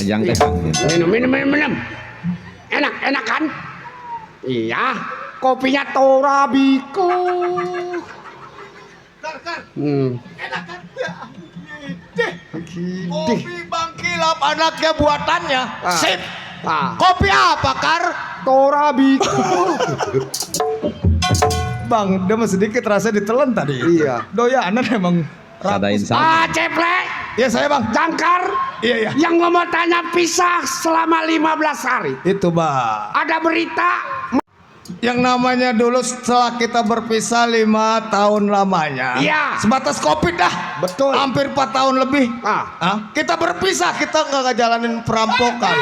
Yang tekan. Minum. Enak kan? Iya. Kopinya Torabiko. Enak kan? Gede. Kopi Bang Kilap anaknya buatannya. Sip. Kopi apa, Kar? Torabiko. Bang, dia masih sedikit rasa ditelan tadi. Iya. Doyanan emang. Sadain sama. Ceplek. Ya saya Bang. Jangkar. Iya. Yang mau tanya pisah selama 15 hari. Itu Bang. Ada berita. Yang namanya dulu setelah kita berpisah 5 tahun lamanya. Iya. Sebatas Covid dah. Betul. Hampir 4 tahun lebih. Kita berpisah, kita nggak ngejalanin perampokan.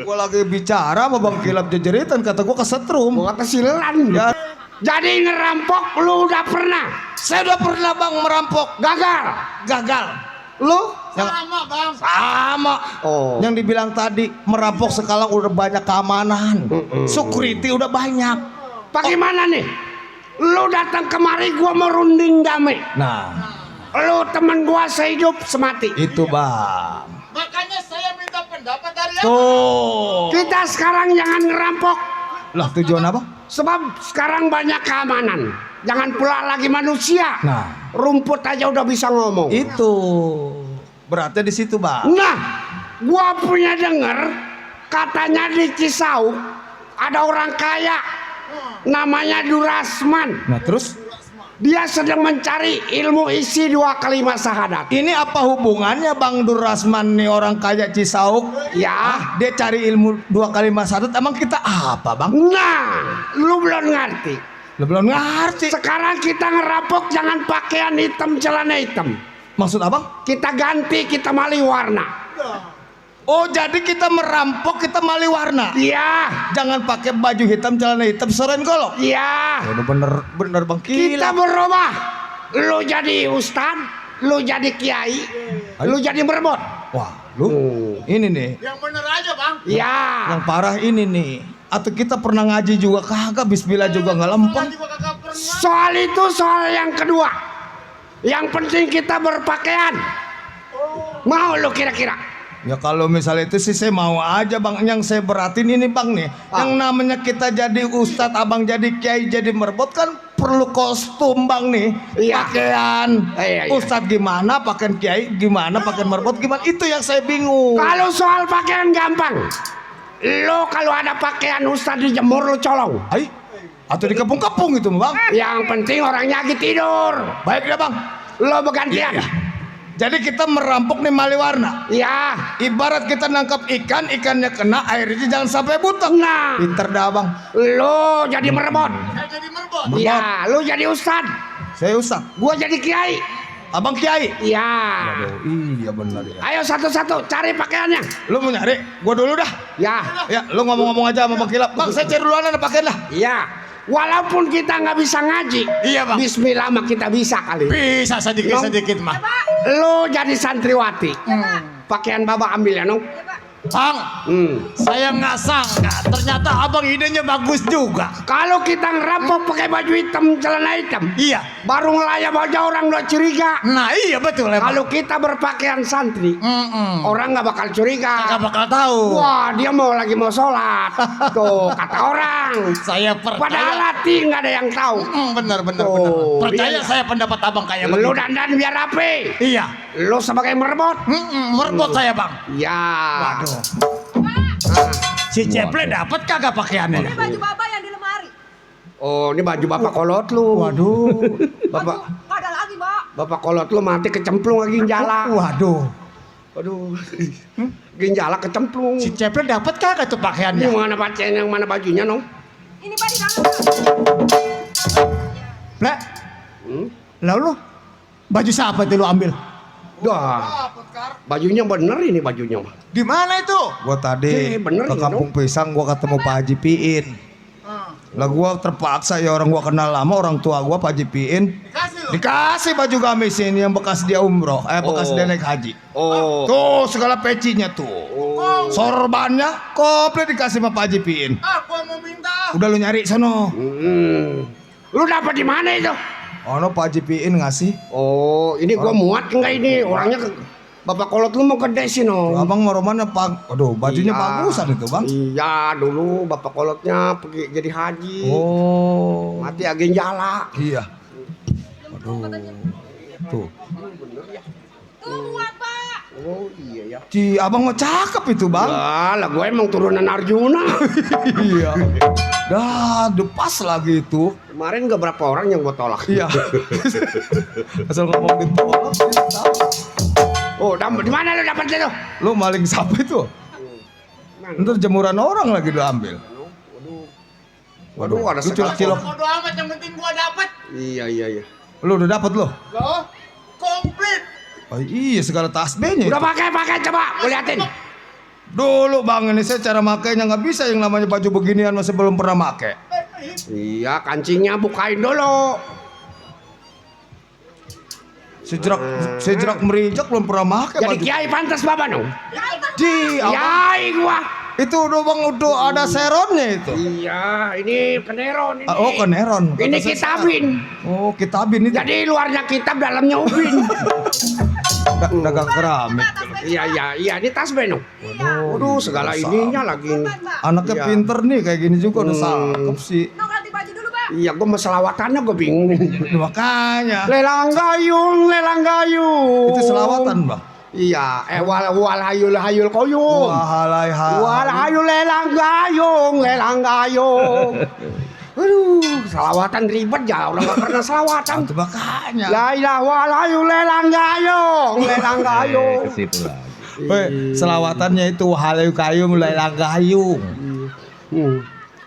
Gua lagi bicara sama Bang Kilap jejeritan, kata gua kesetrum. Gua kata silelan. Ya. Jadi ngerampok lu udah pernah? Saya udah pernah Bang merampok. Gagal. Lu? Sama Bang. Sama. Oh. Yang dibilang tadi merampok sekarang udah banyak keamanan. Security udah banyak. Bagaimana nih? Lu datang kemari gua mau runding damai. Nah, Lu temen gua sehidup semati. itu Bang. Makanya saya minta pendapat dari Tuh. Kita sekarang jangan ngerampok. Lah tujuan apa? Sebab sekarang banyak keamanan. Jangan pula lagi manusia. Nah, Rumput aja udah bisa ngomong. itu. Berarti di situ Bang. Nah, gua punya denger katanya di Cisauk ada orang kaya namanya Durasman. Nah terus? Dia sedang mencari ilmu isi 2 kalimat syahadat. Ini apa hubungannya Bang Durasman nih orang kaya Cisauk? Ya, Dia cari ilmu 2 kalimat syahadat. Emang kita apa Bang? nah, lu belum ngerti. Lu belum ngerti. Sekarang kita ngerampok jangan pakaian hitam, celana hitam. Maksud abang? Kita ganti, kita mali warna. Oh jadi kita merampok, kita mali warna. Iya, Jangan pakai baju hitam, celana hitam, seren golok. iya. Udah bener Bang Kita Kilap. berubah. Lu jadi ustad, lu jadi kiai, lu jadi merebut. Wah lu ini nih. Yang bener aja Bang. Iya. Yang parah ini nih. Atau kita pernah ngaji juga kagak, bismillah juga nggak lempeng. Soal itu soal yang kedua. Yang penting kita berpakaian. Mau lu kira-kira? Ya kalau misalnya itu sih saya mau aja Bang. Yang saya beratin ini Bang nih. Yang namanya kita jadi ustadz, abang jadi kiai, jadi merebut kan perlu kostum Bang nih. Iya. Pakaian. Iya. Ustadz gimana, pakaian kiai gimana, pakaian merebut gimana. Itu yang saya bingung. Kalau soal pakaian gampang. Lo kalau ada pakaian ustad dijemur lo colong. Hai. Atau dikepung-kepung itu Bang. Yang penting orangnya lagi tidur. Baik ya Bang. Lo bergantian. Jadi kita merampok nih mali warna. Iya. Ibarat kita nangkap ikan, ikannya kena, airnya jangan sampai butek. Nah, Pinter dah Bang. lo jadi merebut. Saya jadi merbot. Iya, lo jadi ustad. Saya ustadz. Gua jadi kiai. Abang kiai. Iya. Iya benar ya. Ayo satu-satu cari pakaiannya. Lu mau nyari? Gua dulu dah. Ya. Ya, lu ngomong-ngomong aja sama Bang Kilap. Bang, saya cari duluan ada pakaian lah. Iya. Walaupun kita nggak bisa ngaji. Iya, Bang. Bismillah mah kita bisa kali. Bisa sedikit-sedikit mah. Lo jadi santriwati. Pakaian Baba ambil ya, Nong. Bang, saya nggak sangka ternyata abang idenya bagus juga. Kalau kita ngerampok pakai baju hitam, celana hitam, Iya. baru ngelayap aja orang udah curiga. Nah iya betul ya Bang. Kalau kita berpakaian santri, orang nggak bakal curiga. Nggak bakal tahu. Wah, dia mau sholat. Tuh kata orang. Saya percaya. Padahal hati nggak ada yang tahu. Bener. Oh, Percaya iya. saya pendapat abang kayak Lu begitu. dandan biar rapi. Iya. Lu sebagai merebut. Merbot saya Bang. Ya. Waduh. Si Ceple dapat kagak pakaiannya? Ini baju Baba yang di lemari. Oh, ini baju bapak kolot lu. Waduh. Bapak Kok ada lagi, Mbak? bapak kolot lu mati kecemplung lagi ginjala. Waduh. Waduh. Ginjala kecemplung. Si Ceple dapat kagak tuh Ini pakaiannya? mana pakaian yang mana bajunya, Nong? Ini Pak di dalam. Pak. Lah, lalu baju siapa tuh lu ambil? Dah. Bajunya bener ini bajunya mah. Di mana itu? Gua tadi bener ke ini, Kampung Pisang gua ketemu Pak Haji Piin. Lah gua terpaksa ya, orang gua kenal lama, orang tua gua Pak Haji Piin. Dikasih baju gamis ini yang bekas dia umroh, bekas Oh. dia naik haji. Oh. Tuh segala pecinya tuh. Oh. Sorbannya komplit dikasih sama Pak Haji Piin. Aku mau minta. Udah lu nyari sono. Lu dapat di mana itu? Oh no, Pak Haji Piin ngasih. Oh, ini gua muat enggak ini? Orangnya Bapak Kolot lu mau gede sih no. Abang mau mana Pak? Aduh, bajunya Iya. bagusan itu Bang. Iya, dulu Bapak Kolotnya pergi jadi haji. Oh, Mati agen jala. iya. Aduh, tuh. Tuh muat Pak. Oh iya ya. Ci, abang mau cakep itu Bang. Lah gue emang turunan Arjuna. Iya. Dah, pas lagi itu. Kemarin gak berapa orang yang gua tolak. Iya. Asal ngomong gitu. Oh, di mana lu dapat itu? Lu maling sapi tuh. Ntar jemuran orang lagi udah ambil. Waduh, Waduh, ada lu cilok-cilok. Bodo amat, yang penting gua dapat. Iya. Lu udah dapat lo? Loh, komplit. Oh iya, segala tasbihnya. Udah pakai coba, gua liatin. Dulu Bang, ini saya cara makainya nggak bisa, yang namanya baju beginian masih belum pernah make. Iya, kancingnya bukain dulu. Sejrak merijak belum pernah make Jadi baju. kiai pantas Bapak dong. Ji, abang, Kiai gua. itu udah Bang udah ada seronnya itu. Iya, ini keneron ini. Oh, keneron. Ini Kata saya kitabin. seron. Oh, kitabin itu. Jadi luarnya kitab, dalamnya ubin. Dagang keramik. Iya, ini tasbih dong. Waduh, segala biasa. ininya lagi. Anaknya Iya. pinter nih kayak gini juga udah sanggup sih. Tuh ganti baju dulu Pak. Iya, gua mau selawatannya gua bingung. Makanya Lelang gayung. itu selawatan Bang. Iya, wal hayul koyung. Wahalai Wal hayul lelang gayung. Aduh, selawatan ribet ya, orang gak pernah selawatan. Itu makanya. La ilaha wal hayul lelang gayung. Ke situ lagi. Weh, selawatannya itu wahalai kayung lelang gayung.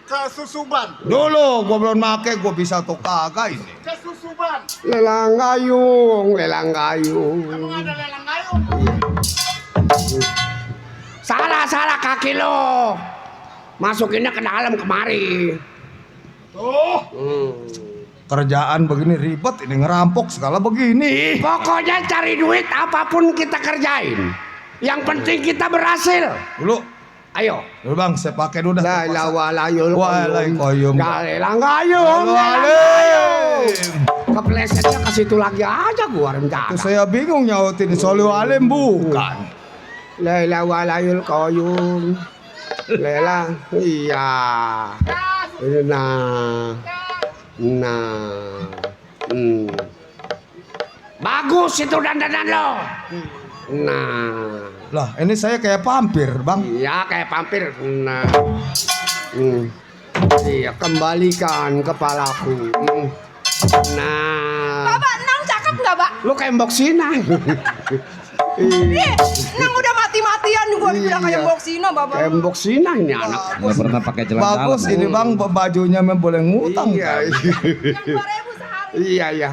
Kesusuban. Dulu gua belum make, gua bisa tuh kagak ini. Kesusuban. Lelang gayung. Emang ada lelang gayung? Salah kaki lo. Masukinnya ke dalam kemari. Tuh. Kerjaan begini ribet, ini ngerampok segala begini. Pokoknya cari duit apapun kita kerjain. Yang penting kita berhasil. Dulu Ayo. Bang, saya pakai dulu dah. La ilaha walayul Walai koyum. Lelang gayung. Keplesetnya ke situ lagi aja gua rencana. Itu saya bingung nyautin Solu Alim bukan. La ilaha walayul koyum. Lelang. Iya. Nah. Bagus itu dandanan lo. Nah. Lah, ini saya kayak vampir, Bang. Iya kayak vampir. Nah. Iya, kembalikan kepalaku. Nah. Bapak, Nang cakep nggak Pak? Lu kayak Mbok Sina. Ih, Nang udah mati-matian gua dibilang Iya. kayak boksino Bapak. Kayak Mbok Sina ini anak. Nggak pernah pakai celana dalam. Bagus ini, Bang, bajunya memang boleh ngutang. Iya, kan? Yang 2.000 sehari. iya.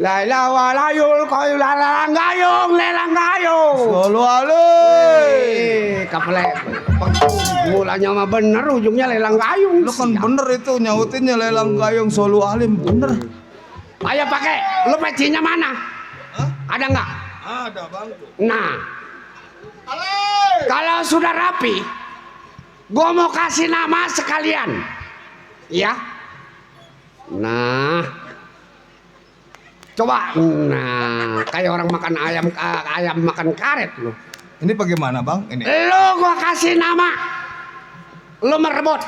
La ilaha walayul koyum lelang gayung. Solu Alim. Kapal mulanya mah bener, ujungnya lelang gayung. Lu kan bener itu nyautinnya lelang gayung Solu Alim, bener. Ayo pakai. Lu pecinya mana? Ada nggak? Ada, Bang. Nah, kalau sudah rapi, gua mau kasih nama sekalian, ya. Nah, coba. Nah, kayak orang makan ayam makan karet lu. Ini bagaimana, Bang? Ini. Lu gua kasih nama. Lu merebut.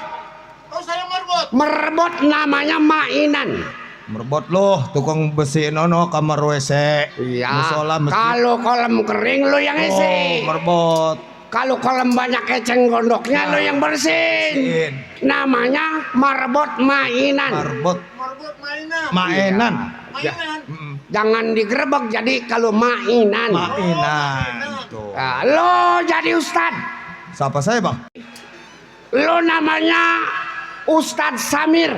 Oh, saya merebut. Merebut namanya mainan. Merebut loh, tukang besi nono kamar WC. Iya. Musola masjid. Kalau kolam kering lu yang Oh, isi. merebut. Kalau kolam banyak eceng gondoknya lu yang bersihin. Namanya merebut mainan. Merebut Merebut mainan. mainan. Mainan. Jangan digerebek jadi kalau mainan. Mainan. Tuh. Nah, lo jadi ustad. Siapa saya, Bang? Lo namanya Ustadz Samir.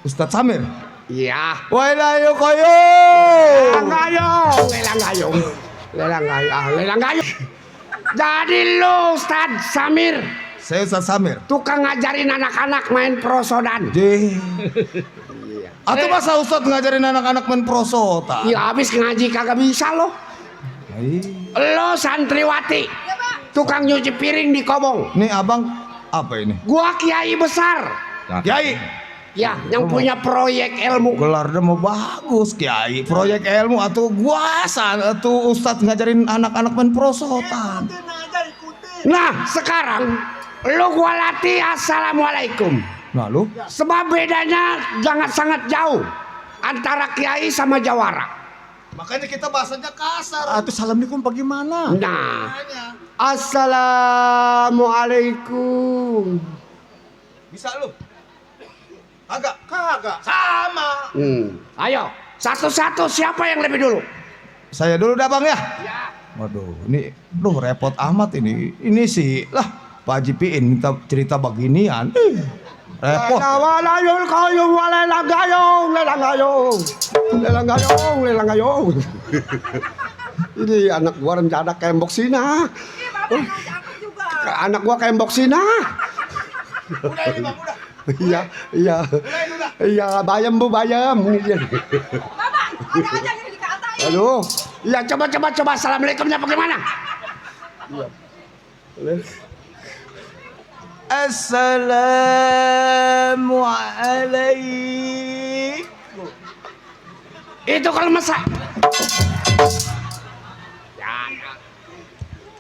Ustadz Samir. Iya. Wailayu koyo. Lelang gayung. Jadi lo Ustadz Samir, Saya Ustadz Samir. tukang ngajarin anak-anak main prosodan. Jih. Atau masa Ustadz ngajarin anak-anak main prosota? Ya habis ngaji kagak bisa lo. Hai. Lo santriwati. Ya Pak. tukang nyuci piring di Kobong. Nih abang apa ini? Gua kiai besar. Kiai. Ya, yang punya proyek ilmu. Gelarnya mau bagus Kiai. Proyek ilmu atau guasa atau ustadz ngajarin anak-anak main prosotan. Nah, sekarang lu gua latih assalamualaikum. Nah lu? Sebab bedanya sangat jauh antara kiai sama jawara. Makanya kita bahasanya kasar. Atau assalamualaikum bagaimana? Nah, assalamualaikum. Bisa lu? Kagak. Sama. Ayo, satu-satu siapa yang lebih dulu? Saya dulu dah bang ya. Waduh, ini repot amat ini. Ini sih lah Pak Haji Piin minta cerita beginian. Repot. Walayul qayyum walelang gayung, lelang gayung. Lelang gayung, lelang gayung. Ini anak gua rencana kembok sina. Anak gua kembok sina. Udah ini bang, udah. Iya, bayam bu bayam. Bapak, ada aja yang dikatain. Aduh, iya coba. Assalamualaikumnya bagaimana? Assalamualaikum. Itu kalau masa.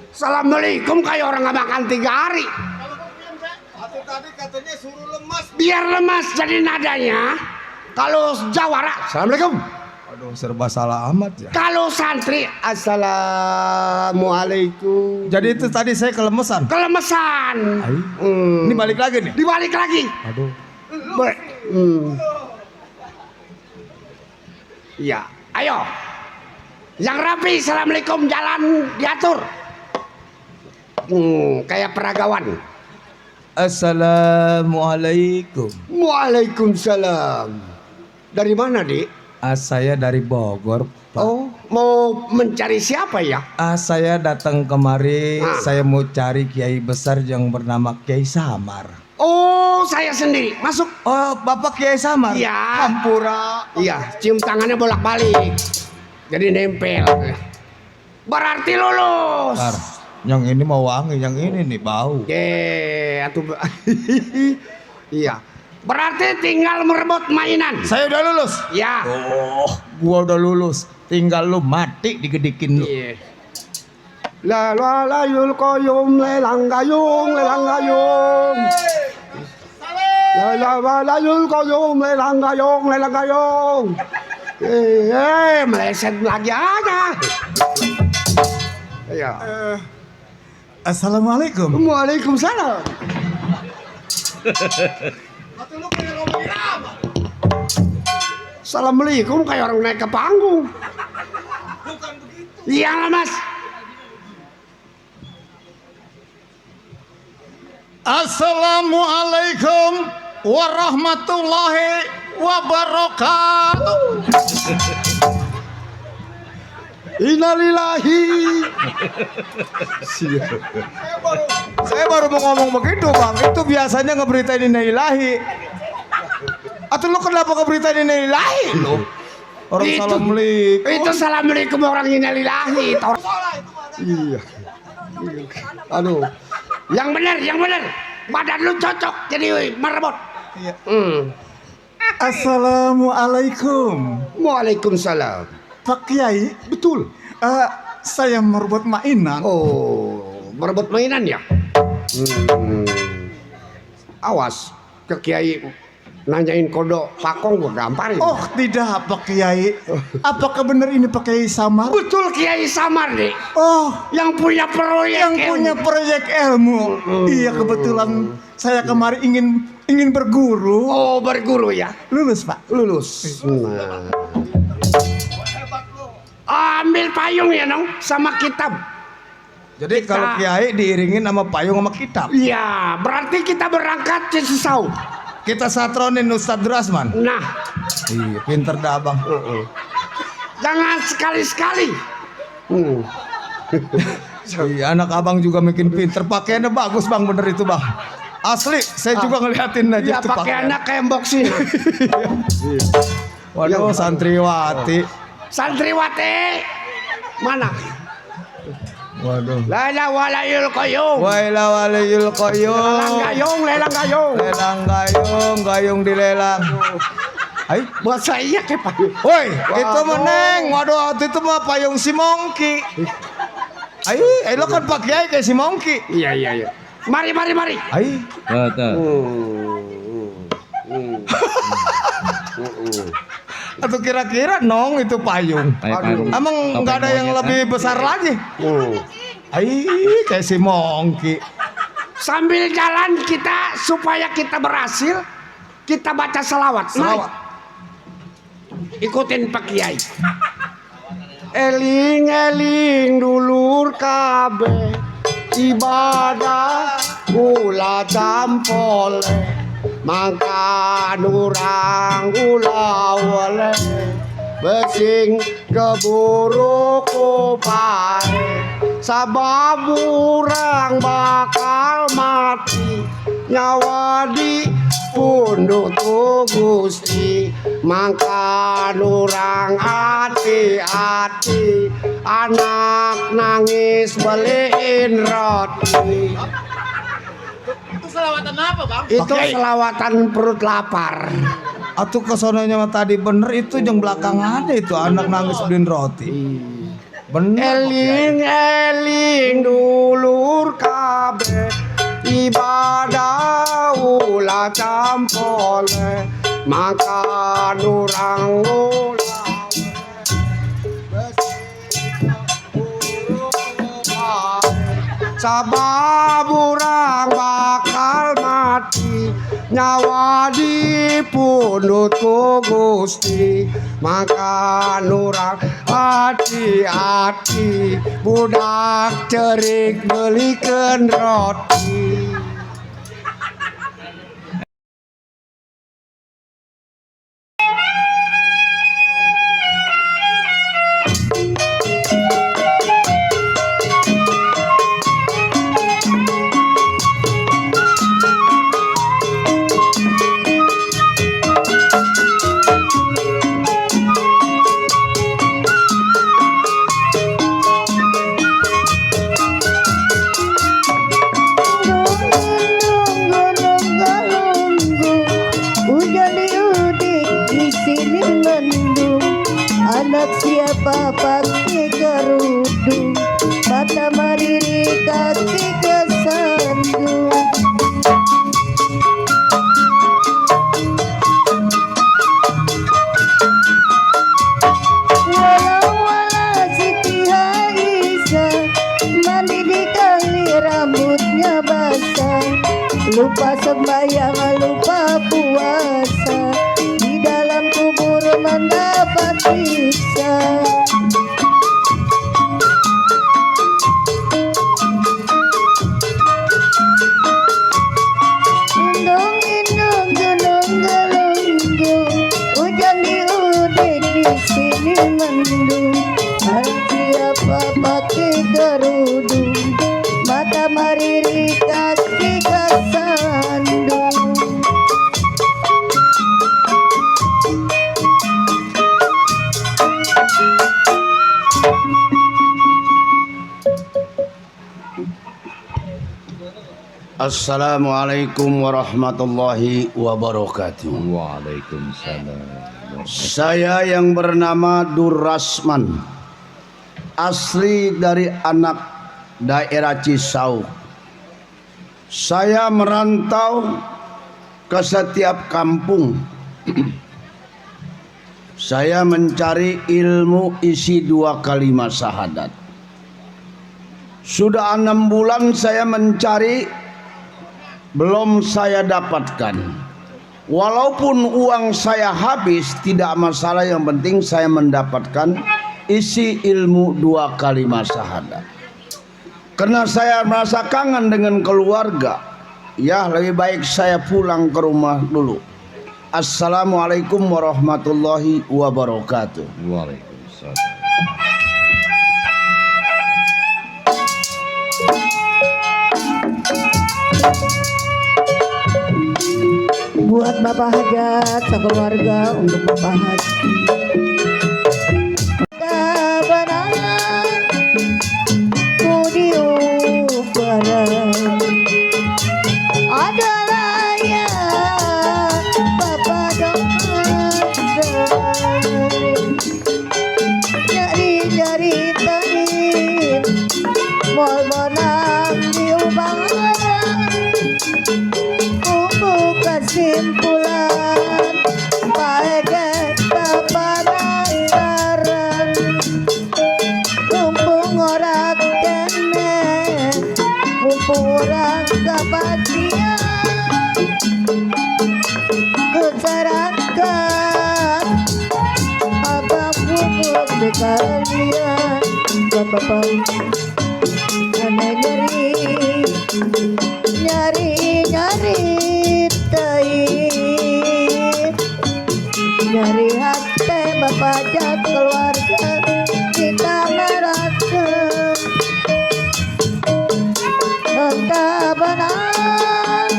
Assalamualaikum kayak orang nggak makan 3 hari. Tadi katanya suruh lemas. Biar lemas jadi nadanya. Kalau jawara, assalamualaikum. Aduh serba salah amat ya. Kalau santri, assalamualaikum. Jadi itu tadi saya kelemesan. Kelemesan. Ini balik lagi nih. Dibalik lagi. Aduh. Iya, ayo. Yang rapi, assalamualaikum jalan diatur. Kayak peragawan. Assalamualaikum. Waalaikumsalam. Dari mana, Dik? Saya dari Bogor, Pak. Oh, mau mencari siapa ya? Saya datang kemari, saya mau cari kiai besar yang bernama Kiai Samar. Oh, saya sendiri. Masuk. Oh, Bapak Kiai Samar? Iya. Hampura. Iya, cium tangannya bolak-balik. Jadi nempel. Berarti lulus. Bentar, yang ini mau wangi, yang ini nih bau. Iya. Berarti tinggal merebut mainan. Saya udah lulus. Ya. Oh, gua udah lulus. Tinggal lu mati digedikin lu. Iya. La la la yul koyum lelang gayung, lelang gayung. La la la yul koyum lelang gayung, lelang gayung. Meleset lagi aja. Iya. Assalamualaikum. Waalaikumsalam. Assalamualaikum kayak orang naik ke panggung. Bukan begitu. Iya lah mas. Assalamualaikum warahmatullahi wabarakatuh. Innalillahi. Saya baru mau ngomong begitu bang. Itu biasanya ngeberitain innalillahi. Atau lu kenapa ngeberitain innalillahi lu? Orang Itu- assalamualaikum. Itu assalamualaikum orang innalillahi. Iya. Aduh. Yang benar. Badan lu cocok jadi merebut. Iya. Assalamualaikum. Waalaikumsalam. Pak Kiai, Betul. saya merebut mainan. Oh, merebut mainan ya? Awas, ke Kiai nanyain kodok pakong gua gamparin. Oh tidak Pak Kiai. Apakah benar ini Pak Kiai Samar? Betul Kiai Samar deh. Oh, Yang punya proyek. yang punya proyek ilmu. Iya kebetulan saya kemarin ingin berguru. Oh, berguru ya. Lulus Pak. Lulus. Nah. Ambil payung ya dong sama kitab. Jadi kalau kiai diiringin sama payung sama kitab. Iya, berarti kita berangkat ke Sesau. Kita satronin Ustadz Drasman. Nah, Iya, pinter dah bang. jangan sekali-sekali. Iya, anak abang juga makin pinter. Pakaiannya bagus bang, bener itu bang. Asli, saya juga ngeliatin aja Iya, tuh pakai pakaian. anak kayak boxing. Waduh, santriwati. Santriwati. Mana? Waduh. Lala walayul koyum. Waila waliyul Lelang qayyum. gayung, lelang gayung. Lelang gayung, gayung dilelang. Ay, Buat saya ke payung. woi, itu meneng. Waduh, itu mah payung si Mongki. Ay, lo kan Pak Kiai kayak si Mongki. Iya. Mari. Ay, Betul. atau kira-kira nong itu payung. Payung. Emang nggak ada yang lebih besar lagi? Ay, kayak si Mongki. Sambil jalan kita supaya kita berhasil, kita baca selawat. Selawat. Ikutin Pak Kiai. Eling dulur kabeh ibadah ulah campole mangka nurang ulah wale besing keburu kupai sabab urang bakal mati nyawa di punduk Gusti mangka nurang hati-hati anak nangis beliin roti. Itu selawatan apa, Bang? Itu selawatan perut lapar. Atau kesonanya mah tadi bener itu yang belakangan ada itu anak nangis beliin roti. Bener. Pak Kiai. Eling dulur kabeh ibadah ulah campole maka nurang ulah sabab urang bakal mati nyawa di pundut Gusti maka nurang hati-hati budak cerik belikan roti. Hujan diudik di sini mendung. Anak siapa pakai kerudung, mata mariri kaki kesandung. Wala Siti Aisyah mandi di kali rambutnya basah, lupa sembahyang lupa puasa, di dalam kubur mendapat siksa. Indung gunung galunggung, hujan diudik di sini mendung. Anak siapa pakai kerudung, mata mariri kaki kesandung. Assalamualaikum warahmatullahi wabarakatuh. Waalaikumsalam. Saya yang bernama Durrasman, asli dari anak daerah Cisauk. Saya merantau ke setiap kampung. Saya mencari ilmu isi 2 kalimat syahadat. Sudah 6 bulan saya mencari, belum saya dapatkan. Walaupun uang saya habis, tidak masalah, yang penting saya mendapatkan isi ilmu 2 kalimat syahadat. Karena saya merasa kangen dengan keluarga, ya lebih baik saya pulang ke rumah dulu. Assalamualaikum warahmatullahi wabarakatuh. Waalaikumsalam. Buat Bapak Hajat sekeluarga, untuk Bapak Haji. Kabanan ku di Kurang kepastian Keserakan Abang bubuk di kalian Bapak Aneh nyari Nyari hati bapak jat keluarga kita merasa entah benar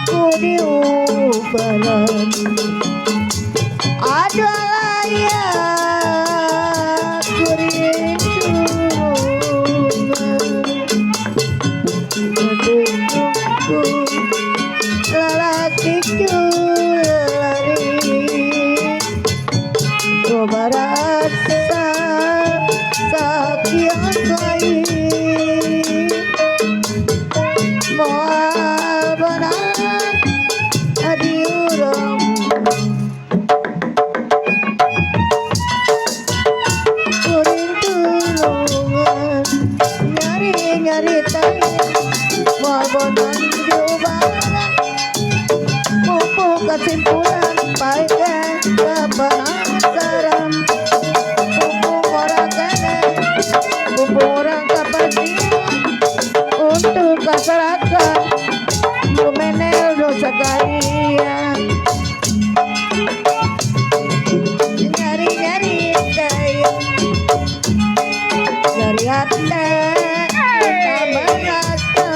ku diubaran ada layak rindu lelaki merasa sakit baik moal benar diurang kuring tulungan nyari tayo moal benar diubaran mumpung kesimpulan pakai kepenasaran orang kepastian untuk masyarakat Bumenel dosa kalian nyari kaya dari hati kita merasa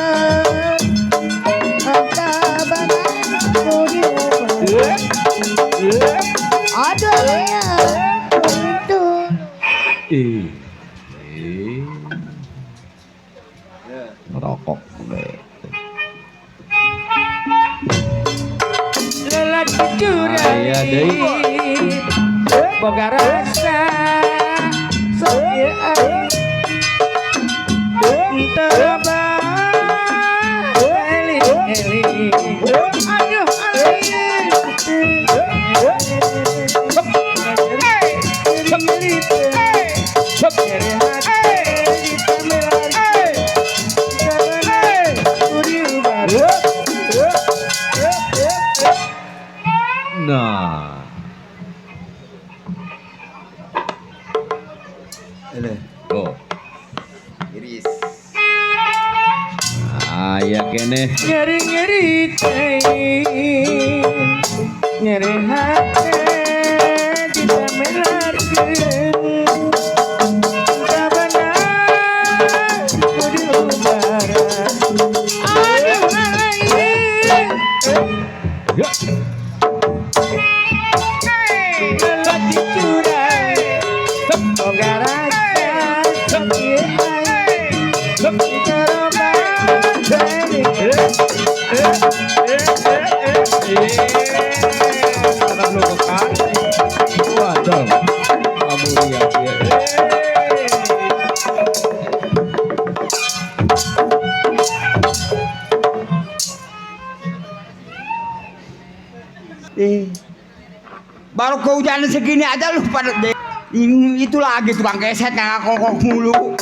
angka banget diubah ada yang itu rokok Lelaki curai boga rasa soal tebak eling aduh nah oh ya kene nyari hati kita melarkan tak benar diubara aduh lelaki curai boga rasa sakit waduh kamu lihat ya baru kehujanan segini aja lu pada itu lagi tukang keset yang kokok mulu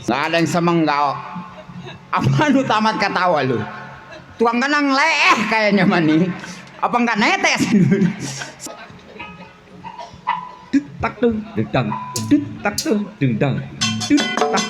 nggak ada yang semenggau apa lu tamat ketawa lu tukang kenang leeh kayaknya mani apa enggak netes tak tuh dendang tak tuh dendang tak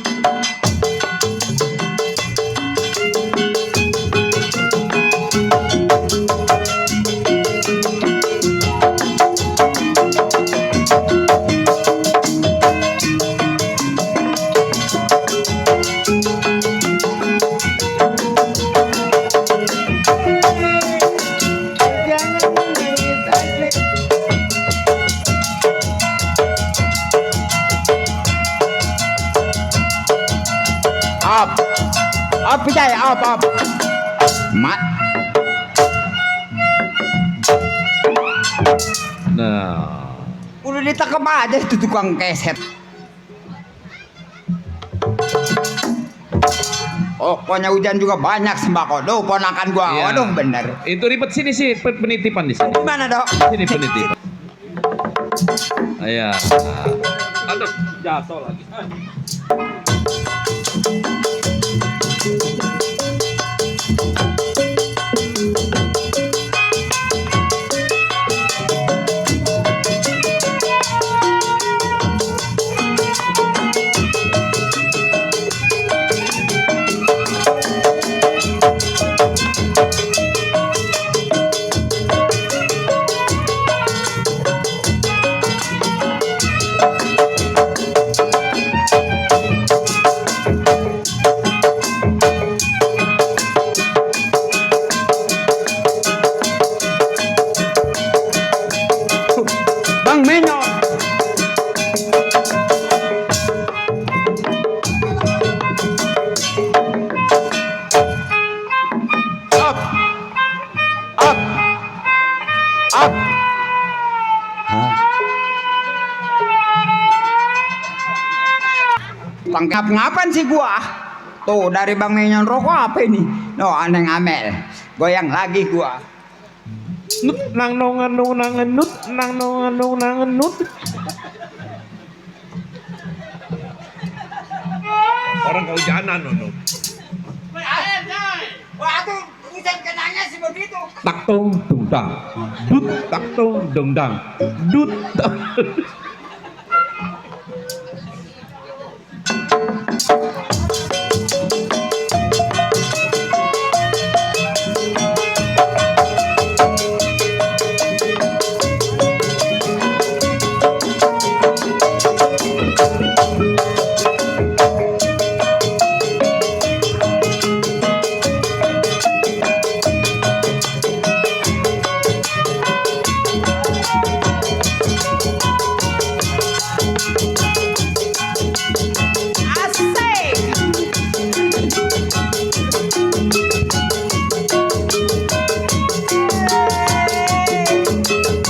up percaya up mat nah udah ditangkap aja itu tukang keset oh pokoknya hujan juga banyak sembako doh ponakan gua iya. Waduh bener itu ribet sini sih penitipan di sini di mana dok sini penitipan ayah aduh jatuh lagi ngap-ngapan sih gua. Tuh dari Bang Menyon rokok apa ini? No, Neng Amel. Goyang lagi gua. Nut nang nongan nongan nut nang nongan nongan nut. Orang kehujanan nono. Wah, tuh hujan kenanya sih begitu. Tak tong dung dang. Dut tak tong dung dang. Dut.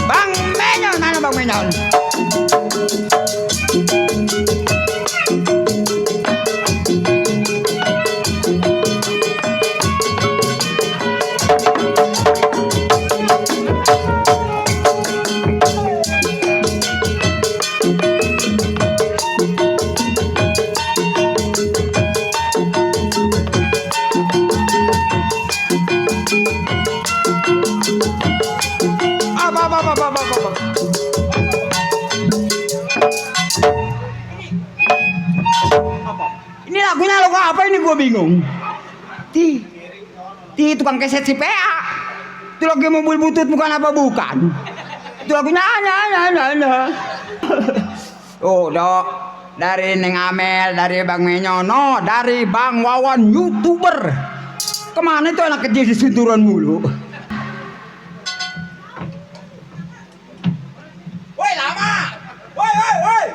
Bang Menyon, mana Bang Menyon? Apa. Ini lagunya lagu apa ini gua bingung. Ti tukang keset si PA. Itu lagi mobil butut bukan apa bukan. Itu lagunya nya. Oh, Dok. Dari Neng Amel, dari Bang Menyono, dari Bang Wawan YouTuber. Kemana itu anak kecil di sinturon mulu? Woi lama, woi.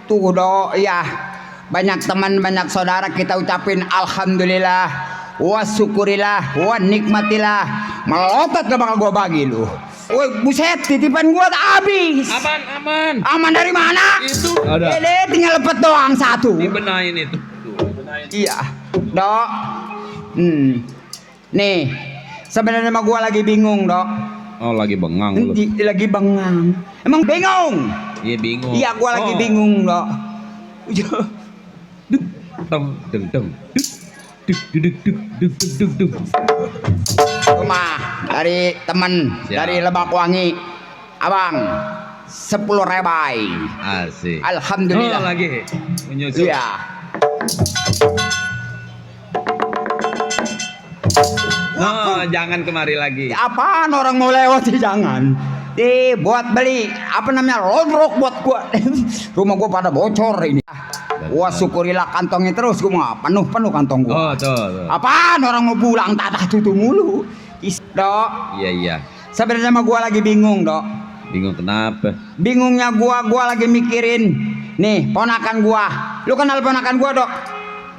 Tuh Dok, ya banyak teman banyak saudara kita ucapin alhamdulillah wa syukurillah wa nikmatillah. Melotot gak bakal gua bagi lu. Woi buset, titipan gua habis. Aman dari mana? Itu ada. Tinggal lepet doang satu. Dibenahin itu. Iya, Dok. Nih, sebenarnya mah gua lagi bingung, Dok. Oh, lagi bengang lu. Lagi bengang. Emang bingung? Iya bingung. Iya, gua lagi bingung, Dok. Tong deng deng. Duk. Rumah dari temen dari Lebak Wangi, Abang 10 rebai. Asik. Alhamdulillah. Oh, lagi menyusul. Iya. No, jangan kemari lagi. Apaan orang mau lewat sih jangan. Buat beli apa namanya lodrok buat gua. Rumah gua pada bocor ini. Wah syukurilah kantongnya terus gua mah penuh kantong gua. Oh, tuh. Apaan orang mau pulang tatah tutu mulu. Dok. Iya. Sebenarnya mah gua lagi bingung, Dok. Bingung kenapa? Bingungnya gua lagi mikirin nih ponakan gua. Lu kenal ponakan gua, Dok?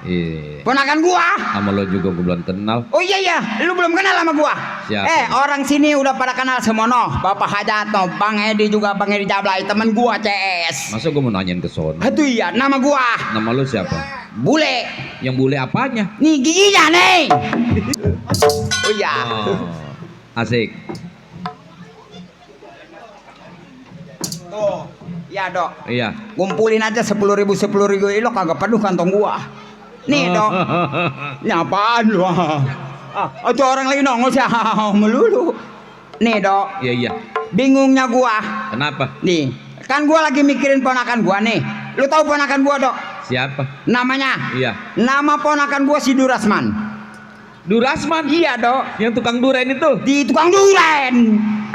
Iya. Ponakan gua. Sama lo juga gue belum kenal. Oh iya, lu belum kenal sama gua. Siapa? Orang sini udah pada kenal semono. Bapak Hajato, Bang Edi juga, Bang Edi Jablay, temen gua CS. Masa gue mau nanyain ke sono? Aduh iya, nama gua Nama lo siapa? Bule. Yang bule apanya? Nih giginya nih. Oh iya. Asik. Tuh. Ya dok, Iya. kumpulin aja 10.000 lo kagak penuh kantong gua. Nih dok, nyapaan lu? Itu orang lagi nongol sih melulu. Nih dok, Iya iya. bingungnya gua. Kenapa? Nih, kan gua lagi mikirin ponakan gua nih. Lu tahu ponakan gua dok? Siapa? Namanya? Iya. Nama ponakan gua si Durasman. Durasman. Iya dok. Yang tukang duren itu. Di tukang duren.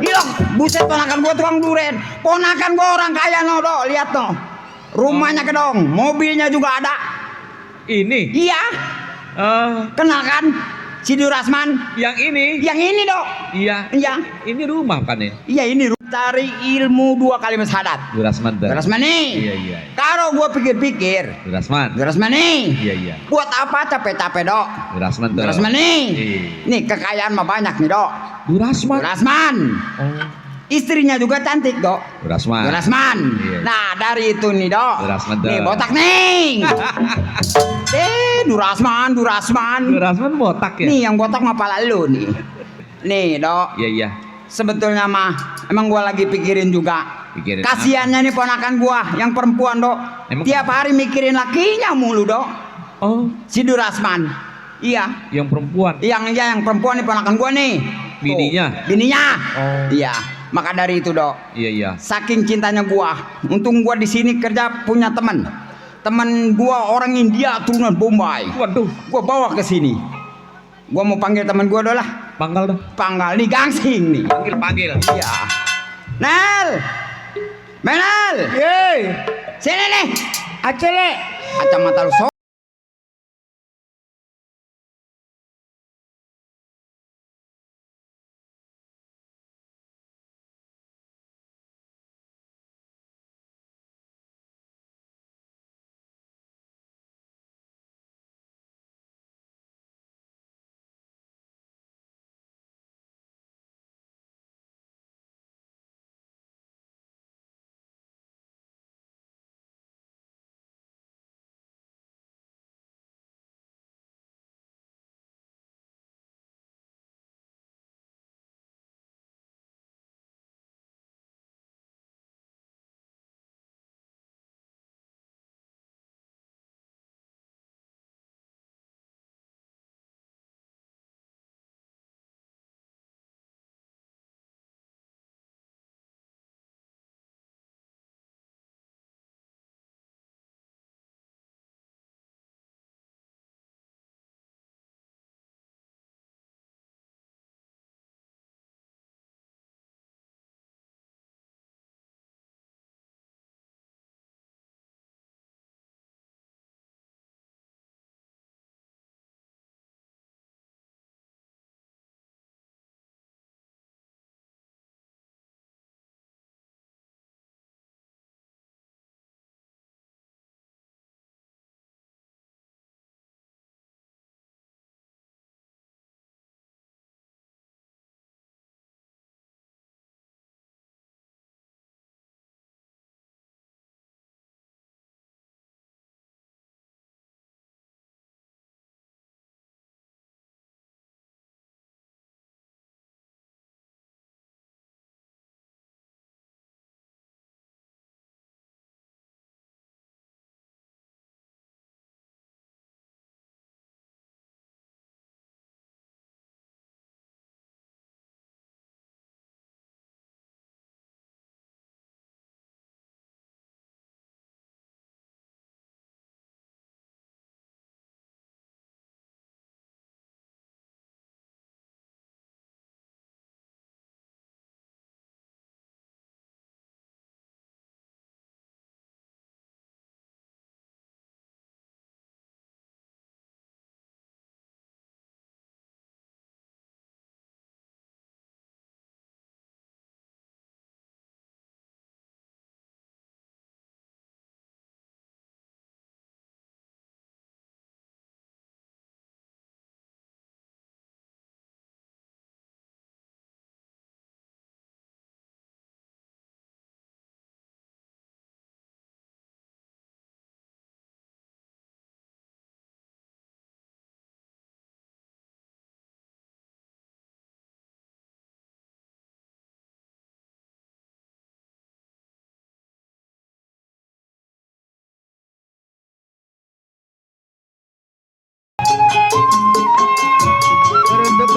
Iya, buset ponakan gua tukang duren. Ponakan gua orang kaya no dok, lihat no. Rumahnya kedong, mobilnya juga ada. Ini. Iya, kenal kan? Si Durasman. Yang ini. Yang ini dok. Iya. Iya. Ini rumah kan ya? Iya ini cari ilmu 2 kalimat syahadat. Durasman. Durasman nih. Iya iya. Kalau gua pikir-pikir, Durasman. Durasman nih. Iya iya. Buat apa capek-capek dok? Durasman. tuh. Durasman nih. Iya. Nih kekayaan mah banyak nih dok. Durasman. Durasman. Oh. Istrinya juga cantik dok. Durasman. Durasman. Iya. Nah dari itu nih dok. Durasman, Nih dok. botak nih. Durasman. Durasman botak ya? Nih yang botak mah pala lu nih. Nih dok. Iya iya. Sebetulnya mah emang gua lagi pikirin juga. Pikirin Kasiannya nih ponakan gua yang perempuan dok. Emang Tiap hari mikirin lakinya mulu dok. Oh, Si Durasman. Iya. yang perempuan. Yang perempuan nih ponakan gua nih. Bininya? Tuh, bininya. Oh. Iya. Maka dari itu dok. Iya iya. Saking cintanya gua, untung gua di sini kerja punya teman. Teman gua orang India turunan Bombay. Waduh, Gua bawa ke sini. Gua mau panggil teman gua dulu lah. panggal dah. Panggal nih gangsing nih. Panggil. Iya. Nel. Menel. Yeay, Sini nih. acele. Kacamata lu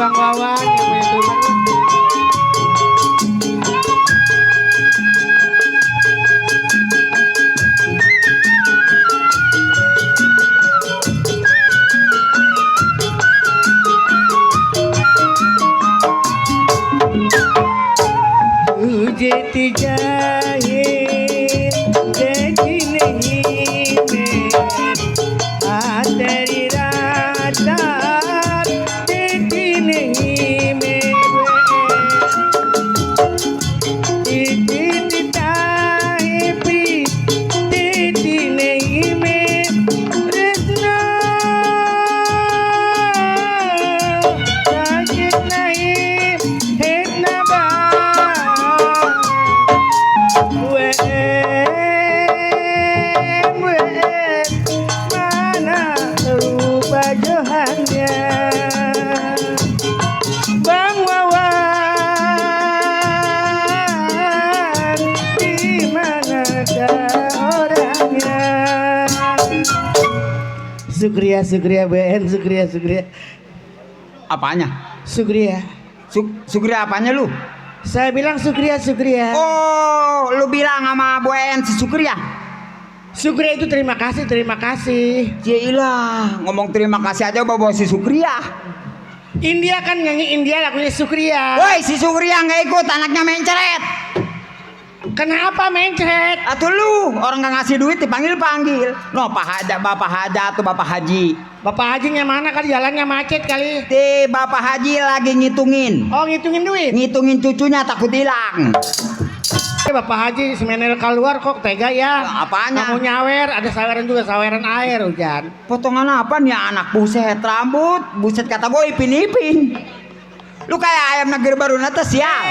Bang Wawan yang punya tulang. तुझे जाए देखी नहीं मैं तेरी रात देखी नहीं मैं देखी नहीं मैं रचना साजिद नहीं है नबा mana rupa Johannya Bang Wawan di manakah orangnya Sukriya BN Sukriya Apanya? Sukriya Sukriya apanya lu? saya bilang Sukriya Oh, lu bilang sama Boen si Sukriya. Sukriya itu terima kasih Cilah, ngomong terima kasih aja bawa si Sukriya. India kan nyanyi India lagunya Sukriya. Woi, si Sukriya nggak ikut, anaknya mencret. Kenapa mencret? Atuh lu, orang nggak ngasih duit dipanggil. No, Bapak Haja atau Bapak Haji. Bapak Hajinya mana kan jalannya macet kali. Bapak Haji lagi ngitungin. Oh ngitungin duit. Ngitungin cucunya takut hilang. Bapak Haji semenel keluar kok tega ya. Apanya? Mau nyawer, ada saweran juga, saweran air hujan. Potongan apa nih anak buset rambut, buset kata gue ipin. Lu kayak ayam negeri baru nata sial.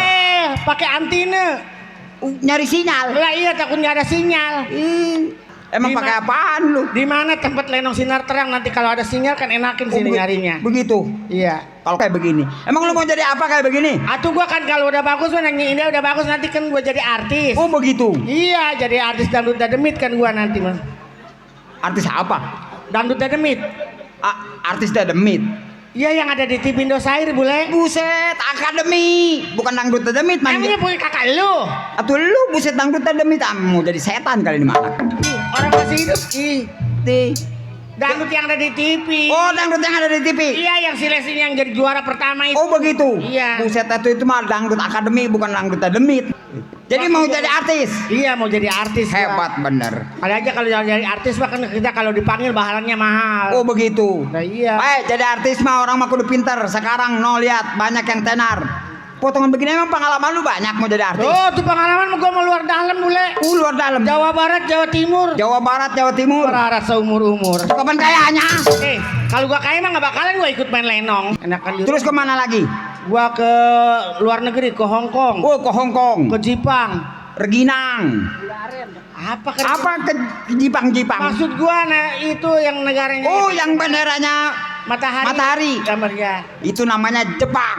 Pakai antine. Nyari sinyal. Lah iya takut nggak ada sinyal. Emang Di pakai ma- apaan lu? Di mana tempat lenong sinar terang nanti kalau ada sinyal kan enakin sini nyarinya. Begitu. Iya. Kalau kayak begini. Emang lu mau jadi apa kayak begini? Atuh gua kan kalau udah bagus mah nyanyi India udah bagus nanti kan gua jadi artis. Oh begitu. Iya, jadi artis dangdut dademit kan gua nanti mah. Artis apa? Dangdut dademit. Artis Dademit. Iya yang ada di TV Indosiar bule. Buset, akademi. Bukan dangdut Dademit Emangnya punya kakak lu? Atuh lu buset dangdut Dademit mau jadi setan kali ini malah. Orang masih hidup. Dangdut yang ada di TV. Oh, dangdut yang ada di TV. Iya yang si Leslie yang jadi juara pertama itu. Oh begitu. Iya. Buset itu mah dangdut akademi bukan dangdut Dademit. Jadi mau jadi artis. Iya mau jadi artis. Hebat bener. Kali aja kalau jadi artis mah kan kita kalau dipanggil bahalannya mahal. Oh begitu. Nah iya. Jadi artis mah orang mah kudu pinter. Sekarang lihat banyak yang tenar. Potongan begini emang pengalaman lu banyak mau jadi artis. Oh tuh pengalaman gua mau luar dalam bule. Luar dalam. Jawa Barat, Jawa Timur. Jawa Barat, Jawa Timur. Berharap seumur-umur. Kapan kayaknya? Kalau gua kaya mah nggak bakalan gua ikut main lenong. Enakan di Terus kemana lagi? gua ke luar negeri, ke Hong Kong, Oh ke Hong Kong. ke Jepang. Reginang. Apa ke Ke Jepang? Maksud gua nah itu yang negaranya Oh yang benderanya matahari. Gambarnya. itu namanya Jepang.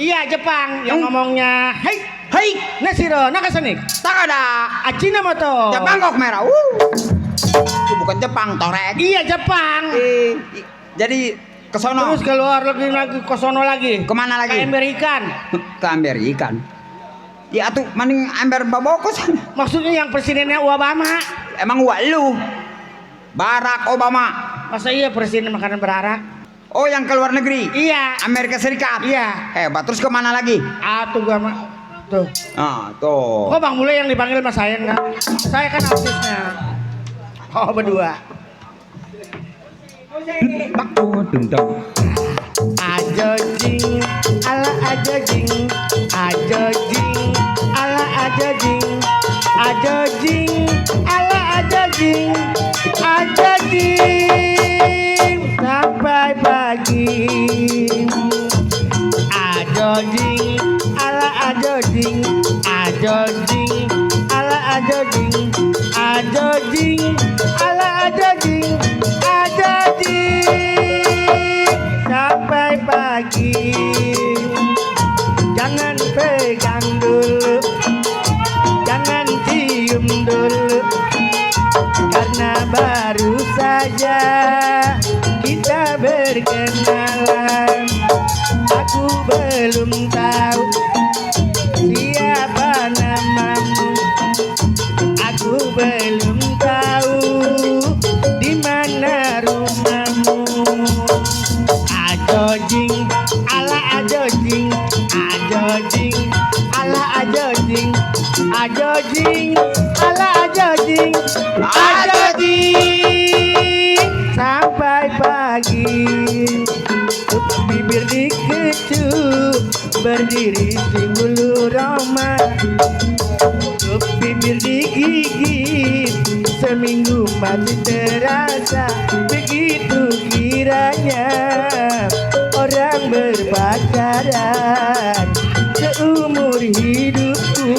Iya Jepang yang ngomongnya hei Hei, Nashiro Nakasane takada. Ajinomoto. Jepang kok merah. Itu bukan Jepang, torek. Iya Jepang. Jadi ke sono. Terus keluar lagi ke sono lagi. Kemana lagi? Ke Amerikan. Ke Amerika. Ya tuh mending ember babokos. Maksudnya yang presidennya Obama. Emang lu Barack Obama. Masa iya presiden makanan berarak? Oh yang ke luar negeri. Iya. Amerika Serikat. Iya. Hebat. Terus kemana lagi? Tuh gua mah tuh. Tuh. Kok Bang Mule yang dipanggil sama saya enggak? Saya kan artisnya. Oh berdua. Ajojing ala ajojing, ajojing ala ajojing, ajojing ala ajojing, ajojing sampai pagi. Ajojing ala ajojing, ajojing ala ajojing, ajojing ala ajojing, ajojing sampai pagi. Jangan pegang dulu, jangan cium dulu, karena baru saja kita berkenalan. belum tahu siapa namamu. Aku belum tahu di mana rumahmu. Ajojing, ala ajojing, ajojing, ala ajojing, ajojing, ala ajojing, ajojing sampai pagi. Bibir dikecup, berdiri di bulu roma. Bibir digigit, seminggu masih terasa. Begitu kiranya orang berpacaran. Seumur hidupku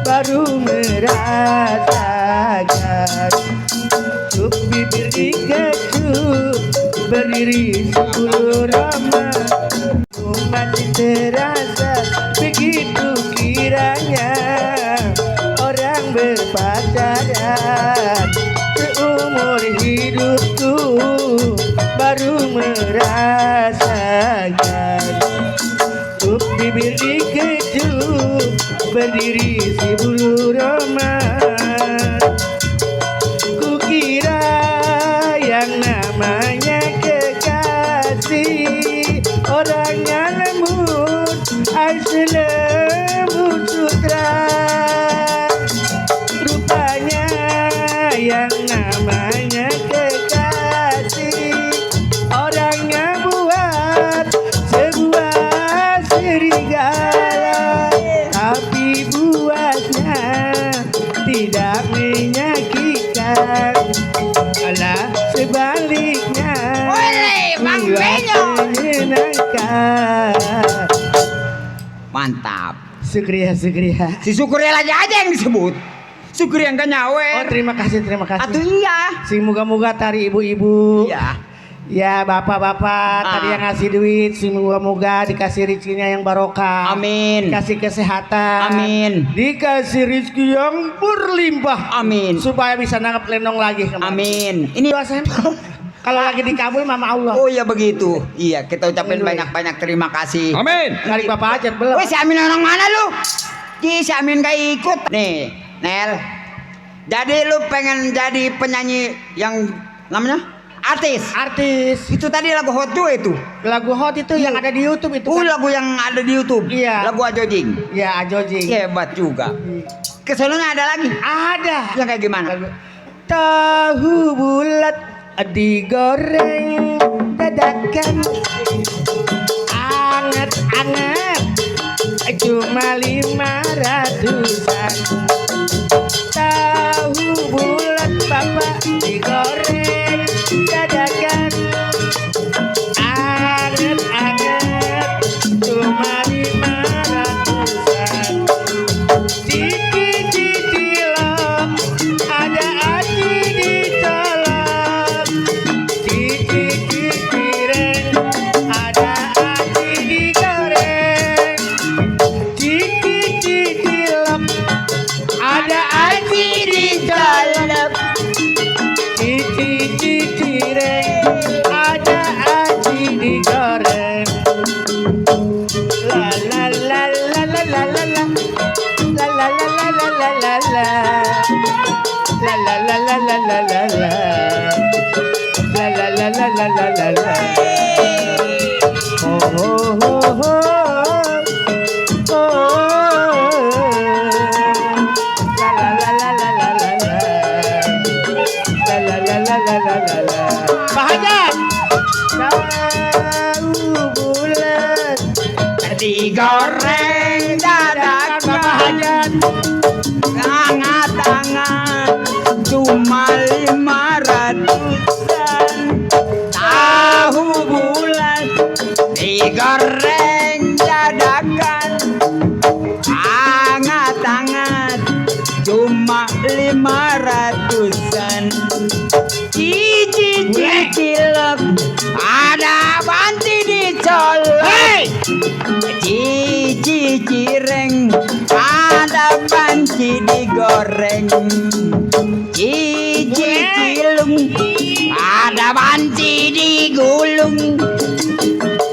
baru merasakan. Bibir dikecup, berdiri 10 roma. Masih terasa begitu kiranya orang berpacaran. Seumur hidupku baru merasakan. Bibir dikecup, berdiri 10 roma. Kukira yang namanya kekasih orangnya lembut, air selembut sutra. Rupanya yang namanya kekasih orangnya buat sebuah serigala. Tapi buatnya tidak menyakitkan, malah sebaliknya Bang Benyo. menyenangkan. Mantap. Sukriya, sukriya. Si Sukriya aja yang disebut. Sukriya yang gak Oh, nyawer. terima kasih, terima kasih. Atuh iya. Si moga-moga tari ibu-ibu. Iya. Ya bapak-bapak tadi yang ngasih duit, si moga-moga dikasih rezekinya yang barokah. Amin. Dikasih kesehatan. Amin. Dikasih rezeki yang berlimpah. Amin. Supaya bisa nangkep lenong lagi. Amin. Ini Dosen. Kalau lagi dikabul mama Allah. oh iya begitu. Iya, kita ucapin banyak-banyak terima kasih. Amin. Kali bapak aja belum. Weh, si Amin orang mana lu? Si Amin gak ikut. Nih, Nel. Jadi lu pengen jadi penyanyi yang namanya artis. Artis. Itu tadi lagu hot juga itu. Lagu hot itu yang ada di YouTube itu. Kan? Lagu yang ada di YouTube. Iya. Lagu Ajojing. Ya Ajojing. Hebat juga. Kesononya ada lagi. Ada. Yang kayak gimana? Tahu bulat digoreng dadakan, anget-anget cuma 500-an. Tahu bulat bapak digoreng dadakan, anget-anget cuma 500-an. Cicilok ada aci dicolok, cicireng ada aci digoreng, cicilok ada aci dicolok, cicireng ada aci digoreng. La la la la la la la la. La la la la la la la la. La la la la la la la la. La la la la la la la la. Oh oh oh oh. Oh. La la la la la la la la. La la la la la la la la. Pak Hajat. Tahu bulat Digoreng dadakan Bapak Hajat. hangat-hangat cuma 500-an. Tahu bulat digoreng dadakan hangat-hangat cuma 500-an. Cicilok ada banti dicolok, cicireng ada banci digoreng, cicilung ada banci digulung,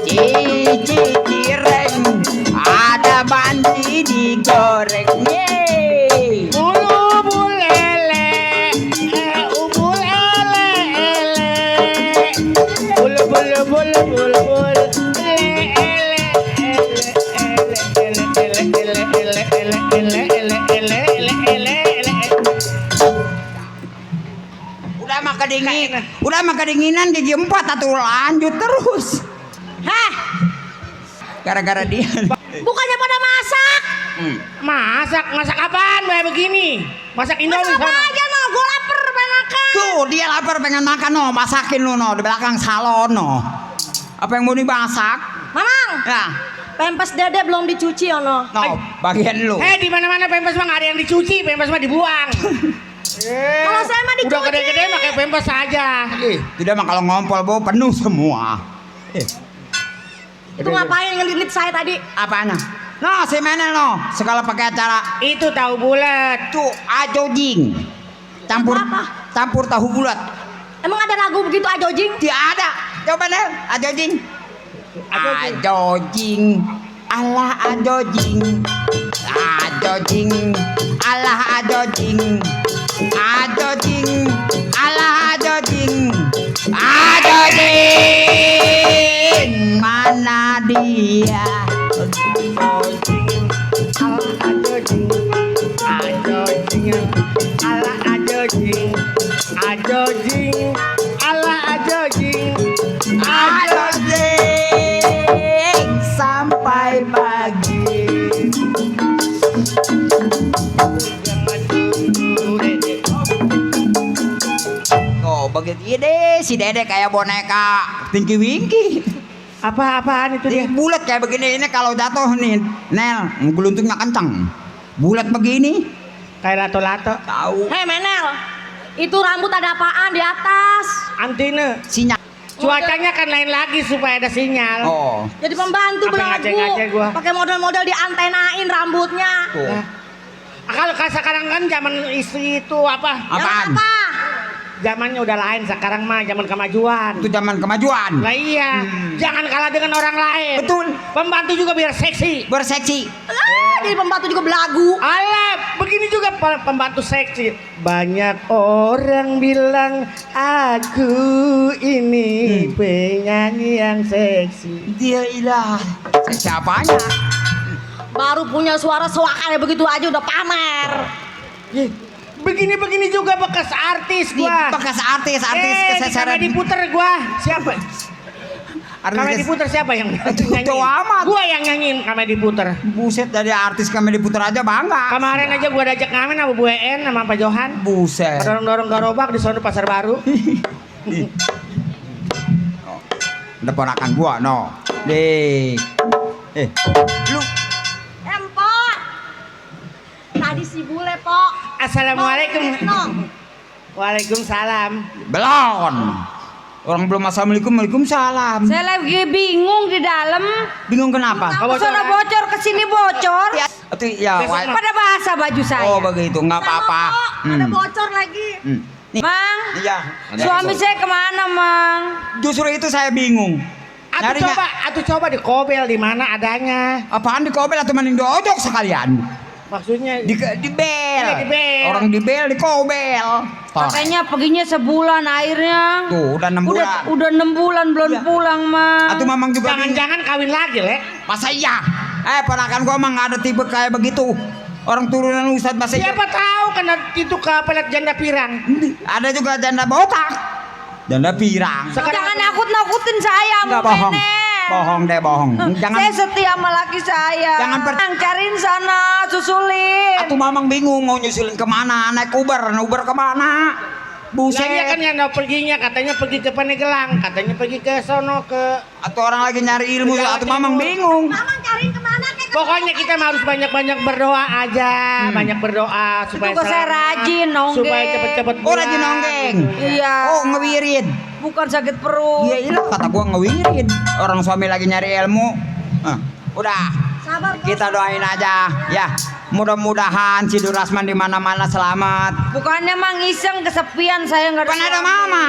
cicireng digoreng. Yeay. Bulu bulele, ubul ele ele. Bulu bulu bulu bulu bulu. Udah mah kedinginan gigi 4 atau lanjut terus. Heh, Gara-gara dia. bukannya pada masak? Masak apaan kayak begini? Masak Indomie Masak apa sana. aja no, gue lapar pengen makan. Tuh dia lapar pengen makan no, masakin lu no di belakang salon no. Apa yang mau dimasak? Mamang, Nah, pempes dede belum dicuci ono. no, bagian lu. Di mana-mana pempes mah nggak ada yang dicuci, pempes mah dibuang. Kalau saya mah dicuci. Udah gede-gede pakai pempes aja. Tidak mah kalau ngompol bau penuh semua. Itu ngapain ngelilit saya tadi? Apanya? No, si Menel no, segala pakai acara. Itu tahu bulat. Tuh ajojing. Campur Apa? campur tahu bulat. Emang ada lagu begitu ajojing? Tidak ada. Coba Nel, ajojing. Ajojing. Allah ajojing. Ajojing. Allah ajojing. Ajojing. Allah ajojing. Ajojing. Mana dia? Ajojing, ala ajojing. Ajojing sampai pagi. Oh, begitu deh si Dede kayak boneka Tinky Winky. Apaan itu dia? Bulat kayak begini ini kalau jatuh nih, Nel, geluntungnya kencang. Bulat begini, Kayak lato-lato. tahu. Hei Menel, itu rambut ada apaan di atas? Antena. Sinyal. Cuacanya kan lain lagi supaya ada sinyal. Oh, Jadi pembantu Apa belagu. ngaceng-ngaceng gua? Pakai model-model diantenain rambutnya. tuh. Nah, kalau sekarang kan zaman istri itu apa? Yang Apaan? apa? Zamannya udah lain sekarang mah zaman kemajuan. Itu zaman kemajuan. Lah iya, jangan kalah dengan orang lain. Betul. Pembantu juga biar seksi. Berseksi. Jadi pembantu juga belagu. Alah, begini juga pembantu seksi. Banyak orang bilang aku ini penyanyi yang seksi. Dia ilah. Siapanya? Baru punya suara kayak begitu aja udah pamer. Begini-begini juga bekas artis Di gua. bekas artis Di kesesaran. Kamedi Puter gua. Siapa? Kamedi Puter siapa yang nyanyiin? Tuh amat. Gua yang nyanyiin Kamedi Puter. Buset, dari artis Kamedi Puter aja bangga. Kemarin aja gua diajak ngamen sama Bu En sama Pak Johan. Buset. Dorong-dorong gerobak di sono Pasar Baru. Udah ponakan gua no. Deh. Lu Empok. Tadi si bule, Pok. Assalamualaikum. No. Waalaikumsalam. belon. Orang belum assalamualaikum, waalaikumsalam. Saya lagi bingung di dalam. Bingung kenapa? Sana bocor, kesini bocor. Itu ya. Besok Pada basah baju saya. Oh begitu, nggak apa-apa. Ada bocor lagi. Nih. Mang, Iya. suami saya kemana, Mang? Justru itu saya bingung. Nyarinya Atuh coba di Kobel di mana adanya. apaan di kobel atau mending diojok sekalian? Maksudnya Di bel. Iya, di bel. Orang di bel di kobel. Pakainya perginya sebulan akhirnya. Tuh udah 6 bulan. Udah 6 bulan belum pulang, Mang. Atau mamang juga bingung. jangan-jangan kawin lagi, Le. Masa iya? Ponakan gua emang gak ada tipe kayak begitu. Orang turunan Ustadz Masih. Siapa tahu kena itu kepelet janda pirang. Ada juga janda botak. Janda pirang. Jangan nakut-nakutin saya, Enggak Mang bohong. Menel. Bohong deh, bohong. Jangan. Saya setia sama laki saya. Jangan Mang, cariin sana, susulin. Atuh mamang bingung mau nyusulin kemana. Naik Uber kemana? Buset. Lah iya kan yang mau perginya katanya pergi ke Paneglang, katanya pergi ke sono ke. Atau orang lagi nyari ilmu. Jawa Atau mamang Timur. bingung. Mamang cariin kemana kayak Pokoknya kita mah harus banyak-banyak berdoa aja, banyak berdoa supaya Juga saya selamat, rajin nonggeng. supaya cepet-cepet Oh pulang. rajin nonggeng. Iya. Oh ngewirid. Bukan sakit perut. Iya ilah kata gua ngewirid. Orang suami lagi nyari ilmu. Udah. sabar. Kita doain aja ya. Mudah-mudahan si Durasman di mana-mana selamat. Bukannya mang iseng kesepian saya nggak Kan ada mama.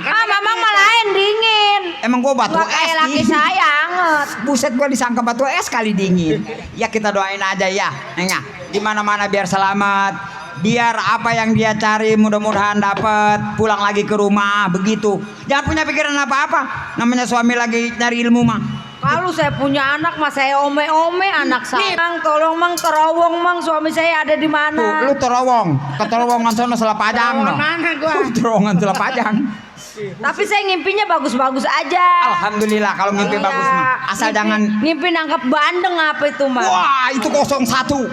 mamang malahin dingin. Emang gua batu Nggak es kayak laki nih. saya anget. Buset gua disangka batu es kali dingin. Ya kita doain aja ya, Nengnya. Di mana-mana biar selamat. Biar apa yang dia cari mudah-mudahan dapat, pulang lagi ke rumah begitu. Jangan punya pikiran apa-apa. Namanya suami lagi nyari ilmu mah. Kalau saya punya anak mas saya ome-ome anak saya. Mang tolong mang terowong mang suami saya ada di Tuh, mana? lu terowong, ke terowongan sana salah pajang no. Mana gua? Terowongan salah pajang. Tapi saya ngimpinya bagus-bagus aja. Alhamdulillah kalau mimpi Iya. bagus mah. Asal jangan ngimpi nangkep bandeng apa itu mah? wah, itu 01.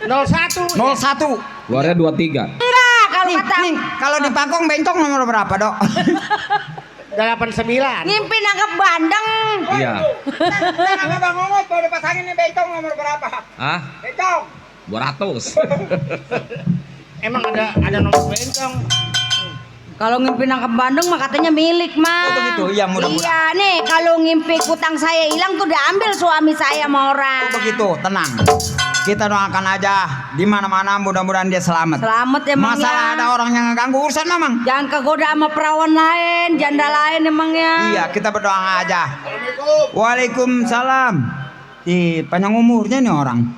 01. 01. Keluarnya 23. Enggak kalau Nih, kata nih, kalau di Pangkong bencong nomor berapa, Dok? 89. ngimpi nangkep bandeng. Iya. Nama Bang Ongot kalau dipasangin nih bencong nomor berapa? Ah, Bencong. 200. Emang ada nomor bencong. Kalau ngimpi nangkep bandeng mah katanya milik mah. Oh, begitu? Iya, mudah-mudahan. Iya nih kalau ngimpi kutang saya hilang tuh diambil suami saya sama orang. Oh, begitu, tenang. Kita doakan aja di mana-mana mudah-mudahan dia selamat. Selamat ya Mang Masalah ya. ada orang yang ngeganggu urusan Mamang. Jangan kegoda sama perawan lain, janda lain emang ya. Iya, kita berdoa aja. Waalaikumsalam. Ih, panjang umurnya nih orang.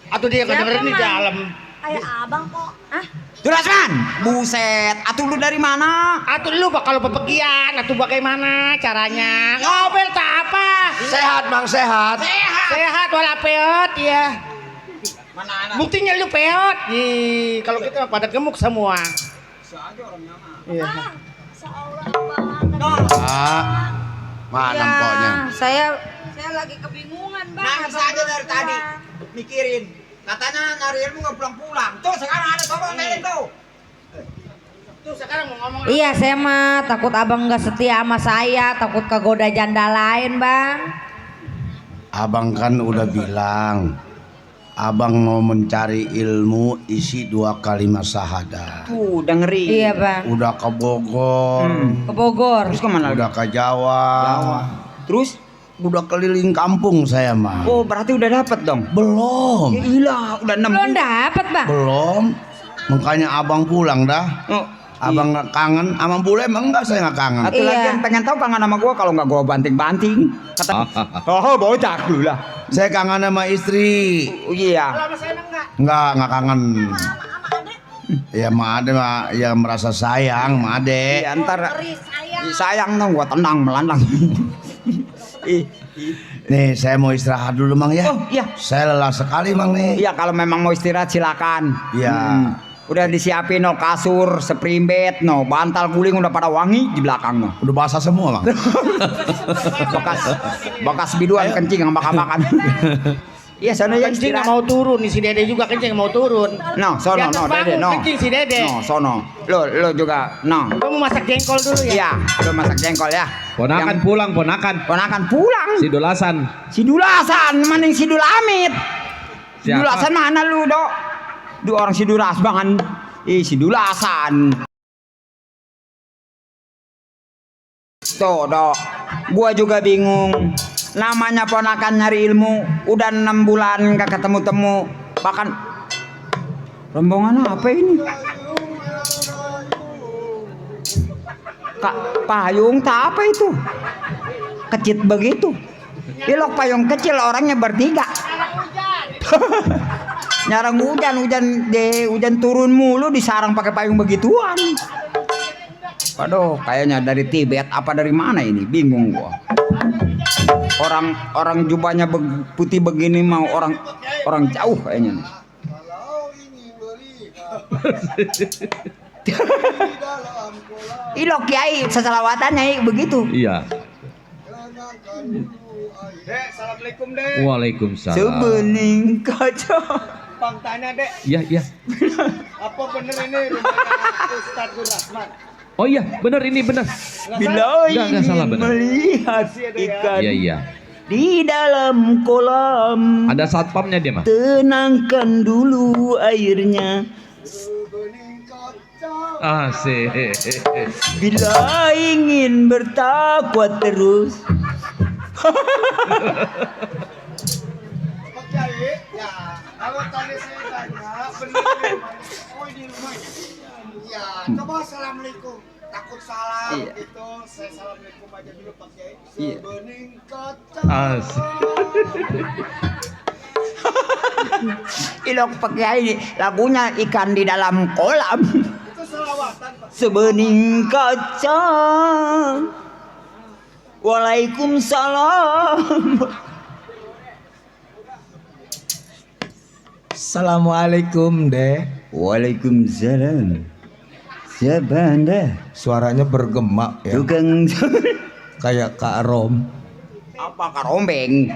Atau dia kedengeran di Mang? dalam. Kayak abang kok. Hah? Durasman, buset. Atuh lu dari mana? Atau lu bakal bepergian, atau bagaimana caranya? Ngobel tak apa? Sehat Mang, sehat. Sehat wala peot ya. Buktinya lu peot. Ih, kalau kita pada gemuk semua. Iya. Ah, mana pokoknya. Saya lagi kebingungan bang. Nangis aja dari tadi. Mikirin. Katanya nyari ilmu nggak pulang-pulang. Tuh sekarang ada sobat melin tuh. Tuh sekarang mau ngomong Iya saya mah takut abang nggak setia sama saya, takut kegoda janda lain bang. Abang kan udah bilang, abang mau mencari ilmu isi 2 kalimat syahadat. Tuh dengerin. Iya bang. Udah ke Bogor, Ke Bogor. Terus kemana? udah ke Jawa, Terus? udah keliling kampung saya mah. Oh berarti udah dapet dong? Belum, Ya ilah, udah 6 Belum dapet bang. belum. Makanya abang pulang dah. Oh, Abang nggak kangen, sama bule emang enggak, saya nggak kangen. Satu lagi yang pengen tahu kangen sama gua kalau nggak gua banting-banting. Kata, oh bocah lu lah. Saya kangen sama istri. Oh, iya. Enggak kangen. Ya ma ade mah ya merasa sayang ma ade. Iya, ntar sayang dong gua tendang melandang. Nih saya mau istirahat dulu Mang ya. Oh iya. Saya lelah sekali Mang nih. Iya kalau memang mau istirahat silakan. Iya. Udah disiapin no kasur, spring bed, no bantal guling udah pada wangi di belakang no. Udah basah semua Mang. Bekas biduan kencing sama makan. Iya sana yang kencing nggak istirahat. mau turun nih si Dede juga kencing nggak mau turun. No, sono Di atas no Dede panggung no. kencing si Dede. No, sono. Lo juga no. Kamu masak jengkol dulu ya? Iya, lo masak jengkol ya. Ponakan Yang- pulang, ponakan. Ponakan pulang. Si Dolasan. Si Dulasan, mending si Dulamit. Si Siapa? Dulasan mana lu, Dok? Dua orang si Dulas banget. Si Dulasan. Tuh, Dok. Gua juga bingung. Namanya ponakan nyari ilmu, udah 6 bulan gak ketemu-temu. Bahkan rombongan apa ini? Kak, payung tak apa itu? Kecil begitu. Ilok payung kecil orangnya bertiga. Nyarang hujan turun mulu disarang pakai payung begituan. Waduh, kayaknya dari Tibet apa dari mana ini? Bingung gua. Orang jubahnya putih begini mau orang jauh kayaknya. Ilok kiai sesalawatannya begitu. Iya. Dek, assalamualaikum dek. Waalaikumsalam. Sebening kaca. Bang tanya dek, Iya, iya. apa bener ini rumahnya Ustadz Durasman? Oh iya, benar ini benar. Bila Nggak salah, ingin benar. melihat ikan Iya, iya. di dalam kolam, Ada satpamnya dia mah. tenangkan dulu airnya. Asik. Bila ingin bertakwa terus. Pak Kiai, ya Kalau tadi saya tanya, bener. Oh ini rumahnya. Ya, coba assalamualaikum. Takut salah gitu. Saya assalamualaikum aja dulu Pak Kiai. Sebening kaca. Ilok pakai ini lagunya ikan di dalam kolam. Itu selawatan Pak. Sebening kaca. Waalaikumsalam. Assalamualaikum deh. Waalaikumsalam. Siapa Anda? Suaranya bergema ya. Tukang Kayak Kak Rom. apa karombeng?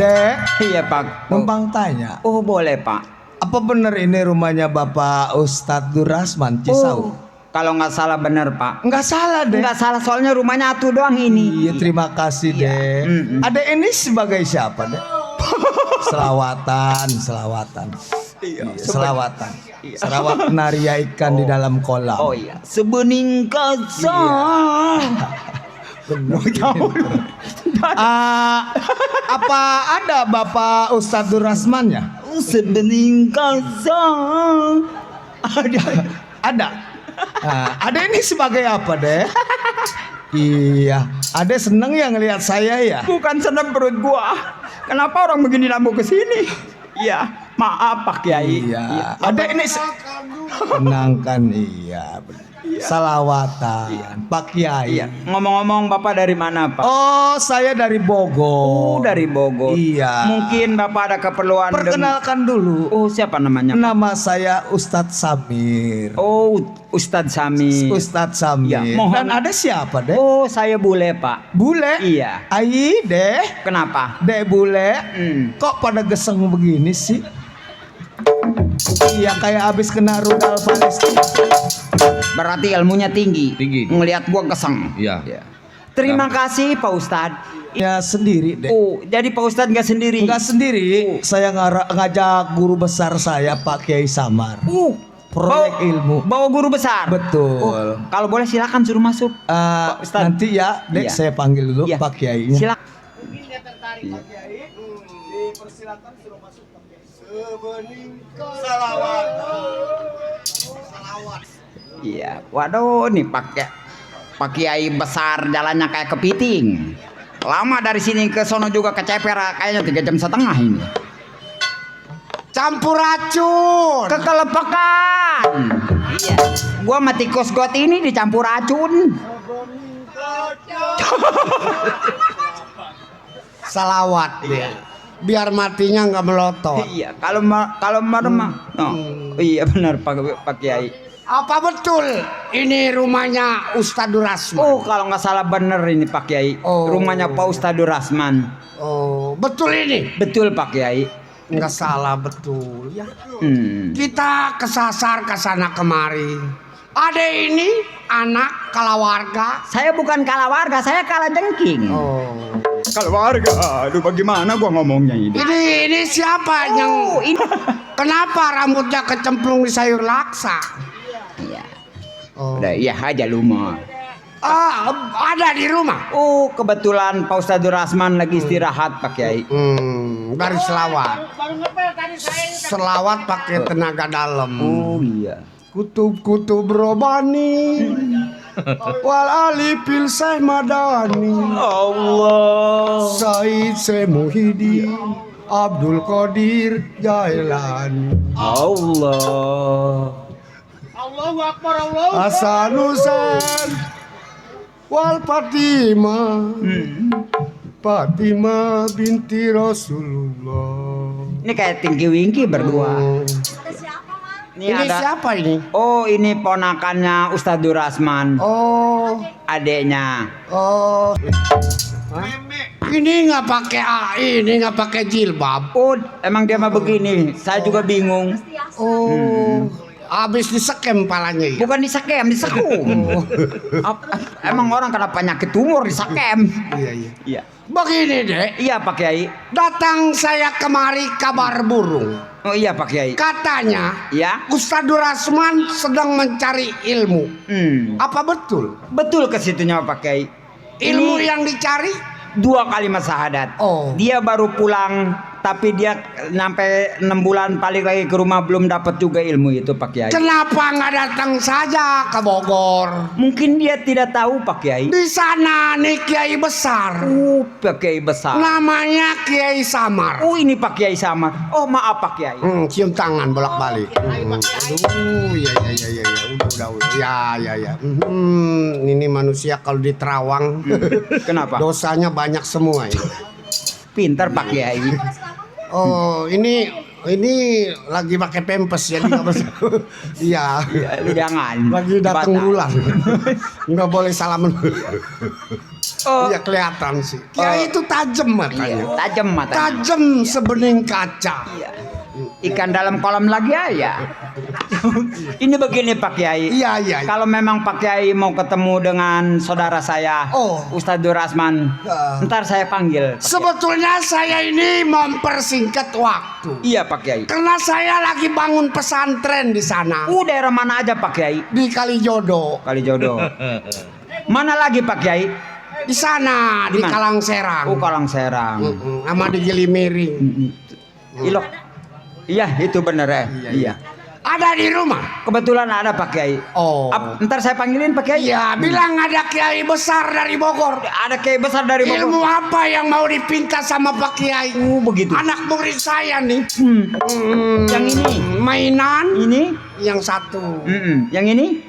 Dek, Iya Pak. numpang tanya. Oh boleh Pak. Apa bener ini rumahnya Bapak Ustadz Durasman Cisau? Kalau nggak salah bener Pak. Enggak salah deh. Nggak salah soalnya rumahnya atuh doang ini. Iya terima kasih deh. Ada ini sebagai siapa deh? Selawatan. Iya, selawatan. Selawat naria ikan di dalam kolam. Oh iya. Sebening kaca. Apa ada Bapak Ustadz Durasmannya? Sebening kaca. Ada. Ada ini sebagai apa deh? Iya, ada seneng ya ngelihat saya ya. Bukan seneng perut gua. Kenapa orang begini lampu ke sini? Iya, maaf Pak Kiai. Iya. Ada ini menangkan iya. Salawatan Pak Kiai. Iya. Ngomong-ngomong Bapak dari mana Pak? Oh, saya dari Bogor. Dari Bogor. Iya. Mungkin Bapak ada keperluan. Perkenalkan dulu. Oh, siapa namanya? Nama saya Ustadz Samir. Oh, Ustadz Sami. Ustadz Samir. Ya, mohon. Dan ada siapa deh? Oh, saya bule Pak. Bule? Iya. Ai deh. Kenapa? Deh bule. Hmm. Kok pada geseng begini sih? Iya kayak abis kena rudal Palestina. Berarti ilmunya tinggi. Ngelihat gua keseng. Iya. Terima kasih Pak Ustadz. Ya sendiri deh. Oh, jadi Pak Ustadz nggak sendiri? Enggak sendiri. Saya ngajak guru besar saya Pak Kiai Samar. Proyek ilmu. Bawa guru besar. Betul. Kalau boleh silakan suruh masuk. Pak Ustadz. Nanti ya, Dek Iya. saya panggil dulu Iya. Pak Kiainya. Silakan. Dipersilakan suruh masuk Pak Kiai. Sebening salawat. Iya. Waduh, nih Pak Kiai besar jalannya kayak kepiting. Lama dari sini ke sono juga keceper kayaknya 3,5 jam ini. Campur racun. Kekelepakan. Iya. Gua sama tikus got ini dicampur racun. Salawat dia. Biar matinya nggak melotot. Iya, kalau merem mah. Oh, iya benar Pak Kiai. Apa betul ini rumahnya Ustadz Durasman? Oh, kalau nggak salah bener ini Pak Kiai. Oh. Rumahnya Pak Ustadz Durasman. Oh, betul ini? Betul Pak Kiai. Nggak salah betul ya. Kita Kesasar ke sana kemari. Ada ini anak kalawarga. Saya bukan kalawarga, saya kalajengking. Oh. Kalawarga, aduh bagaimana gua ngomongnya ini? Ini siapa yang ini. kenapa rambutnya kecemplung di sayur laksa? Iya. Oh. Udah iya aja lu mah. Ada di rumah. Oh, kebetulan Pak Ustadz Durasman lagi istirahat Pak Kiai. Dari selawat. Baru ngepel tadi saya. Selawat pakai tenaga dalam. Oh iya. Kutub robani wal alipil Syekh Madani Allah Said Syekh Muhyiddin Abdul Qadir Jailani Allah Allahu Akbar, Allahu Akbar. Hasan Husain wal Fatimah binti Rasulullah. Ini kayak Tinggi Wingki berdua. Ini siapa ini? Oh, ini ponakannya Ustadz Durasman. Oh, Adeknya. oh. Ini nggak pakai ini nggak pakai jilbab. Oh, emang dia mah begini. Saya juga bingung. Oh, habis disekem palanya ya? Bukan disekem, disekum. Emang orang kena penyakit tumor disekem. Iya, iya. Iya. Begini deh, Iya Pak Kiai. datang saya kemari kabar burung. Oh iya Pak Kiai. Katanya, Ya. Ustadz Durasman sedang mencari ilmu. Apa betul? Betul ke situnya Pak Kiai. Ilmu Ini yang dicari? 2 kalimat syahadat. Oh. Dia baru pulang tapi dia sampai 6 bulan balik lagi ke rumah belum dapat juga ilmu itu Pak Kiai. Kenapa nggak datang saja ke Bogor? Mungkin dia tidak tahu Pak Kiai. Di sana nih Kiai besar. Pak Kiai besar. Namanya Kiai Samar. Oh ini Pak Kiai Samar. Oh maaf Pak Kiai. Cium tangan bolak-balik. Aduh, ya. Udah. Ya. Ini manusia kalau di Terawang. Kenapa? Dosanya banyak semua ya. Pintar Pak Kiai. Oh, ini lagi pakai pempes jadi nggak bisa. Iya. Jangan. Lagi datang bulan. Nggak boleh salaman. Iya kelihatan sih. Kiai itu tajam matanya. Tajam matanya. Tajam sebening kaca. Iya. Ikan dalam kolam lagi ya. Ini begini Pak Kiai. Iya. Kalau memang Pak Kiai mau ketemu dengan saudara saya, Ustadz Durasman, ntar saya panggil. Sebetulnya saya ini mempersingkat waktu. Iya Pak Kiai. Karena saya lagi bangun pesantren di sana. Daerah mana aja Pak Kiai? Di Kalijodo. Kalijodo. Mana lagi Pak Kiai? Di sana, di Kalangserang. Kalangserang. Sama di Gilimiring. Ilok. Iya, itu benar ya. Iya. Ada di rumah. Kebetulan ada Pak Kiai. Ntar saya panggilin Pak Kiai. Iya, bilang ada Kiai besar dari Bogor. Ada Kiai besar dari Bogor. Ilmu apa yang mau dipinta sama Pak Kiai? Begitu. Anak murid saya nih. Yang ini. Mainan. Ini. Yang satu. Yang ini.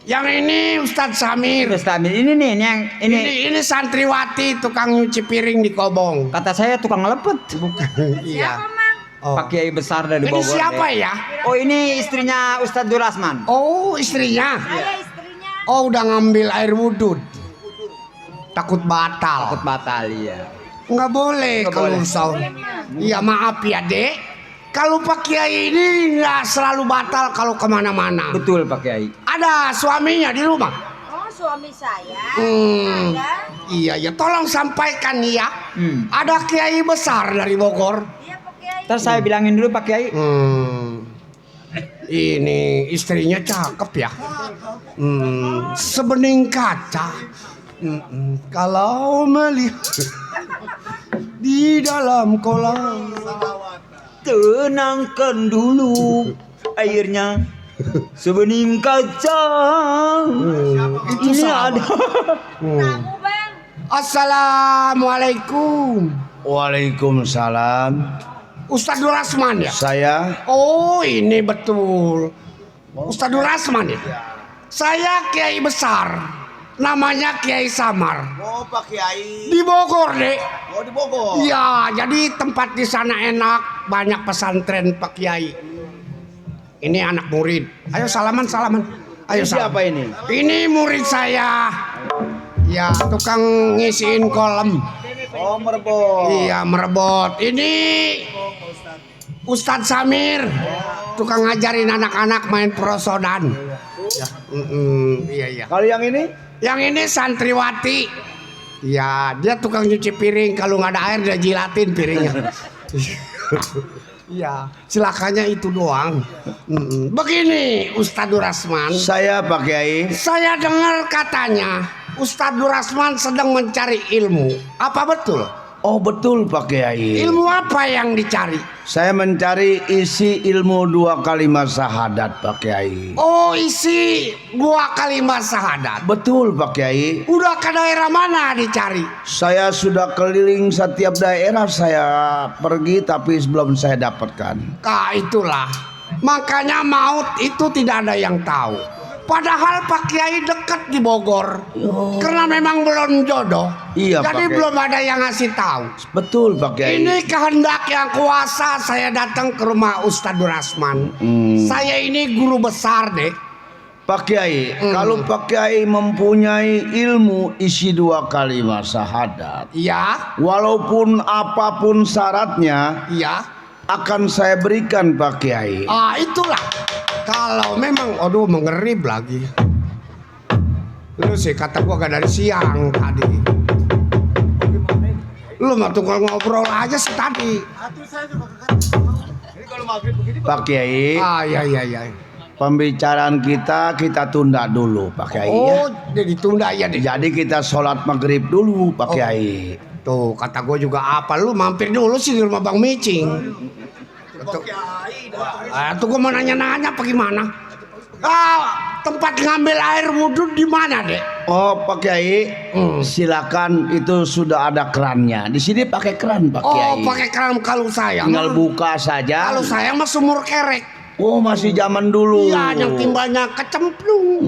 Yang ini Ustadz Samir. Ustadz Samir. Ini nih, yang ini santriwati tukang nyuci piring di Kobong. Kata saya tukang lepet. Bukan. Iya. Pak Kiai besar dari Bogor. Ini siapa ya? Oh ini istrinya Ustadz Durasman. Oh istrinya. Saya istrinya. Oh udah ngambil air wudhu. Takut batal. Takut batal iya. Nggak boleh kalau sahur. Iya maaf ya dek. Kalau Pak Kiai ini nggak selalu batal kalau kemana-mana. Betul Pak Kiai. Ada suaminya di rumah. Oh suami saya. Ada. Iya tolong sampaikan ya. Ada Kiai besar dari Bogor. Ntar saya bilangin dulu Pak Kiai. Ini istrinya cakep ya. Sebening kaca. Kalau melihat di dalam kolam. Tenangkan dulu airnya. Sebening kaca. Ini ada. Assalamualaikum. Waalaikumsalam. Ustadz Durasman ya? Saya. Oh ini betul. Ustadz Durasman ya? Saya Kiai besar. Namanya Kiai Samar. Oh Pak Kiai. Di Bogor dek. Oh di Bogor. Iya jadi tempat di sana enak. Banyak pesantren Pak Kiai. Ini anak murid. Ayo salaman. Ayo Siapa ini? Ini murid saya. Ya tukang ngisiin kolam. Oh merebot. Iya merebot. Ini Ustadz Samir, tukang ngajarin anak-anak main prosodan. Iya. Kalau yang ini? Yang ini santriwati. Ya dia tukang nyuci piring. Kalau nggak ada air dia jilatin piringnya. Iya. Silakannya itu doang. Begini Ustadz Durasman. Saya Pak Kiai. Saya dengar katanya Ustadz Durasman sedang mencari ilmu. Apa betul? Oh betul Pak Kiai. Ilmu apa yang dicari? Saya mencari isi ilmu 2 kalimat syahadat Pak Kiai. Oh isi 2 kalimat syahadat. Betul Pak Kiai. Udah ke daerah mana dicari? Saya sudah keliling setiap daerah saya pergi tapi belum saya dapatkan. Itulah. Makanya maut itu tidak ada yang tahu. Padahal Pak Kiai dekat di Bogor. Karena memang belum jodoh. Iya, jadi Pak Kiai. belum ada yang ngasih tahu. Betul Pak Kiai. Ini kehendak yang kuasa saya datang ke rumah Ustadz Durasman. Saya ini guru besar deh. Pak Kiai, kalau Pak Kiai mempunyai ilmu isi 2 kalimat syahadat, Iya. walaupun apapun syaratnya, Iya. akan saya berikan Pak Kiai. Itulah. Kalau memang, aduh mengerib lagi. Lu sih kata gua gak dari siang tadi. Lu mah tukang ngobrol aja sih tadi. Pak Kiai, Iya. pembicaraan kita tunda dulu Pak Kiai ya. Oh, jadi tunda ya deh. Jadi kita sholat maghrib dulu Pak Kiai. Tuh kata gue juga apa, lu mampir dulu sih di rumah Bang Micing. Tuh gue mau nanya-nanya apa gimana? Tempat ngambil air wudhu di mana, Dek? Oh, Pak Kiai, silakan, itu sudah ada kerannya. Di sini pakai keran, Pak Kiai. Oh, pakai keran. Kalau saya tinggal buka saja. Kalau saya mah sumur kerek. Oh, masih zaman dulu. Iya, yang timbanya kecemplung.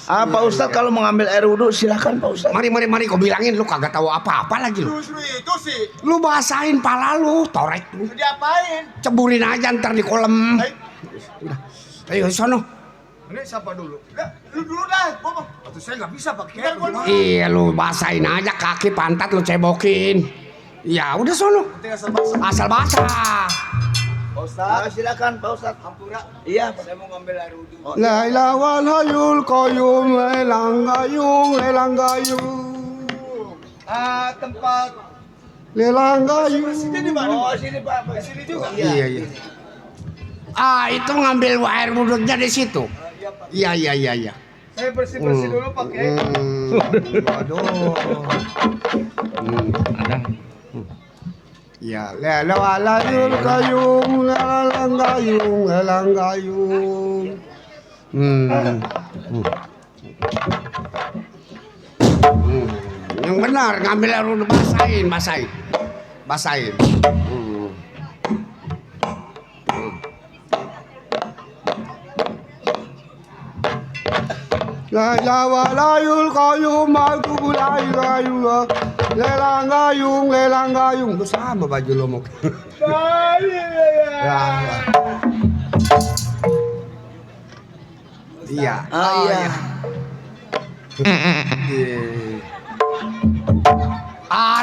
Pak Ustadz kalau mengambil air wudhu silakan Pak Ustadz. Mari, kau bilangin lu kagak tahu apa-apa lagi lu. Justru itu sih. Lu basahin pala lu, torek lu. Diapain? Ceburin aja ntar di kolam. Ayo sono. Ini siapa dulu? Lu dulu dah, Bobo. Atau saya nggak bisa pakai. Iya, lu basahin aja kaki pantat lu cebokin. Ya udah sono. Asal basah. Pak Ustadz. Silakan Pak Ustadz. Ampura. Iya. Saya mau ngambil air wudhu. La ilaha wal hayyul qayyum lelang gayung. Tempat Lelang gayung. sini di mana? Oh, sini Pak. Di sini juga. Iya. Itu ngambil air wudhunya di situ. Iya. Saya bersih-bersih dulu pakai. Ya, La walayul qayyum lelang gayung. Yang benar ngambil air wudhu, basahin. La ilaha walayul qayyum lelang gayung. Lu sama baju lo mau. Iya. Iya.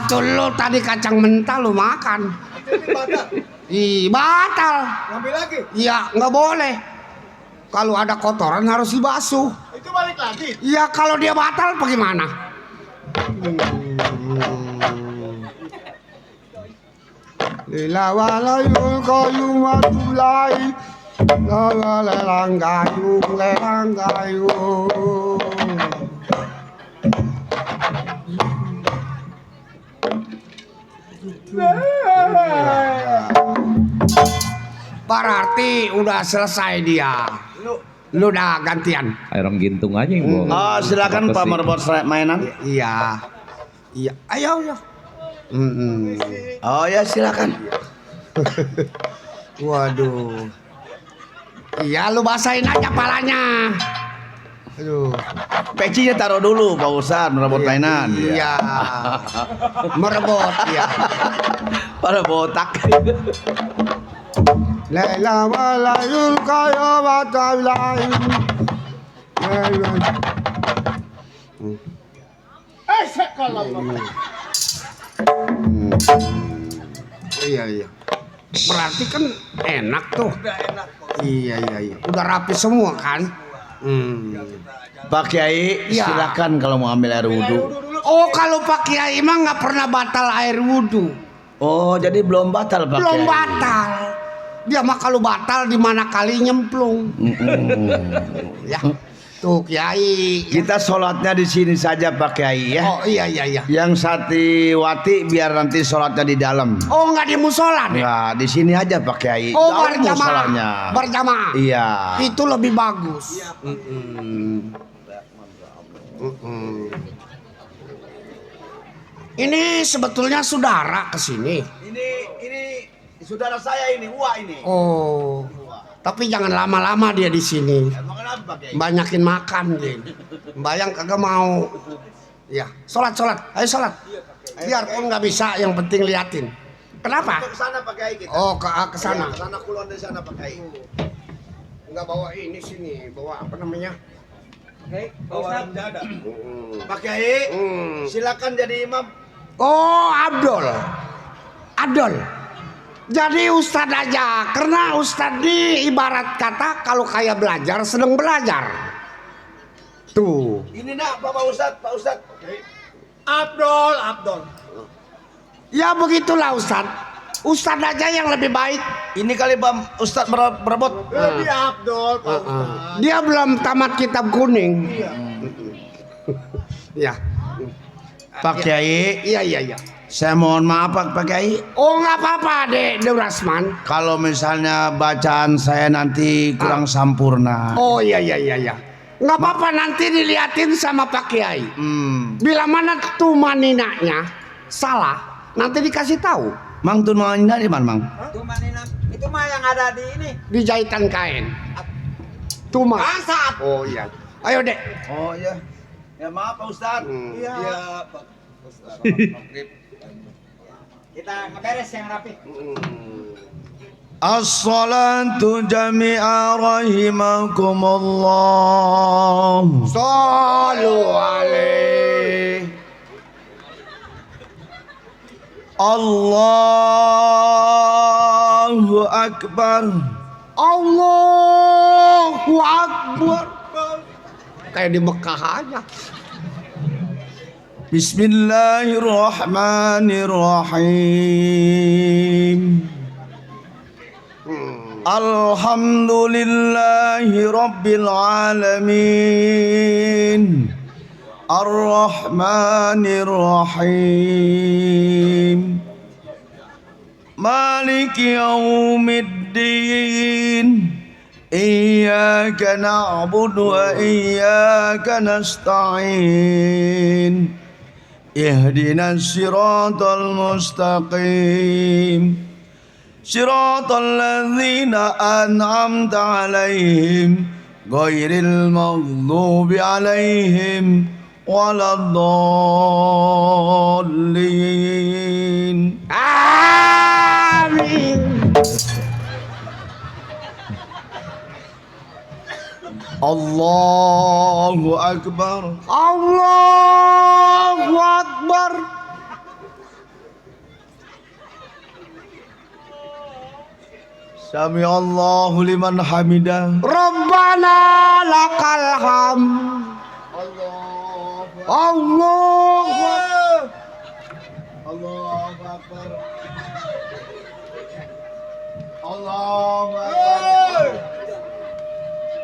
Tuh lu tadi kacang mentah lu makan. Batal. Ngambil lagi. Iya, nggak boleh. Kalau ada kotoran harus dibasuh. Itu balik lagi. Iya, kalau dia batal bagaimana? La walayul qayyum watulai. Lelang gayung. Berarti udah selesai dia. Lu udah gantian. Airong gintung aja yang bawa. Silakan Pak merebut mainan. Iya. Ayo. Oh ya, silakan. Waduh. Iya, lu basahin aja palanya. Aduh. Pecinya taruh dulu Pak Ustadz merebut mainan. Iya. Merebut ya. Pada botak. La ilaha walayul qayyum watulai. Iya. Berarti kan enak tuh. Iya. Udah rapi semua kan? Pak Kiai, silakan kalau mau ambil air wudhu. Oh, kalau Pak Kiai mah nggak pernah batal air wudhu. Oh, jadi belum batal Pak Belum Kiai. batal. Dia mah kalau batal di mana kali nyemplung. Ya. Tuh Kiai. Kita sholatnya di sini saja Pak Kiai ya. Oh iya. Yang Satiwati biar nanti sholatnya di dalam. Oh nggak di musola deh. Nah, di sini aja Pak Kiai. Oh Jauh berjamaah. Berjamaah. Iya. Itu lebih bagus. Ini sebetulnya saudara kesini. Ini saudara saya ini, Wah ini. Oh. Tapi jangan lama-lama dia di sini. Emang kenapa Pak Kiai? Banyakin makan dia. Bayang kagak mau. Ya, sholat. Ayo sholat. Biarpun nggak bisa, yang penting liatin. Kenapa? Ke sana Pak Kiai kita. Oh, ke sana. Ke sana keluar dari sana Pak Kiai. Nggak bawa ini sini, bawa apa namanya? Bawa ada. Pak Kiai, silakan jadi imam. Oh, Abdul. Jadi Ustadz aja, karena Ustadz ini ibarat kata kalau kayak belajar sedang belajar. Tuh. Ini nak Pak Ustadz. Abdul. Ya begitulah Ustadz. Ustadz aja yang lebih baik. Ini kali Pak Ustadz berebut. Lebih Abdul Pak Ustadz. Dia belum tamat kitab kuning. Ya. Pak Kiai, Iya. saya mohon maaf Pak Kiai. Oh nggak apa-apa deh, Rasman. Kalau misalnya bacaan saya nanti kurang sempurna. Oh iya. Nggak apa-apa, nanti diliatin sama Pak Kiai. Bila mana tuh maninanya salah, nanti dikasih tahu. Mang Tun Manina di mana, Mang? Itu mah yang ada di ini. Di jahitan kain. Tuma. Bangsat. Oh iya. Ayo dek. Oh iya. Ya maaf Pak Ustadz. Iya. Pak Ustaz. Kita ngeberes yang rapi. As-salatu jami'a rahimakumullah. Sallu alaih. Allahu Akbar. Allahu Akbar. Kayak di Mekah aja. Bismillahirrahmanirrahim. Alhamdulillahi Rabbil Alamin. Ar-Rahmanir-Rahim. Maliki Yaumiddin. Iyyaka na'budu wa iyyaka nasta'in. Ihdinas siratal mustaqim. Siratal ladzina an'amta 'alaihim ghairil maghdubi 'alaihim waladdallin. Amin. Allahu Akbar. Allahu Akbar. Sami Allahu liman hamidah. Rabbana lakal hamd. Allahu Akbar. Allahu Akbar. Allahu Akbar.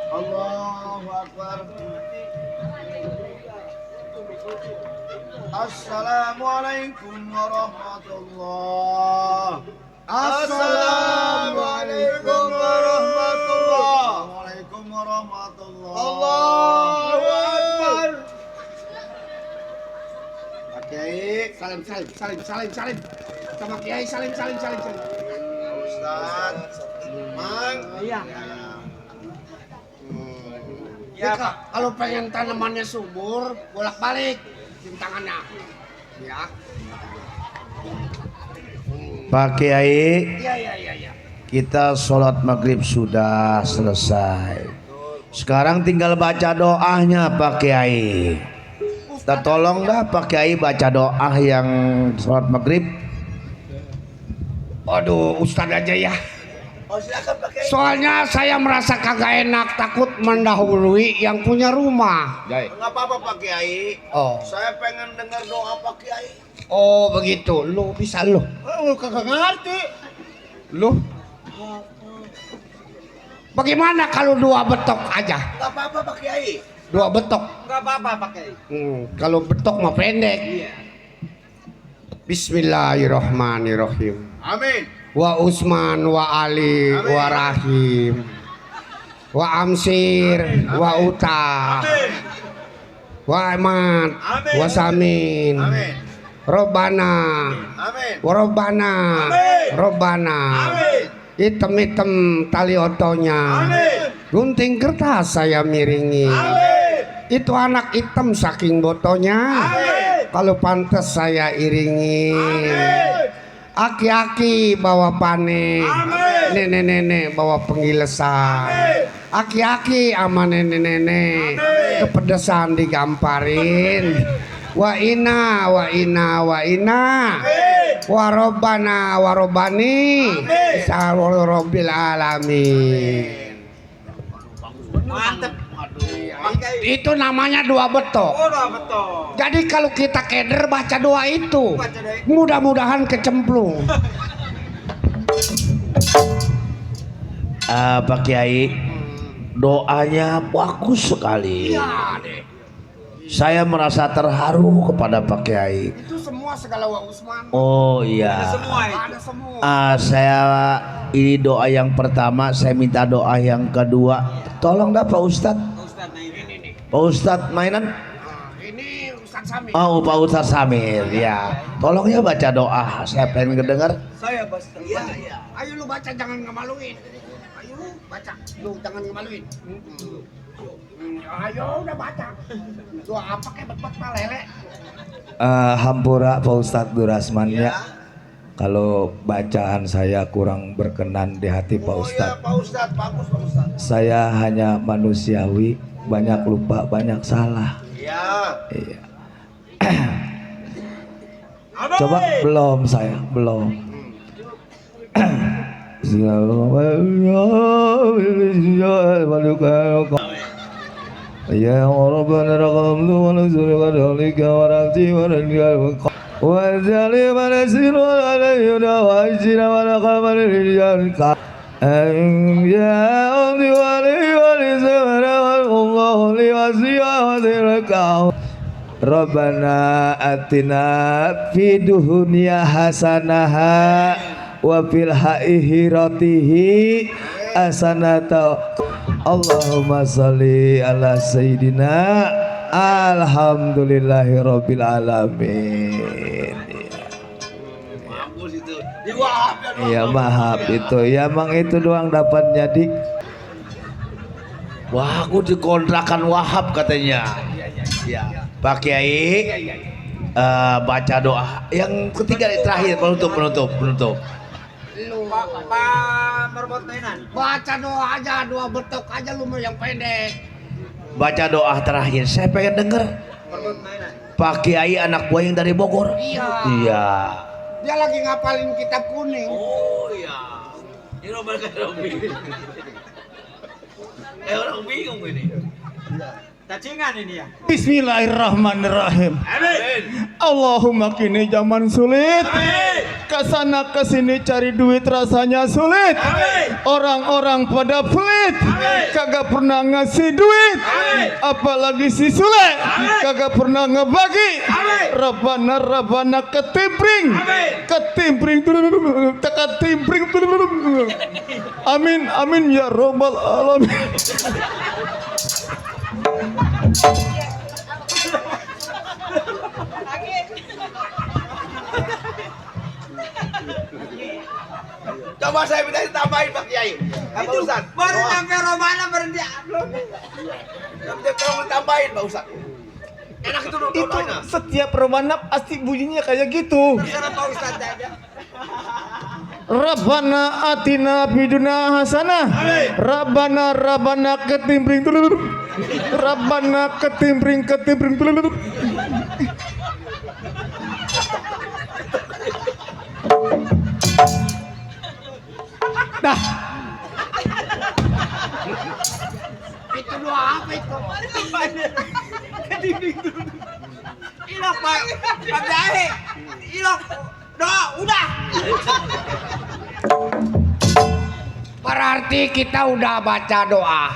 Allahu Akbar. Assalamualaikum warahmatullah. Assalamualaikum warahmatullah. Waalaikumsalam warahmatullah. Allahu Akbar. Pak Kiai, salim. Sama Kiai salim. Ustaz. Mang. Iya. Ya, kalau pengen tanamannya subur, bolak-balik tangannya. Ya. Pak Kiai, Iya. kita sholat maghrib sudah selesai. Sekarang tinggal baca doanya Pak Kiai. Kita tolong dah Pak Kiai baca doa yang sholat maghrib. Aduh, Ustadz aja ya. Oh silakan Pak Kiai. Soalnya saya merasa kagak enak, takut mendahului yang punya rumah. Enggak apa-apa Pak Kiai. Oh. Saya pengen dengar doa Pak Kiai. Oh begitu, lu bisa lu. Oh, kagak ngerti. Lu. Bagaimana kalau dua betok aja? Enggak apa-apa Pak Kiai. Dua betok. Enggak apa-apa Pak Kiai. Kalau betok mah pendek. Bismillahirrahmanirrahim. Amin. Wa Usman wa Ali Amin. wa Rahim wa Amsir wa Uta Amin. wa Ahmad Amin. wa Samin Amin. Robbana Amin. wa Robbana Amin. Robbana Amin. hitam-hitam tali otonya Amin. gunting kertas saya miringi Amin. itu anak hitam saking botonya Amin. kalau pantas saya iringi aki-aki bawa pane, nenek-nenek bawa penggilesan, aki-aki sama nenek-nenek kepedesan digamparin. Wa ina warobana warobani sarobbil alamin. Mantep. Itu namanya doa betok. Oh, betul. Jadi kalau kita keder baca doa itu, mudah-mudahan kecemplung. Pak Kiai, doanya bagus sekali. Iya deh. Saya merasa terharu kepada Pak Kiai. Itu semua segala wa Usman. Oh iya. Ada semua. Saya ini doa yang pertama, saya minta doa yang kedua. Tolong dah Pak Ustadz. Pak Ustadz mainan. Ini Ustaz Samir. Oh Pak Ustadz Samir ya. Tolong ya baca doa. Saya pengen kedengar. Saya pasti. Iya. Ayo lu baca, jangan ngemaluin. Ayo baca, lu jangan ngemaluin. Ayo udah baca. Doa apa kayak bet-bet lele. Hampura Pak Ustadz Durasman ya. Kalau bacaan saya kurang berkenan di hati Pak Ustadz. Pak Ustadz, bagus Pak Ustadz. Saya hanya manusiawi, banyak lupa, banyak salah. Iya. Coba belum saya, belum. Ya Rabbana raqamtu wa nazurika dalika wa rati wa rinka wa jali wa nasiru alayna wa ajina wa naqamal rijalka ya andi wa li wa li zamana wa Allah li wa siya wa diraka Rabbana atina fi dunya hasanaha wa fil akhiratihi hasanata Allahumma sholli ala sayyidina alhamdulillahi rabbil alamin. Iya maaf itu ya, emang itu doang dapat jadi. Wah, aku dikontrakan Wahab katanya. Ya. Pak Kiai baca doa yang ketiga terakhir penutup. Lu Pak Merbot mainan. Baca doa aja, doa betok aja lu mau yang pendek. Baca doa terakhir. Saya pengen denger. Pak Kiai anak buah yang dari Bogor. Iya. Dia lagi ngapalin kitab kuning. Oh iya. Ini orang bingung. Orang bingung ini. Cacingan ini ya. Bismillahirrahmanirrahim. Amin. Allahumma kini zaman sulit. Amin. Kesana kesini cari duit rasanya sulit. Amin. Orang-orang pada pelit. Amin. Kagak pernah ngasih duit. Amin. Apalagi si Sule. Amin. Kagak pernah ngebagi. Amin. Rabana ketimpring. Amin. Ketimpring. Ketimpring. Amin ya robbal alamin. Coba saya minta ditambahin Pak Kiai. Pak Ustadz. Baru sampai Romana berhenti. Tolong ditambahin Pak Ustadz. Enak itu doanya. Setiap romana pasti bunyinya kayak gitu. Karena Pak Ustadz aja. Rabbana atina biduna hasanah. Rabbana ketimpring. Rabbana ketimpring. Dah. Itu doa apa itu? Ilok Pak Kiai. Ilok. Doa udah. Berarti kita udah baca doa.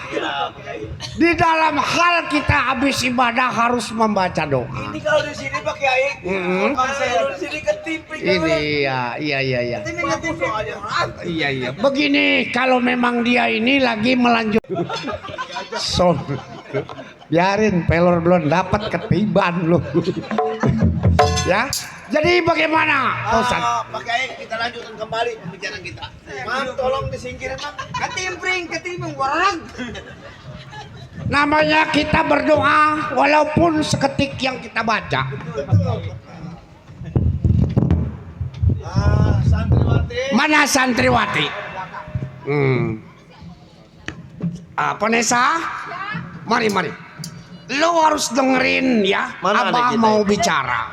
Di dalam hal kita habis ibadah harus membaca doa. Ini kalau di sini Pak Kiai. Kalau saya di sini ketimping. Ini iya. Iya. Begini, kalau memang dia ini lagi melanjut. So, biarin pelor belum dapat ketiban lu. Ya. Jadi bagaimana, Ustaz? Pak Kiai, kita lanjutkan kembali pembicaraan kita. Mam, tolong disingkirin, Mam. Ketimpring orang. Namanya kita berdoa walaupun seketik yang kita baca. Santriwati. Mana santriwati? Apa Nesa? Mari. Lo harus dengerin ya. Mana Abah ada kita mau ini? bicara.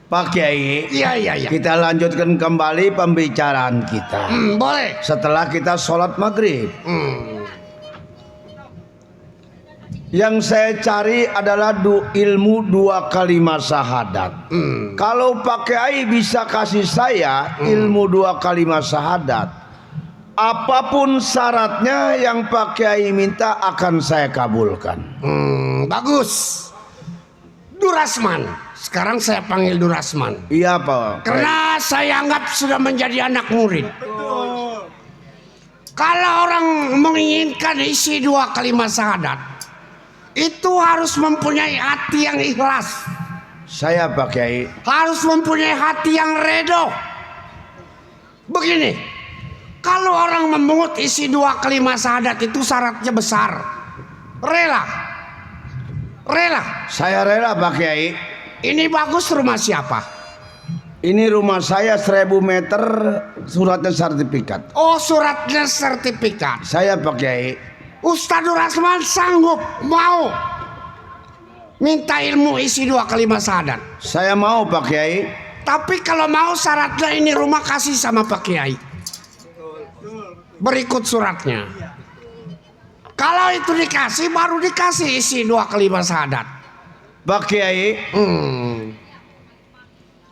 Pak Kiai. Iya. Kita lanjutkan kembali pembicaraan kita. Boleh. Setelah kita sholat maghrib. Yang saya cari adalah ilmu 2 kalimat syahadat. Kalau Pak Kiai bisa kasih saya ilmu 2 kalimat syahadat, apapun syaratnya yang Pak Kiai minta akan saya kabulkan. Bagus. Durasman. Sekarang saya panggil Durasman. Iya Pak. Karena saya anggap sudah menjadi anak murid. Kalau orang menginginkan isi 2 kalimat syahadat, itu harus mempunyai hati yang ikhlas. Saya Pak Kiai. Harus mempunyai hati yang redo. Begini, kalau orang memungut isi 2 kalimat syahadat itu syaratnya besar. Rela. Saya rela Pak Kiai. Ini bagus, rumah siapa? Ini rumah saya 1000 meter, suratnya sertifikat. Oh, suratnya sertifikat. Saya Pak Kiai. Ustadz Durasman sanggup mau minta ilmu isi 2 kalimat syahadat. Saya mau Pak Kiai. Tapi kalau mau syaratnya ini rumah kasih sama Pak Kiai. Berikut suratnya. Kalau itu dikasih, baru dikasih isi 2 kalimat syahadat. Pak Kiai,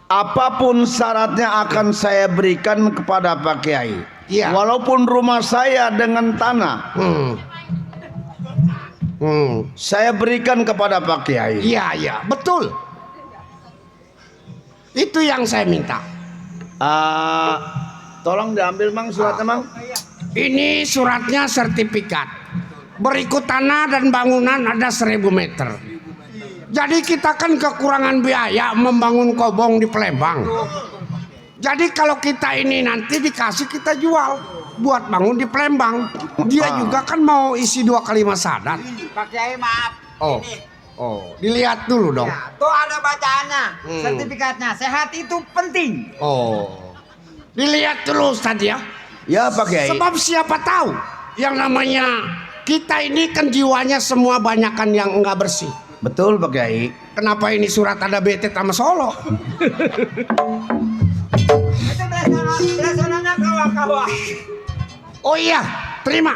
apapun syaratnya akan saya berikan kepada Pak Kiai. Iya. Walaupun rumah saya dengan tanah, saya berikan kepada Pak Kiai. Iya, betul. Itu yang saya minta. Tolong diambil Mang suratnya Mang. Ini suratnya sertifikat. Berikut tanah dan bangunan ada 1000 meter. Jadi kita kan kekurangan biaya membangun kobong di Palembang. Jadi kalau kita ini nanti dikasih, kita jual buat bangun di Palembang. Dia juga kan mau isi 2 kalimat syahadat. Pak Kiai maaf. Oh. Ini. Oh, dilihat dulu dong. Ya, tuh ada bacaannya, sertifikatnya. Sehat itu penting. Oh. Dilihat dulu Ustaz ya. Ya Pak Kiai. Sebab siapa tahu yang namanya kita ini kan jiwanya semua banyakan yang enggak bersih. Betul Pak Kiai. Kenapa ini surat ada BT sama Solo? Itu biasanya kawan-kawan. Oh iya, terima.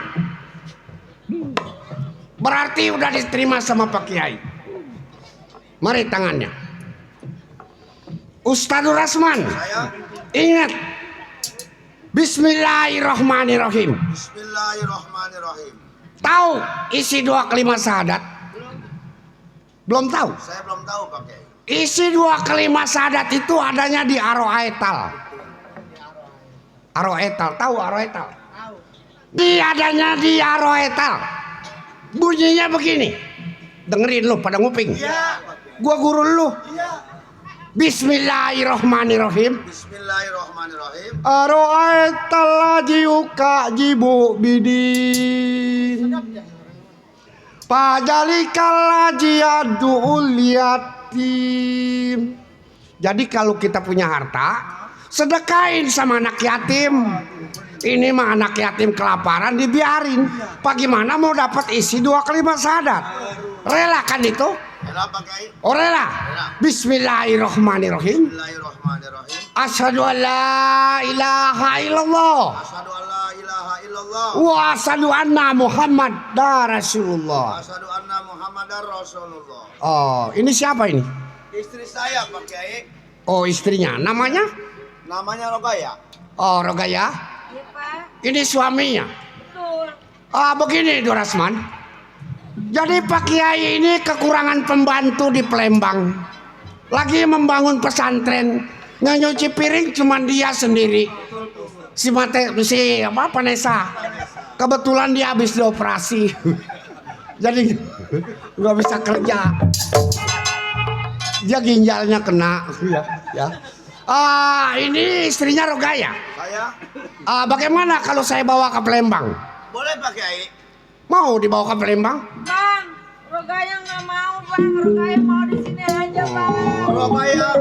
Berarti udah diterima sama Pak Kiai. Mari tangannya. Ustadz Durasman. Ingat. Bismillahirrahmanirrahim. Bismillahirrahmanirrahim. Tahu isi 2 kalimat syahadat? Belum tahu? Saya belum tahu Pak Kiai. Isi 2 kalimat syahadat itu adanya di Aroetal. Aroetal, tahu Aroetal? Adanya di Aroetal. Bunyinya begini. Dengerin lu pada nguping. Gua guru lu. Bismillahirrahmanirrahim. Bismillahirrahmanirrahim. Aroetal lajiuka jibu bidin. Pajalikal lajiadul yatim. Jadi kalau kita punya harta, sedekain sama anak yatim. Ini mah anak yatim kelaparan dibiarin. Bagaimana mau dapat isi 2 kalimat syahadat? Rela kan itu? Rela Pak Kiai. Oh rela. Bismillahirrahmanirrahim. Bismillahirrahmanirrahim. Asyhadu an la ilaha illallah. Asyhadu an la ilaha illallah. Wa asyhadu anna Muhammadar Rasulullah. Asyhadu anna Muhammadar Rasulullah. Oh, ini siapa ini? Istri saya Pak Kiai. Oh, istrinya. Namanya? Namanya Rogaya. Oh, Rogaya. Ini suaminya. Begini Durasman. Jadi Pak Kiai ini kekurangan pembantu di Palembang. Lagi membangun pesantren. Nyuci piring cuma dia sendiri. Si Vanessa. Kebetulan dia habis dioperasi. Jadi nggak bisa kerja. Dia ginjalnya kena. Ya. Ini istrinya Rogaya. Saya. Bagaimana kalau saya bawa ke Palembang? Boleh Pak Kiai. Mau dibawa ke Palembang? Bang, Rogaya nggak mau bang. Rogaya mau di sini aja bang. Rogaya.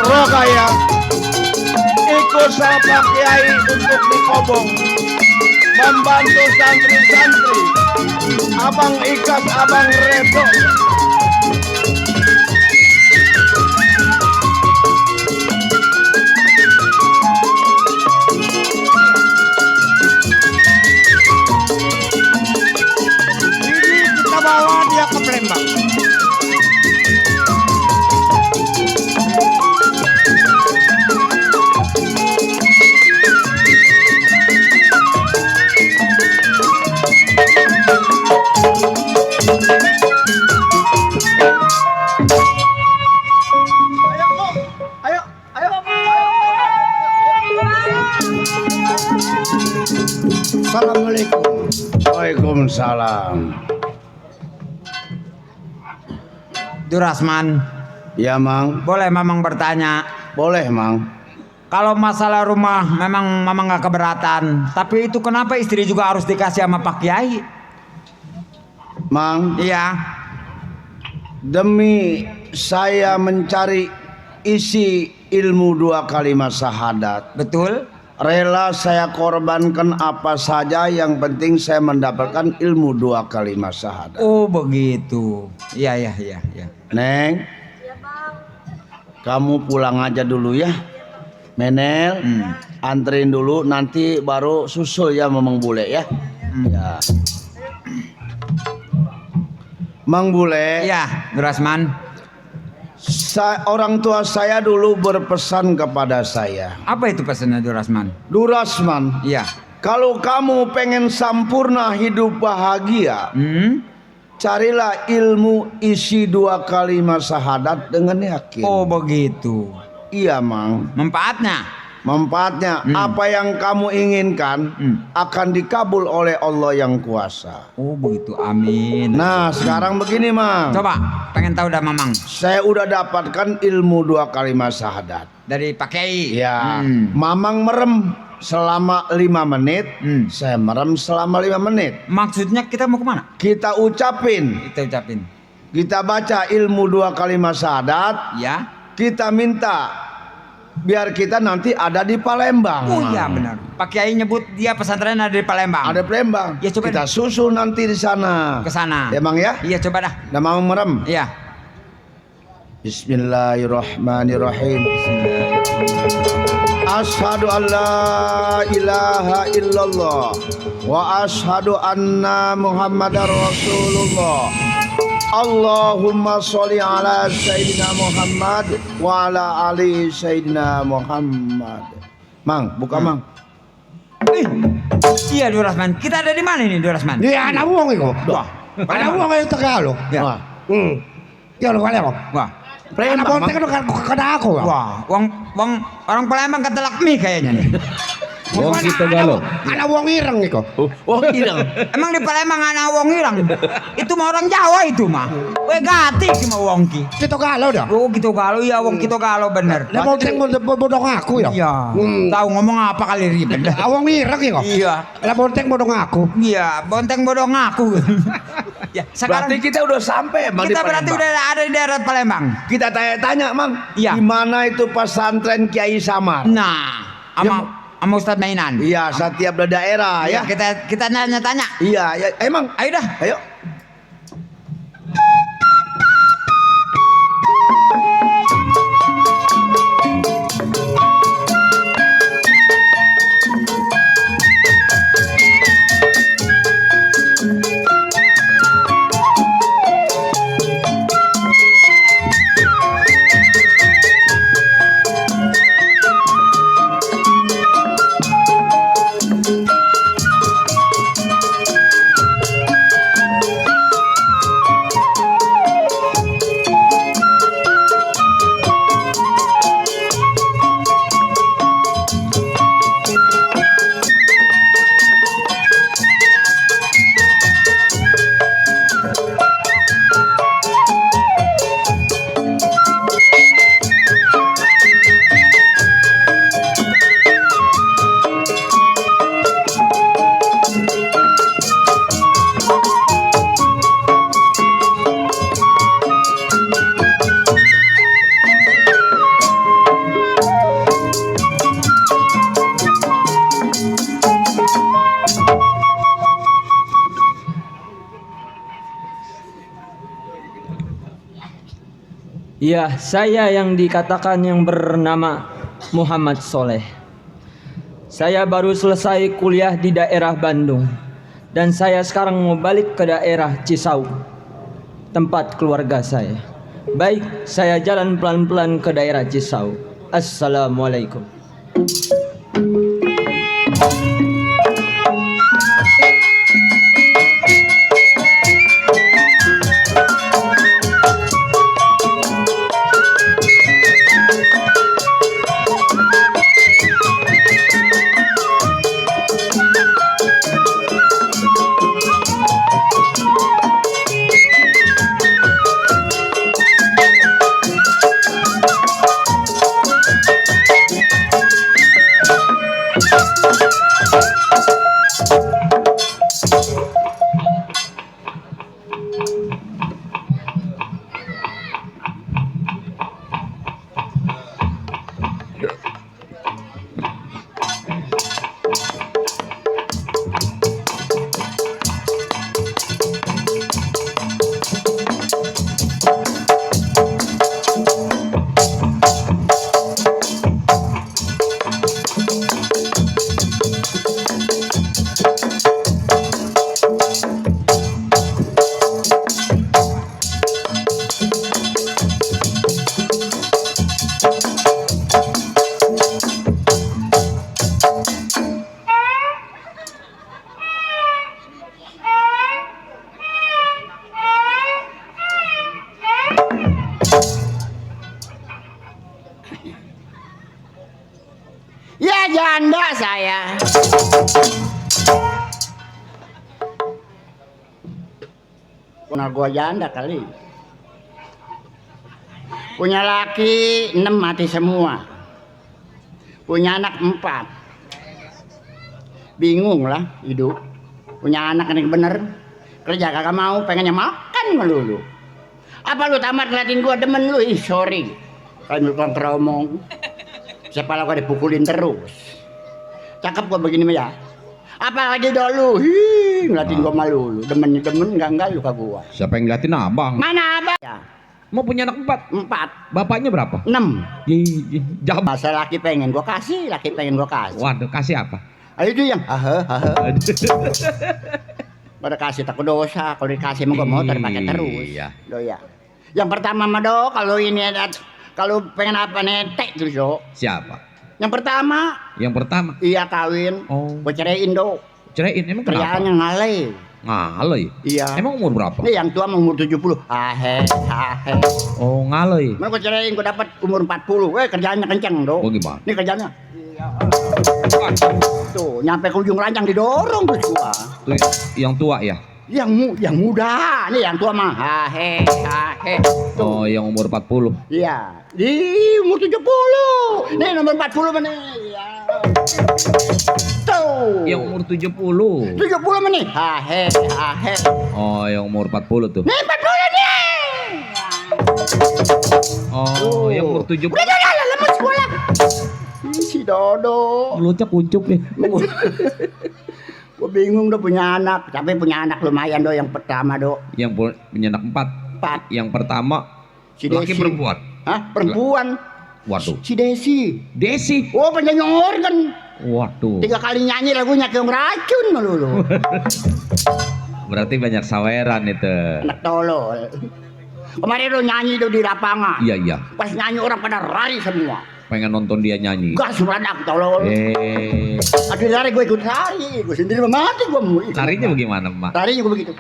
Rogaya ikut sama Pak Kiai untuk dikobong, membantu santri-santri. Abang ikhlas, abang redo. Palembang. Assalamualaikum. Waalaikumsalam. Durasman, Ya Mang, boleh Mamang bertanya? boleh Mang. Kalau masalah rumah memang Mamang nggak keberatan, tapi itu kenapa istri juga harus dikasih sama Pak Kiai? Mang, Iya. demi saya mencari isi ilmu 2 kalimat syahadat, Betul? rela saya korbankan apa saja, yang penting saya mendapatkan ilmu 2 kalimat syahadat. Oh begitu. Iya. Neng, kamu pulang aja dulu ya. Menel, anterin dulu, nanti baru susul ya Mang Bule ya. Ya. Mang Bule, Iya, Durasman. orang tua saya dulu berpesan kepada saya, Apa itu pesannya Durasman? Durasman, Iya. kalau kamu pengen sempurna hidup bahagia, carilah ilmu isi 2 kalimat syahadat dengan yakin. Oh begitu. Iya Mang. Manfaatnya apa yang kamu inginkan akan dikabul oleh Allah yang kuasa. Oh begitu. Amin. Nah sekarang begini Mang, Coba, pengen tahu dah Mamang. saya udah dapatkan ilmu 2 kalimat syahadat. Dari Pak Kiai. Ya, Mamang merem selama 5 menit, saya merem selama 5 menit. Maksudnya kita mau kemana? Kita ucapin, Kita ucapin. kita baca ilmu 2 kalimat syahadat, Ya. kita minta biar kita nanti ada di Palembang. Oh iya benar. Pak Kiai nyebut dia pesantren ada di Palembang. Ada Palembang. Ya, coba kita susul nanti di sana. ke sana. Ya Mang ya. Iya coba dah. Udah mau merem. Iya. Bismillahirrahmanirrahim. Asyhadu an la ilaha illallah wa asyhadu anna Muhammadar Rasulullah. Allahumma sholli ala Sayyidina Muhammad wa ala ali Sayyidina Muhammad. Mang, buka Mang. Iya Durasman. Kita ada di mana ini Durasman? Di anak wong iku. Wah. Anak wong itu Tagalog. Ya. Wah, Ya lu kali kok. Wah. Anak Palembang, bonteng Mang. itu kena aku. Wah. Orang Palembang ketelak mie kayaknya nih. Wong kita galau. Anak wong ireng iku. Oh, ireng. Emang di Palembang anak wong irang. Itu mah orang Jawa itu mah. Weh gati ki mah wong ki. Kita galau dah. Oh gitu galau ya wong kita galau bener. Lah bonteng bodong aku ya. Iya. Tahu ngomong apa kali ribet. Awang ireng iku. Iya. Lah bonteng bodong aku. Iya, bonteng bodoh ngaku. Ya, sekarang Berarti kita udah sampai Mang, di kita berarti Palembang. udah ada di daerah Palembang. Kita tanya-tanya Mang, Iya. di mana itu pesantren Kiai Samar? Nah, sama Ustadz Mainan. Iya, setiap daerah Ya, ya. kita nanya-tanya. Iya, ya, emang. Ayo dah. Ayo. Iya, saya yang dikatakan yang bernama Muhammad Soleh. Saya baru selesai kuliah di daerah Bandung dan saya sekarang mau balik ke daerah Cisauk. tempat keluarga saya. Baik, saya jalan pelan-pelan ke daerah Cisau. Assalamualaikum. Ya janda saya. Kenal gua janda kali. Punya laki 6 mati semua. Punya anak 4. Bingung lah hidup. Punya anak yang bener. Kerja kagak mau, pengennya makan melulu. Apa lu tamat ngeliatin gua demen lu? Ih sorry. Kan lu kontromong. Siapa lo gua dipukulin terus. Cakep gua begini ya. Apa lagi dulu? Ngeliatin gua malu lu. Demen enggak lu ke gua. Siapa yang ngeliatin abang? Mana abang? Ya. Mau punya anak 4? 4. Bapaknya berapa? 6. Jawab. Masa laki pengen gua kasih, laki pengen gua kasih. Waduh, kasih apa? Itu yang pada kasih takut dosa. Kalau dikasih mah gua mau terpakai terus. Iya. Do ya. Yang pertama mah do, kalau ini ada kalau pengen apa netek terus do. Siapa? Yang pertama. Yang pertama? Iya kawin. Oh. Gua ceraiin do. Ceraiin emang kenapa? Kerjaannya ngalai. Ngalai? Iya. Emang umur berapa? Ini yang tua umur 70. Ahe. Oh ngalai. Mana gua ceraiin gua dapat umur 40. Kerjaannya kenceng do. Oh gimana? Ini kerjaannya. Tuh, nyampe ke ujung ranjang didorong terus gua. Tuh yang tua ya? Yang muda, nih yang tua mah hahe. Oh, yang umur 40. Iya. Di umur 70. Nih nomor 40 mana? Iya. Tuh. Yang umur 70. 70 mana nih? Hahe. Oh, yang umur 40 tuh. Nih 40 nih. Oh, yang umur 70. Udah lemes sekolah. Si Dodo. Mulutnya kuncup nih. Gue bingung do punya anak, tapi punya anak lumayan do yang pertama do. Yang punya anak 4. Yang pertama si laki Desi. perempuan. Hah? Perempuan. Waduh. Si Desi. Desi. Oh penyanyi organ. Waduh. 3 kali nyanyi lagunya ke racun melulu. Berarti banyak saweran itu. Anak tolol. Kemarin lo nyanyi do di lapangan. Iya. Pas nyanyi orang pada lari semua. Pengen nonton dia nyanyi. Gas beranak tolol. Aduh lari gue ikut lari. Gue sendiri mati gue mau. Larinya bagaimana, Mak? Larinya gue begitu.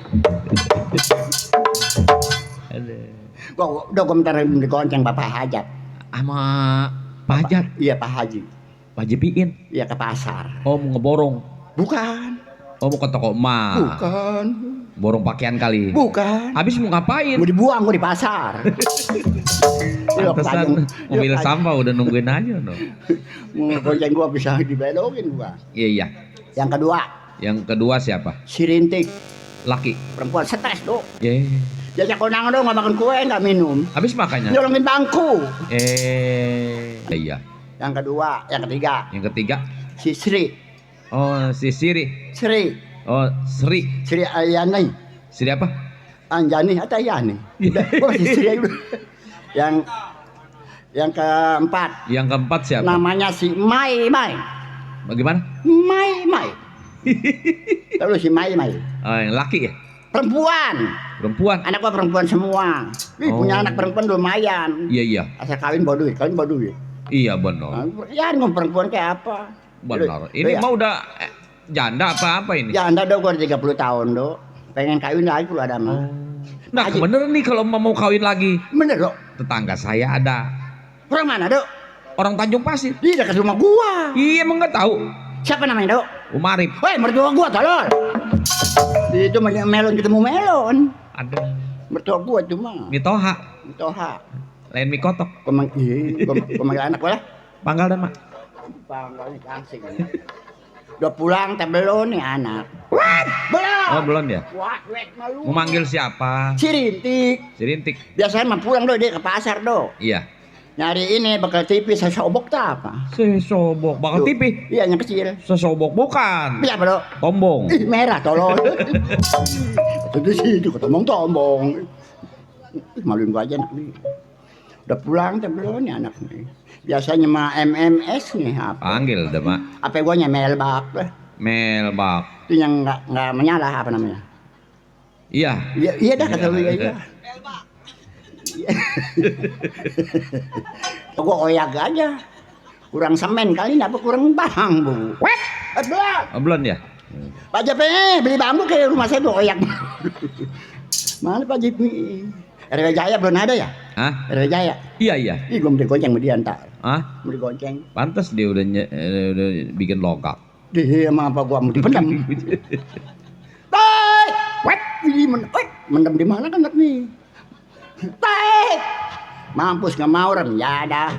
Gua udah komentar di gonceng Bapak Hajat. Sama Pak Hajat? Iya Pak Haji. Pak Haji Piin? Iya ke pasar. Oh mau ngeborong? Bukan. Oh mau ke toko emas? Bukan. Borong pakaian kali? Bukan. Habis mau ngapain? Mau dibuang, mau di pasar. Pantesan mobil sampah udah nungguin aja no. Mau gonceng gua bisa dibelokin gua. Iya. Yang kedua. Yang kedua siapa? Si Rintik. Laki. Perempuan stres do. Jajak kondangan do nggak makan kue nggak minum. Habis makannya? Nyolongin bangku. Iya. Yang kedua, yang ketiga. Yang ketiga? Si Sri. Oh si Sri. Sri. Oh Sri. Sri Ayani. Sri apa? Anjani atau Ayani? Oh si Sri. Yang keempat. Yang keempat siapa? Namanya si Mai. Bagaimana? Mai. Lalu si Mai. Oh yang laki ya? Perempuan. Perempuan. Anak gua perempuan semua. Wih, punya anak perempuan lumayan. Iya. Asal kawin bawa duit. Iya benar. Ya ngomong perempuan kayak apa? Benar. Ini ya. mah udah janda apa ini? Janda dong, gua 30 tahun dong. Pengen kawin lagi kalau ada mah. Nah bener nih kalau mau kawin lagi. Bener dong. Tetangga saya ada. Orang mana dok? Orang Tanjung Pasir. Di dekat rumah gua. Iya emang nggak tahu. Siapa namanya dok? Umarip. Woi mertua gua tolol. Itu melon ketemu melon. Ada. Mertua gua cuma. Mitoha. Lain mie kotok. Pemanggil anak boleh? Panggal dan mak. Panggalnya kasih kan. Udah pulang tapi belum nih anak. Belum. Oh belum ya. Wet malu. Mau manggil siapa? Si Rintik. Biasanya mah pulang do dia ke pasar do. Iya. Nyari ini bakal TV sesobok tak apa? Sesobok bakal TV. Iya yang kecil. Sesobok bukan. Iya bro. Tombong. Merah tolol. Itu sih itu ketemu tombong. Maluin gua aja anak nih. Udah pulang tapi belum nih anak nih. Biasanya mah MMS nih apa? Panggil dah mak. Apa gua melbak lah. Melbak. Itu yang nggak menyala apa namanya? Iya. Iya dah kata lu ya. Gua oyak aja. Kurang semen kali ini apa kurang bambu. Wet. Belum ya. Pak Jepi beli bambu ke rumah saya tuh oyak. Mana Pak Jepi? RW Jaya belum ada ya? Hah? RW Jaya. Iya. Ih gua mau digonceng sama dia entar. Hah? Mau digonceng. Pantas dia udah bikin logak. Dia emang apa gua mau dipendam. Baik. Wet. Ini mendem di mana kan nih? Baik. Mampus nggak mau rem ya dah.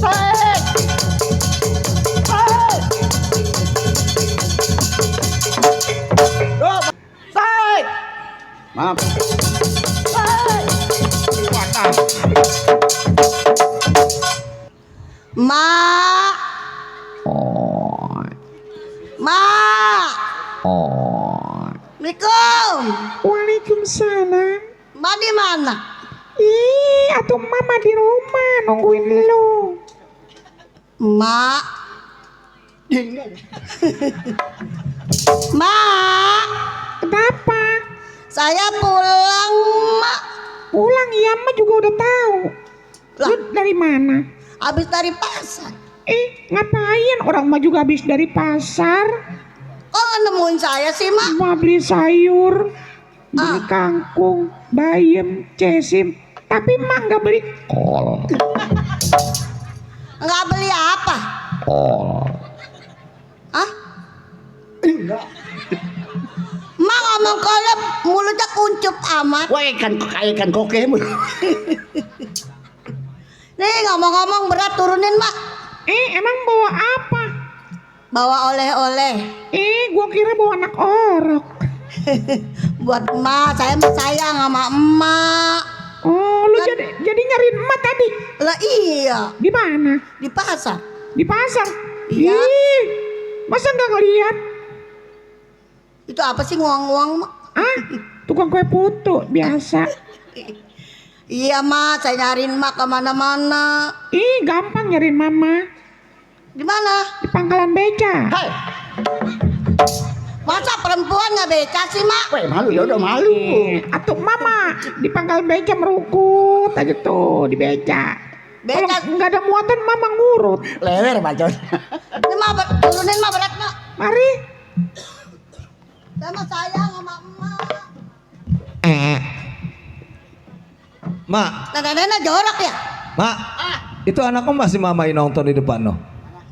Baik. Baik. Maaf. Mak. Mak. Assalamualaikum. Waalaikumsalam. Mak di mana? Ih, atuh mama di rumah nungguin lu. Mak. Mak. Kenapa? Saya pulang, Mak. Pulang ya, Mak juga udah tahu. Lah. Lu dari mana? Habis dari pasar. Ngapain? Orang Mak juga habis dari pasar. Kok nggak nemuin saya sih, Mak? Mau beli sayur, beli kangkung, bayam, cesim. Tapi Mak nggak beli kol. Nggak beli apa? Kol. Hah? Mak ngomong kolep mulutnya kuncup amat. Wah ikan koke mu. Nih ngomong-ngomong berat turunin Mak. Emang bawa apa? Bawa oleh-oleh. Gua kira bawa anak orok. Buat emak, saya mah sayang sama emak. Oh, lu jadi nyariin emak tadi? Lah iya. Di mana? Di pasar. Di pasar? Iya. Ih, masa nggak ngeliat? Itu apa sih nguang-nguang, Mak? Tukang kue putu biasa. Iya, Mak, saya nyariin Mak kemana-mana. Gampang nyariin mama. Di mana? Di pangkalan beca. Hai. Masa perempuan nggak beca sih, Mak? Wah malu ya udah malu. Atuh mama di pangkalan beca merukut aja tuh di beca. Kalau nggak ada muatan mama ngurut. Lewer bacot. Ini Mak turunin Mak berat Mak. Mari. Saya mah sayang sama emak. Mak. Nenek jorok ya? Mak. Itu anakku masih mamain nonton di depan no.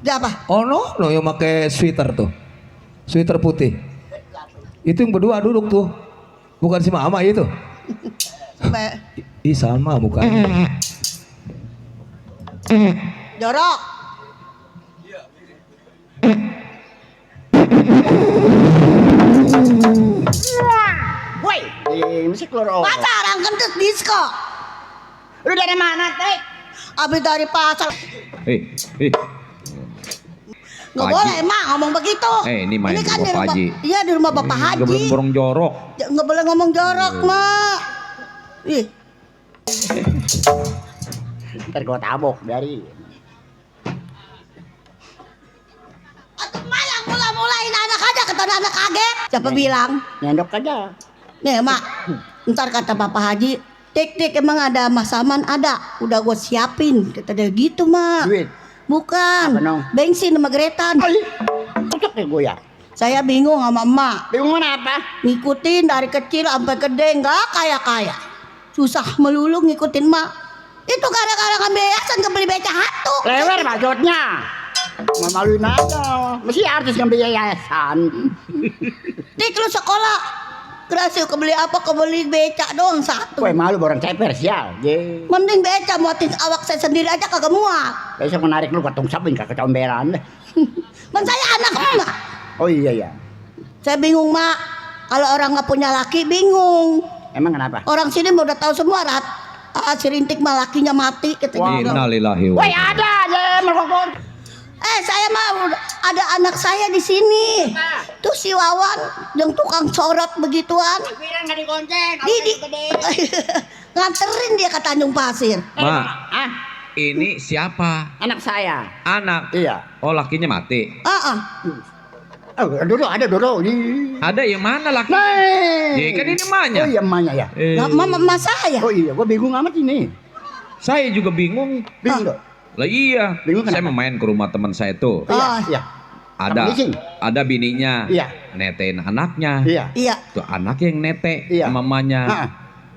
Siapa? Oh no yang pakai sweater tuh. Sweater putih. Itu yang berdua duduk tuh. Bukan si mama itu. Ih sama mukanya. Jorok. Woi, mesti keluar. Pacaran kentut disco. Lu dari mana, Teh? Abis dari pasar. Nggak Pak boleh Haji. Mak ngomong begitu. Ini main kan di rumah Pak Haji. Iya di rumah Bapak Haji. Nggak boleh borong jorok. Nggak boleh ngomong jorok Mak. Ih. Ntar gua tabok dari. Atuh Mak yang mula-mulain anak aja kata anak kaget. Siapa bilang? Nyendok aja. Nih mak, ntar kata Papa Haji, tik emang ada Mas Saman? Ada, udah gue siapin. Kata dia gitu mak. Duit. Bukan, bensin sama geretan. Cocok deh gue ya. Saya bingung sama emak. Bingung apa? Ngikutin dari kecil sampai gede nggak kaya. Susah melulu ngikutin mak. Itu gara-gara ngambil yayasan kebeli beca hatu. Lewer maksudnya. Memaluin aja. Mesti artis ngambil yayasan. Tik lu sekolah berhasil kebeli apa? Kebeli beca doang satu. Gue malu borong ceper sial. Mending beca muatin awak saya sendiri aja kagak muat. Besok menarik lu patung sabun kagak comberan. Man saya anak emak. Oh iya. Saya bingung mak. Kalau orang nggak punya laki bingung. Emang kenapa? Orang sini udah tahu semua si Rintik mah lakinya mati gitu. Innalillahi wa Woi ada aja merokok. Saya mah ada anak saya di sini. Tuh si Wawan yang tukang sorot begituan. Nggak digonceng. Nganterin dia ke Tanjung Pasir. Ma, ini siapa? Anak saya. Anak? Iya. Oh lakinya mati? Dulu ada dulu. Ada yang mana laki? Ya kan ini emaknya. Oh iya emaknya ya. Mama saya. Oh iya, gua bingung amat ini. Saya juga bingung. Bingung dong. Lah iya. Bingung saya mau main ke rumah teman saya tuh. Iya. Ada bininya. Iya. Netein anaknya. Iya. Tuh anaknya yang nete Iya. mamanya.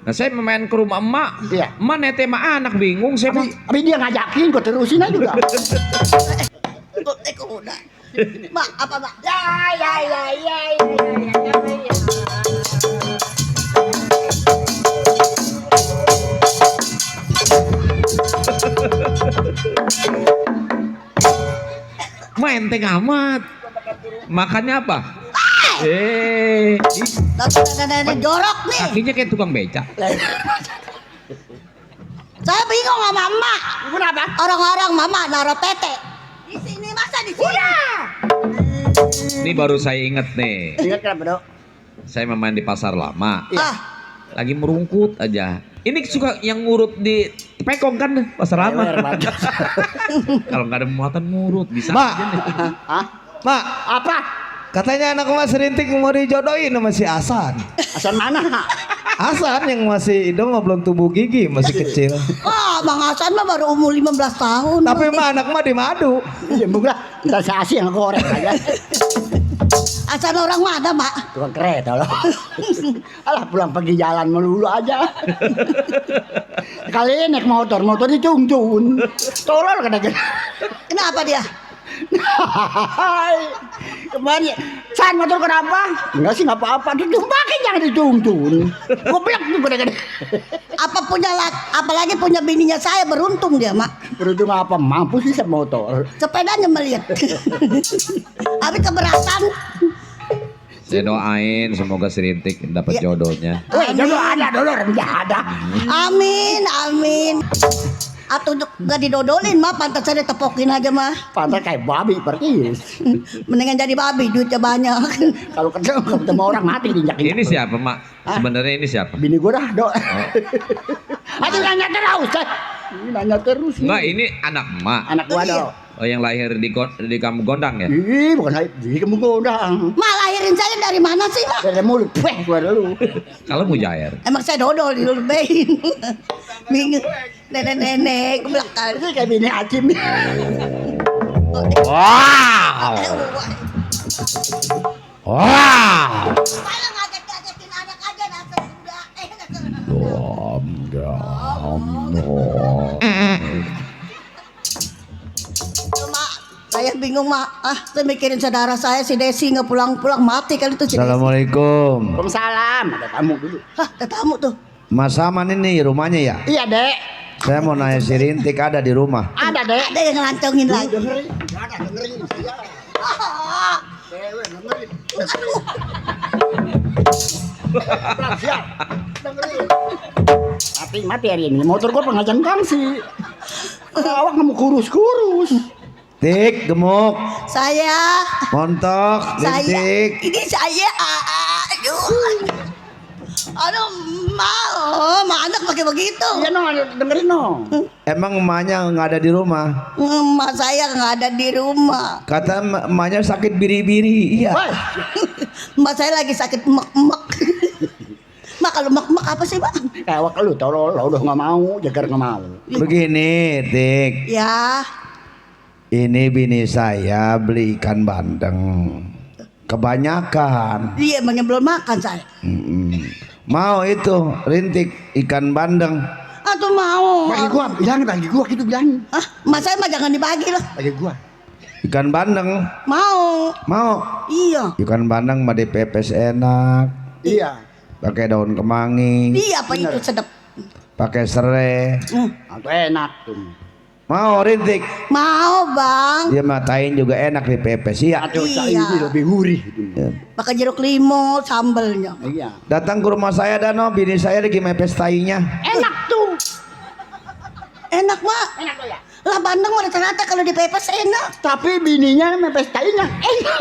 Nah saya mau main ke rumah emak. Iya. Emak nete sama anak bingung saya mau. Tapi dia ngajakin gua terusin aja juga. Udah. Mak, apa mak? Ya. Main enteng amat. Makannya apa? Jorok nih. Kakinya kayak tukang beca. Saya bingung sama emak. Kenapa? Orang-orang mama naruh tete di sini masa di sini. Ini baru saya inget nih. Ingat kenapa dok? Saya main di pasar lama. Iya. Lagi merungkut aja. Ini suka yang ngurut di Pekong kan pasar lama. Kalau nggak ada muatan ngurut bisa. Mak. Aja nih. Mak, Apa? katanya anak Mas Rintik mau dijodohin sama si Hasan. Asal mana? Hasan yang masih itu mah belum tumbuh gigi, masih kecil. Bang Hasan mah baru umur 15 tahun. Tapi mah anak mah di madu. Ya bukan. Entar saya asih yang goreng aja. Hasan orang mana mak? Tukang kereta loh. Alah pulang pergi jalan melulu aja. Kali ini naik motor dicungcun. Tolol kadang-kadang. Kenapa dia? Kemarin San motor kenapa? Enggak sih nggak apa-apa. Ditumbakin jangan dicungcun. Goblok tuh kadang-kadang. Apalagi punya bininya saya beruntung dia mak. Beruntung apa? Mampu sih motor. Sepedanya melihat. Habis keberatan. Saya doain semoga si Rintik dapat jodohnya. Weh, jodoh ada, ada. Amin. Atau gak didodolin mah, pantas saya ditepokin aja mah. Pantas kayak babi perkis. Mendingan jadi babi, duitnya banyak. Kalau ketemu orang mati diinjak-injak. Ini siapa mak? Sebenarnya ini siapa? Bini gue dah dok. Aduh nanya terus. Nanya terus. Enggak, ini anak emak. Anak gua dok. Oh yang lahir di kamu Gondang ya? Ih bukan di kamu gondang. Mak lahirin saya dari mana sih mak? Dari mulut. Gua dulu. Kalau Mujair. Emang saya dodol di lulubein. Bingung. Nenek-nenek ke belakang. Ini kayak bini Acim. Wow. Malah ngaget-ngagetin anak aja dasar sudah. Mak, saya bingung mak. Saya mikirin saudara saya si Desi nggak pulang-pulang mati kali itu si Desi. Assalamualaikum. Waalaikumsalam. Ada tamu dulu. Ada tamu tuh. Mas Saman ini rumahnya ya? Iya dek. Saya mau nanya si Rintik ada di rumah. Ada dek. Ada yang ngelancongin lagi. Dengerin. Ada dengerin. Dewe dengerin. Siap. Dengerin. Mati hari ini. Motor gua pengajian kangsi. Awak nggak mau kurus. Tik, gemuk, Saya. montok, Rintik. Ini saya. Aduh, mau anak pakai begitu. Iya no, dengerin no. Emang emaknya nggak ada di rumah? Emak saya nggak ada di rumah. Kata emaknya sakit biri-biri. Iya. Emak saya lagi sakit emak-emak. Mak kalau mak apa sih, Mak? Kewak lu tolol, udah nggak mau, jagar nggak mau. Begini, Tik. Ya. Ini bini saya beli ikan bandeng. Kebanyakan. Iya, emangnya belum makan saya. Mau itu rintik ikan bandeng. Atau mau? Bagi gua, bagi gua gitu bilang. Ah, mas saya mah jangan dibagi lah. Bagi gua. Ikan bandeng. Mau. Mau. Iya. Ikan bandeng mah dipepes enak. Iya. Pakai daun kemangi. Iya, apa itu sedap. Pakai serai. Itu enak tuh. Mau rintik. Mau, Bang. Dia matain juga enak dipepes. Iya. Iya. Ini lebih gurih. Pakai jeruk limau, sambelnya. Iya. Datang ke rumah saya Dano, bini saya lagi mepes tainya. Enak tuh. Enak, Mak. Enak tuh ya. Lah bandeng mah rata-rata kalau dipepes enak. Tapi bininya mepes tainya enak.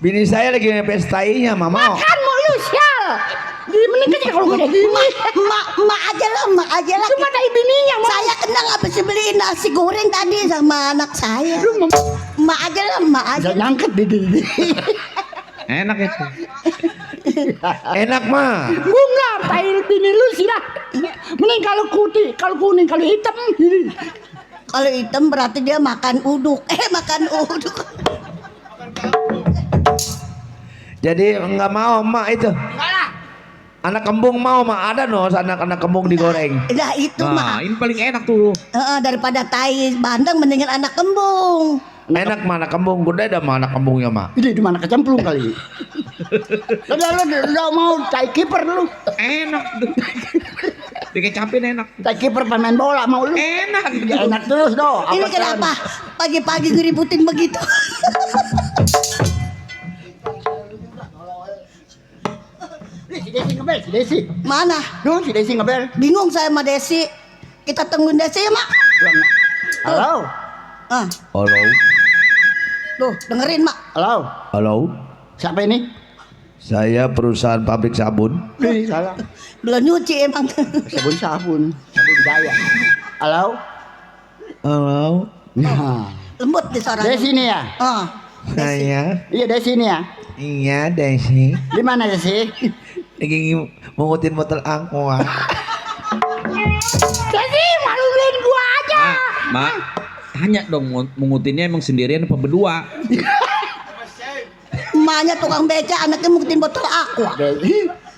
Bini saya lagi mepes tainya, Mama. Makan mulu, sial. Gimana kan kalau nggak ada gini? Mak aja lah. Cuma tai bininya, Mak. Saya kenang habis beliin nasi goreng tadi sama anak saya. Mak aja lah. Bisa nyangkut di diri. Enak itu. Enak mah. Bunga, tai bini lu sih lah. Mending kalau putih, kalau kuning, kalau hitam. Kalau hitam berarti dia makan uduk. Makan uduk. Jadi nggak mau emak itu. Anak kembung mau mah ada no, anak kembung digoreng. Nah itu Nah, mah. ini paling enak tuh. Daripada tai bandeng mendingan anak kembung. Enak mana kembung, gede ada mana kembungnya mah. Ini di mana kecemplung kali. Lu mau tai kiper lu. Enak tuh. Dikecapin enak. Tai kiper pemain bola mau lu. Enak. Enak terus do. Ini kenapa pagi-pagi ngeributin begitu? Si Desi ngebel, si Desi. Mana? Duh, si Desi ngebel. Bingung saya sama Desi. Kita tungguin Desi ya, Mak. Halo. Halo. Tuh, dengerin, Mak. Halo. Halo. Siapa ini? Saya perusahaan pabrik sabun. Ih, salah. Belum nyuci emang. Sabun Jaya. Halo. Halo. Nah. Lembut di suaranya. Desi nih ya? Saya. Iya Desi nih ya? Iya Desi. Di mana Desi? Lagi mengutin botol aqua. Desi, maluin gua aja. Mak, tanya dong mengutinnya emang sendirian apa berdua? Emaknya tukang beca, anaknya mungkin botol aqua.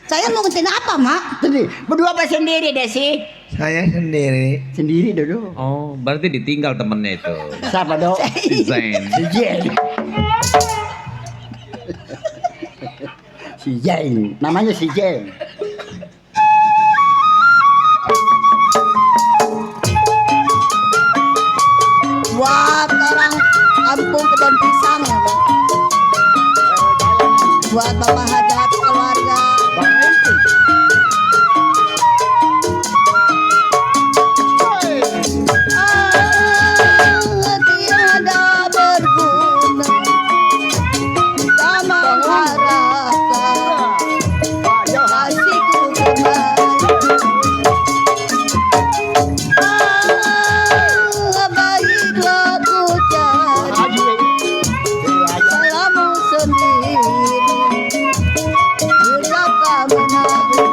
Saya mau ngetin apa, Mak? Tadi berdua apa sendiri Desi? Saya sendiri. Sendiri Dodo. Oh, berarti ditinggal temennya itu. Siapa dong? Si Zain. Si Zain. Si Zain. Namanya si Zain. Buat orang kampung Kebon Pisang ya, Bang. Buat Bapak Hajat keluarga. Tiada berguna sama harapkan kasihku kembali. Baiklah ku cari salamu sendiri. Ucapkan menari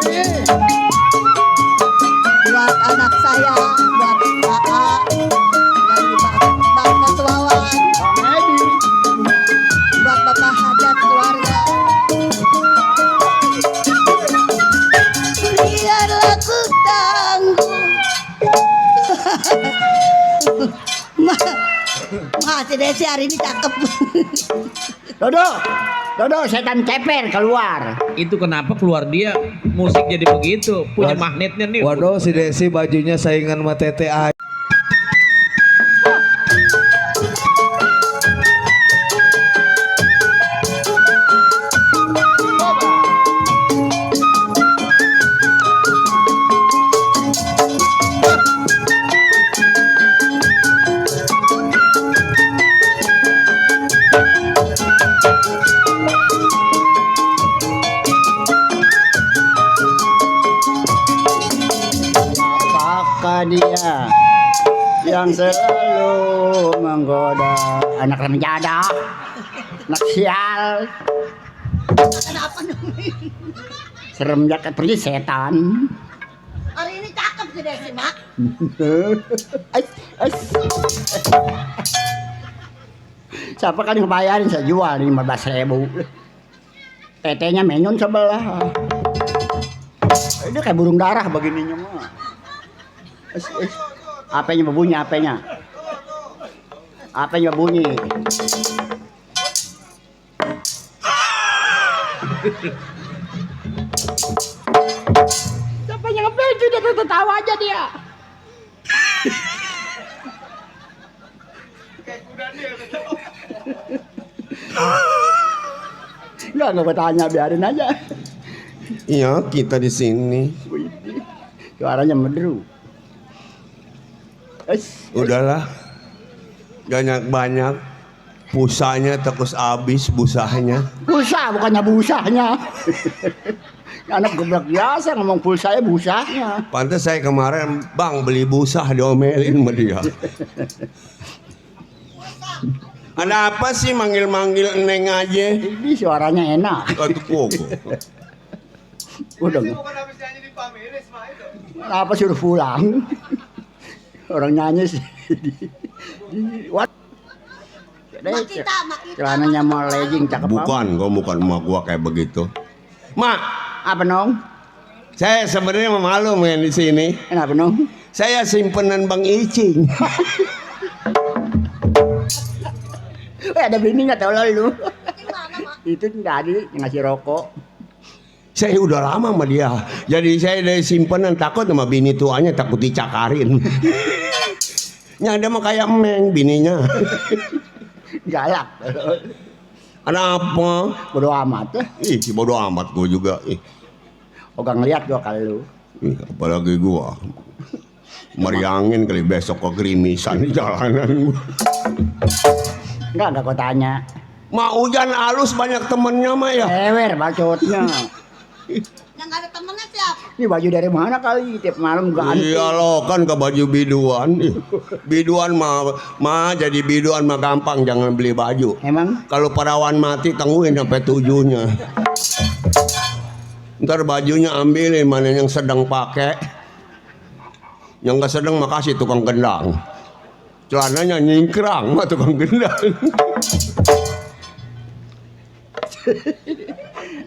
buat anak saya, buat kakak dan Bang Ketuawan, buat Bapak Hajat keluarga. Biarlah ku tanggung. Si Desi hari ini cakep. Dodo, setan ceper keluar. Itu kenapa keluar dia musik jadi begitu? Punya magnetnya nih. Waduh si Desi bajunya saingan sama Tete aja. Apakah dia yang selalu menggoda anak remaja, anak sial? Kenapa dong? Serem ya kayak pergi setan. Hari ini cakep sih Desi, Mak. Siapa kan ngebayarin saya jual 15.000. Tetenya menyon sebelah. Ini kayak burung darah begininya mah. Apanya berbunyi apanya? Apanya bunyi? Siapanya ngebeju dia tertawa aja dia. Enggak gue tanya, biarin aja. Iya, kita di sini. Suaranya medru. Udahlah. Banyak-banyak. Pusanya terus habis busanya. Pulsa bukannya busanya. Anak geblek biasa ngomong pulsanya busanya. Pantes saya kemarin, Bang, beli busa diomelin sama dia. Ada apa sih manggil-manggil Neng aja? Ini suaranya enak. Aduh kok. Udah. Kenapa suruh pulang? Orang nyanyi sih. What? Makita. Celananya mau legging cakep. Bukan emak gua kayak begitu. Mak, apa nong? saya sebenarnya malu main di sini. Kenapa nong? Saya simpenan Bang Icing. Ada bini nggak tahu lu? Itu tadi ngasih rokok. Saya udah lama sama dia. Jadi saya dari simpenan takut sama bini tuanya, takut dicakarin. Nya ada mah kayak Meng bininya. Galak. Ada apa? Bodo amat. Ih, bodo amat gua juga. Ih. Ogah ngeliat gua kali lu. Ih, apalagi gua. Meriangin kali besok kok gerimisan di jalanan. Enggak kau tanya. Mau hujan halus banyak temennya mah ya. Ewer bacotnya. Yang nggak ada temennya siapa? Ini baju dari mana kali? Tiap malam ganti. Iya loh, kan ke baju biduan. Ih, biduan mah jadi biduan mah gampang, jangan beli baju. Emang? Kalau perawan mati tungguin sampai 7-nya. Ntar bajunya ambilin mana yang sedang pakai. Yang nggak sedang makasih tukang gendang. Celananya nyingkrang mah tukang gendang.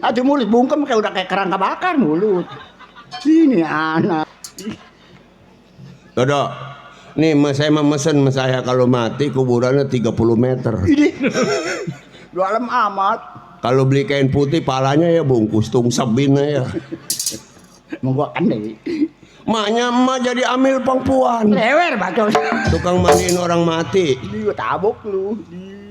Aduh mulut bungkem kayak udah kayak kerangka bakar mulut. Ini anak. Dodo, nih saya mesen saya kalau mati kuburannya 30 meter. Ini dalam amat. Kalau beli kain putih palanya ya bungkus tungsabin ya. Mau gua kan deh. Maknya emak jadi amil pangpuan. Lewer bacot. Tukang mandiin orang mati. Ini gua tabok lu.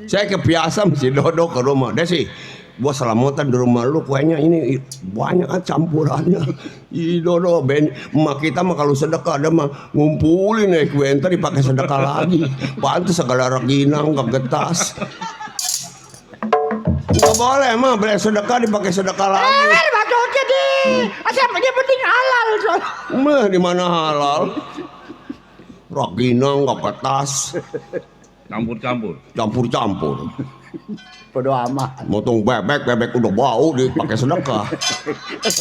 Saya kebiasa mesti Dodo ke rumah. Desi, gua selamatan di rumah lu kuenya ini banyak kan campurannya. Ih Dodo, emak kita mah kalau sedekah ada mah ngumpulin kue entar dipakai sedekah lagi. Pantes segala reginang kegetas. Gak boleh mah beli sedekah dipakai sedekah lagi. Bacotnya deh. Asal dia penting halal. Mah di mana halal? Reginang kegetas. Campur-campur. Bodo amat. Motong bebek udah bau dipakai sedekah.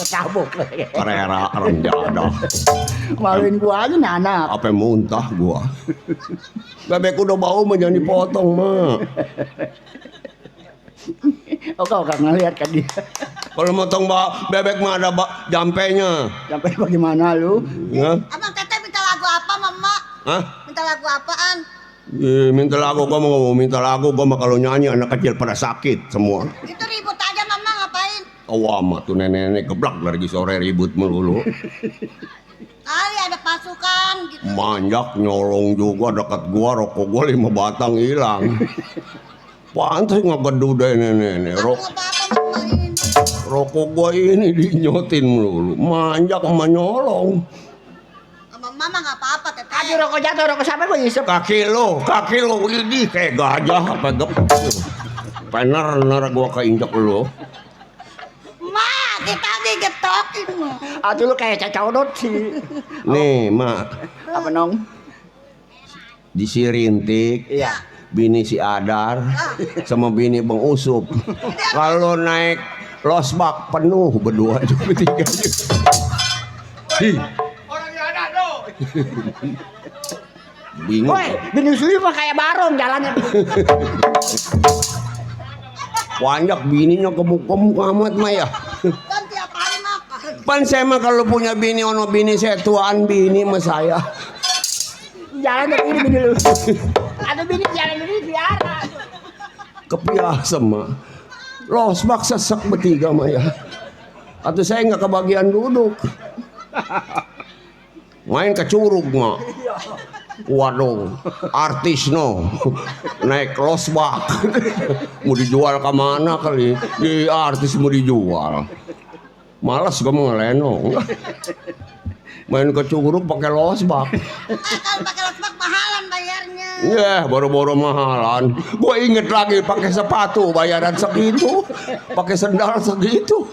Tabok. Karera renjada. Maluin gua aja nih anak. Apa muntah gua. Bebek udah bau mah jangan dipotong mah. Oh kau gak ngeliat kan dia. Kalau motong bebek mah ada jampenya. Sampai bagaimana lu? Ya? Abang Teteh minta lagu apa, Mama? Hah? Minta lagu apaan? Minta lagu gua mau minta lagu gua mah kalau nyanyi anak kecil pada sakit semua. Itu ribut aja, Mama, ngapain? Amat tuh nenek-nenek geblak dari sore ribut melulu. Kali ada pasukan gitu. Manjak nyolong juga dekat gua, rokok gua 5 batang hilang. Pantes ngegedu deh nenek-nenek. Rokok gua ini dinyotin melulu. Manjak sama nyolong. Sama Mama nggak apa-apa, Teteh. Aduh rokok jatuh, rokok siapa gua isep. Kaki lo ini kayak gajah apa gep. Pener gua keinjak lo. Ma, kita digetokin, Ma. Aduh lu kayak cacodot sih. Nih, Mak. Apa nong? Di si Rintik. Iya. Bini si Adar sama bini Bang Usup. Kalau naik losbak penuh berdua itu bertiga. Orangnya ada tuh. Bingung. Woi, bini suyu mah kayak barong jalannya. Banyak bininya gemuk-gemuk amat mah ya. Kan tiap hari makan. Pan saya mah kalau punya bini ono bini saya tuaan bini sama saya. Jalan dari ini bini lu. Ada bini jalan dari biara. Kebiasa mah. Losbak sesek bertiga mah ya. Atau saya nggak kebagian duduk. Main ke curug mah. Waduh, artis no naik losbak. Mau dijual ke mana kali? Di artis mau dijual. Malas gue mau ngelenong. Main ke curug pakai losbak. Kalau pakai losbak mahalan bayarnya. Ya, boro-boro mahalan. Gue inget lagi pakai sepatu bayaran segitu, pakai sendal segitu.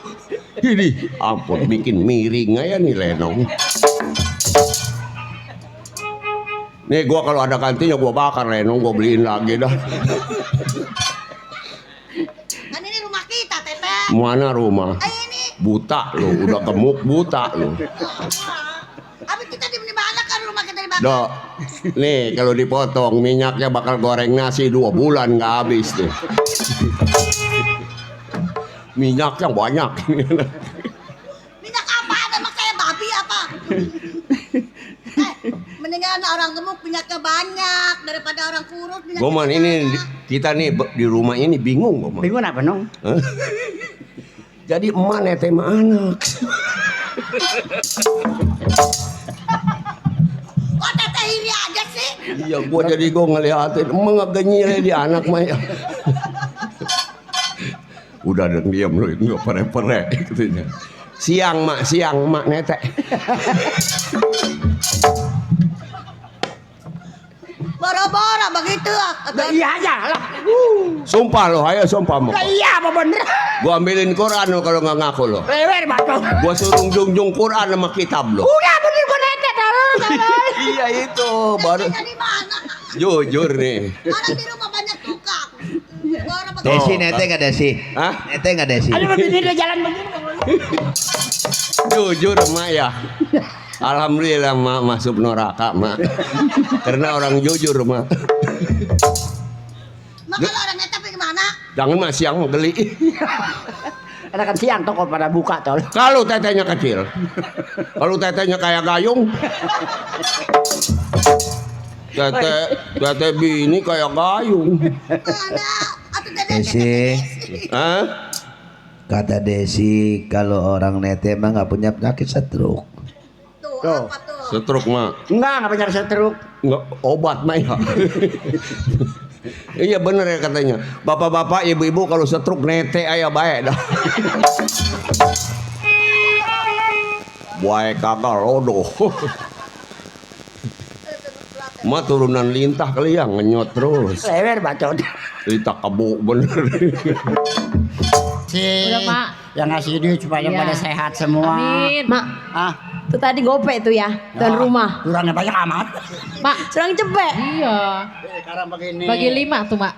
Ini ampun bikin miring aja nih lenong. Nih gua kalau ada kantinnya gua bakar lenong, gua beliin lagi dah. Kan ini rumah kita, Teteh. Mana rumah? Ini. Buta lu, udah gemuk buta lu. Abis kita di mana kan rumah kita dibakar. Dok, nih kalau dipotong minyaknya bakal goreng nasi 2 bulan nggak habis tuh. Minyaknya banyak. Minyak apa? Emang saya babi apa? Mendingan orang gemuk minyaknya banyak daripada orang kurus minyaknya Gua man ini kita nih di rumah ini bingung gua man. Bingung apa nong? Hah? Jadi emak nete sama anak. Kok Teteh iri aja sih? Iya gua jadi gua ngeliatin emak ngegenyil di anak mah ya. Udah dan diam lu nggak pere-pere katanya. Siang mak nete. Boro-boro begitu. Iya aja lah. Sumpah lo, ayo sumpah mau. Iya apa bener? Gua ambilin Quran lo kalau nggak ngaku lo. Lewer batu. Gua suruh jungjung Quran sama kitab lo. Udah bener gue nete dulu. Iya itu baru. Dari mana? Jujur nih. Orang di rumah banyak tukang. Boro begitu. Desi nete nggak Desi? Hah? Nete nggak Desi? Aduh bini dia jalan begini. Jujur emak ya. Alhamdulillah mak masuk neraka mak. Karena orang jujur mak. Mak kalau orang neta pergi kemana? Jangan mak siang geli. Ada kan siang toko pada buka tol. Kalau tetenya kecil. Kalau tetenya kayak gayung. Tete bini kayak gayung. Mana? Atau Desi, Hah? kata Desi kalau orang nete emang nggak punya penyakit stroke. Tuh, apa tuh? Stroke mak. Enggak punya setruk. Nggak obat mah ya. Iya bener ya katanya. Bapak-bapak, ibu-ibu kalau stroke nete aya bae dah. Bae kagak lodoh. Ma turunan lintah kali ya ngenyot terus. Lewer bacot. Lintah kebo bener. Udah, Mak. Yang ngasih duit supaya Iya. pada sehat semua. Amin. Mak, Ah, itu tadi gope tuh ya, dan rumah. kurangnya banyak amat. Mak, serang cepet. Iya. Sekarang begini. Bagi 5 tuh, Mak.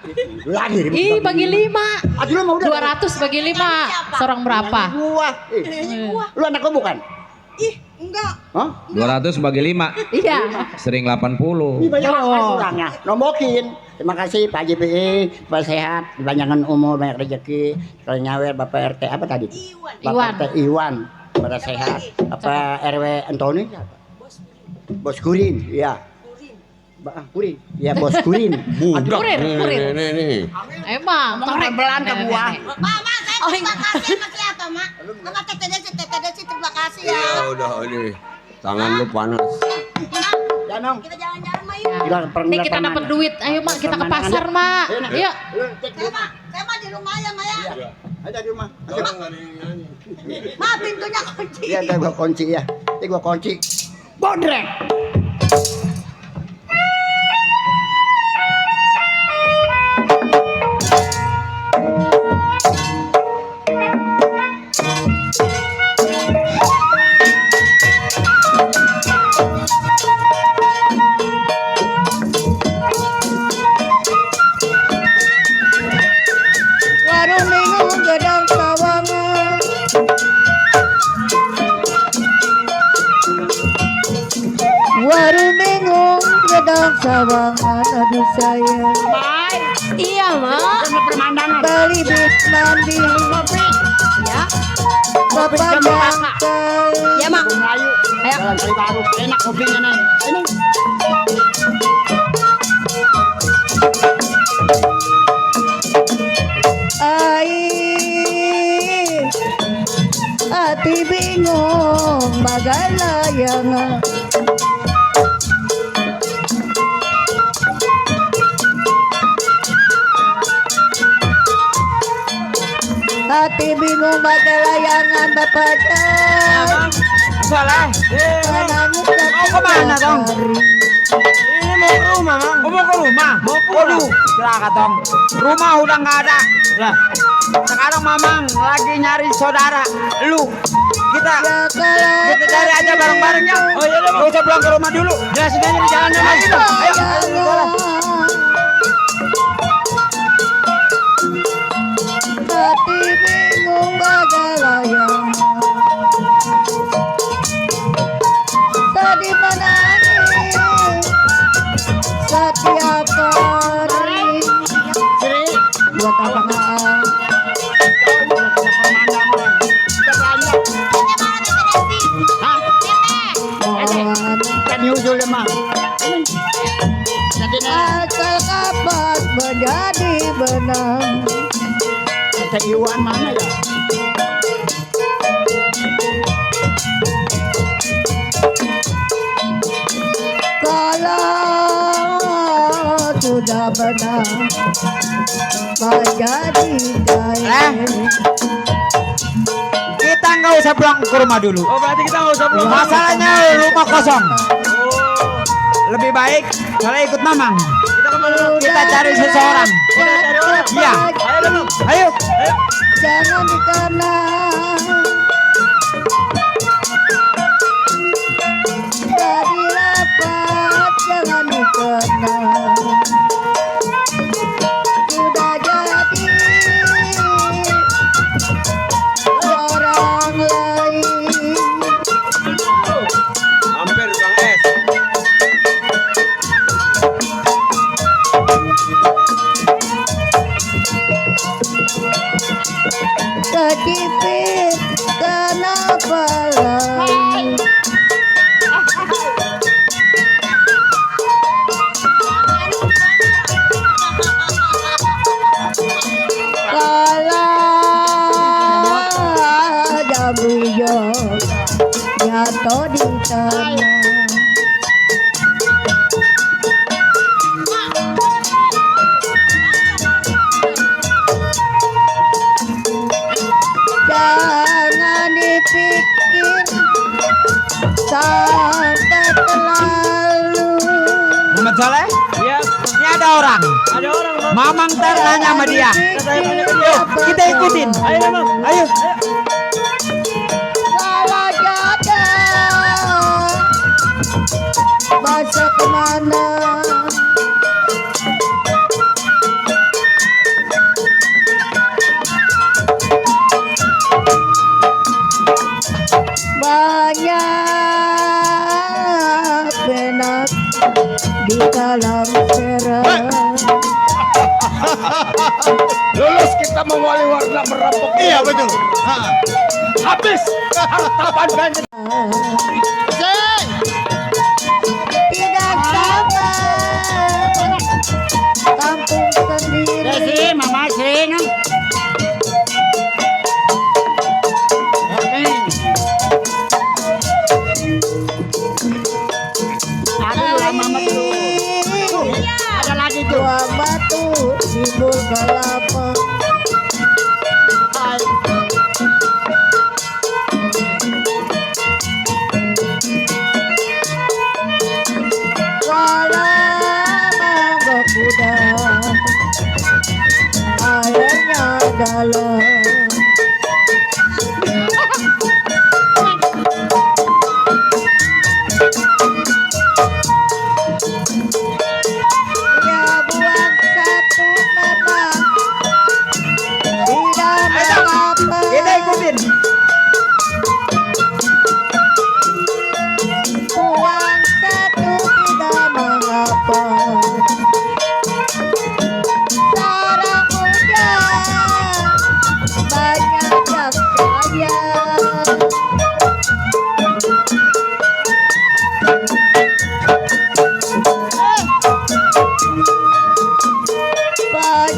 Lagi. Ih, bagi 5. Aduh lu mau udah. 200 bagi 5. Seorang berapa? Gua. Lu anak gua bukan? Ih, enggak. Hah? 200 bagi 5 Iya. sering 80. Ini banyak Oh. kurangnya. Nombokin. Terima kasih Pak JPI, Pak sehat, banyakan umur, banyak rezeki. Kalau nyawer Bapak RT apa tadi? Bapak Iwan. RT Iwan, pada sehat. Apa RW Antoni? Bos Kurin, iya. Kurin, ya Bos Kurin. Budak. Kurir, kurir. Nih. Emang, torek belan ke gua. Mama, saya terima kasih sama siapa, Mak? Sama Teteh Desi, terima kasih ya. Ya udah ini. Tangan lu panas. Janong. Kita jalan-jalan, Mak. Nih kita dapat duit. Ayo, Mak, kita ke pasar, Mak. Yuk. Saya mah di rumah ya, Mak ya. Ada di rumah. Mak, pintunya kunci. Iya, ada gua kunci ya. Ini gua kunci. Bodrek. Warung minggu gedang sawangan. sawangan aduh sayang. Iya, Mak. Pemandangan. Beli bis mandi Ya. Kepanjangkan. Ya, Mak. Melayu. Ayo. Jalan Kali Baru. Enak kopinya nih. Ini. Ai hati bingung bagalayang. Hati bingung bagalayangan bapaca. Soleh. Mau kemana, Tong? Ini mau ke rumah, Mang. Oh, mau ke rumah? Mau pulang. Waduh, celaka, Tong. Rumah udah nggak ada. Lah, sekarang Mamang lagi nyari saudara. Lu, kita cari aja bareng-barengnya. Oh iya deh, gak usah pulang ke rumah dulu. Jelasin aja di jalannya, Mang. Ayo, hati bingung bagalayang. Tadi menangis setiap hari. Buat apa nggak? Kan nyusul ya, Mang. Asal kapan menjadi benang. Teh Iwan mana ya? Kalau sudah benang menjadi gaya. kita nggak usah pulang ke rumah dulu. Oh, berarti kita nggak usah pulang. Masalahnya rumah kosong. Lebih baik kalau ikut Mamang. Kita cari seseorang. Iya. Ayo. Jangan dikenang. Jadi lepas jangan dikenang. Sudah jadi orang lain. Hampir Bang Es. Kejepit kenapa lagi? Kalau jabuyo jatuh di tanah. Jangan dipikir sampai terlalu. Muhammad Saleh? Iya. Ini ada orang. Ada orang, Bang. Mamang nanya sama dia. Yuk, kita ikutin. Ayo, Bang. Ayo. Salah jadah bahasa kemana? Banyak benak di dalam serat. Lulus kita mewali warna merampok. Iya betul. Habis hartapan banyak. Tidak sama kampung sendiri. Desi, Mama Sri. Ada lagi tuh. Dua batu timbul kelapa. Kalau mangga kuda airnya dalam. Ya buang satu memang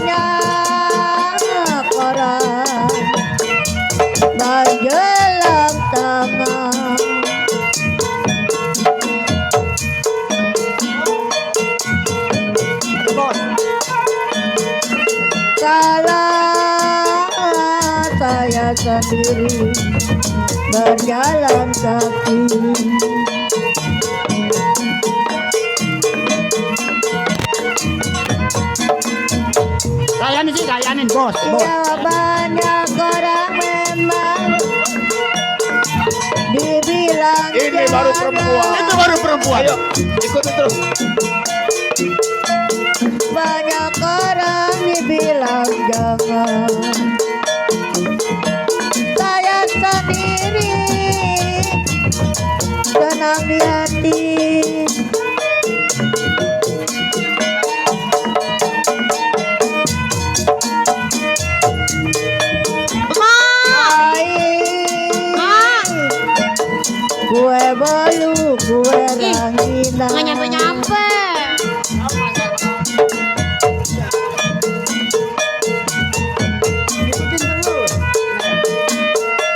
banyak orang berjalan tangan. Salah saya sendiri berjalan kaki. Kayanin bos. Ya banyak orang memang dibilang Ini baru perempuan. Itu baru perempuan. Ayo, ikutin terus. banyak orang dibilang jangan. Saya sendiri tenang di hati. Gue bolu, gue ranginan. Nggak nyampe-nyampe.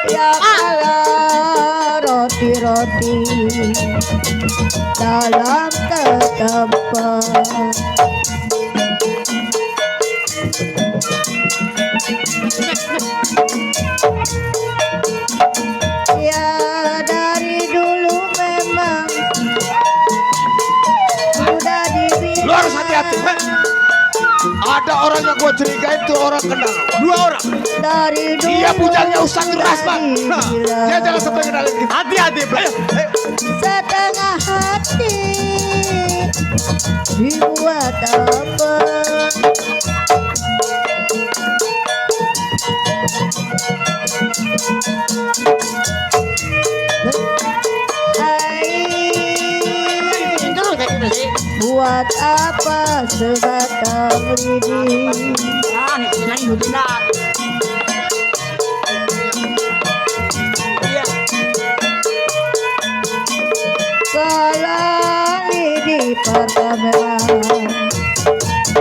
Ya kalah roti-roti dalam tempat. Ya dari dulu memang sudah dibilang. Lu harus hati-hati. Ada orang yang gue curigain tuh orang kenal. 2 orang. Dari dulu Dia bujangnya usah keras bang. Nah, dia jangan sampai kenalin kita. Hati-hati. Ayo. setengah hati dibuat apa? Buat apa sebatang lidi? Kalau lidi pertama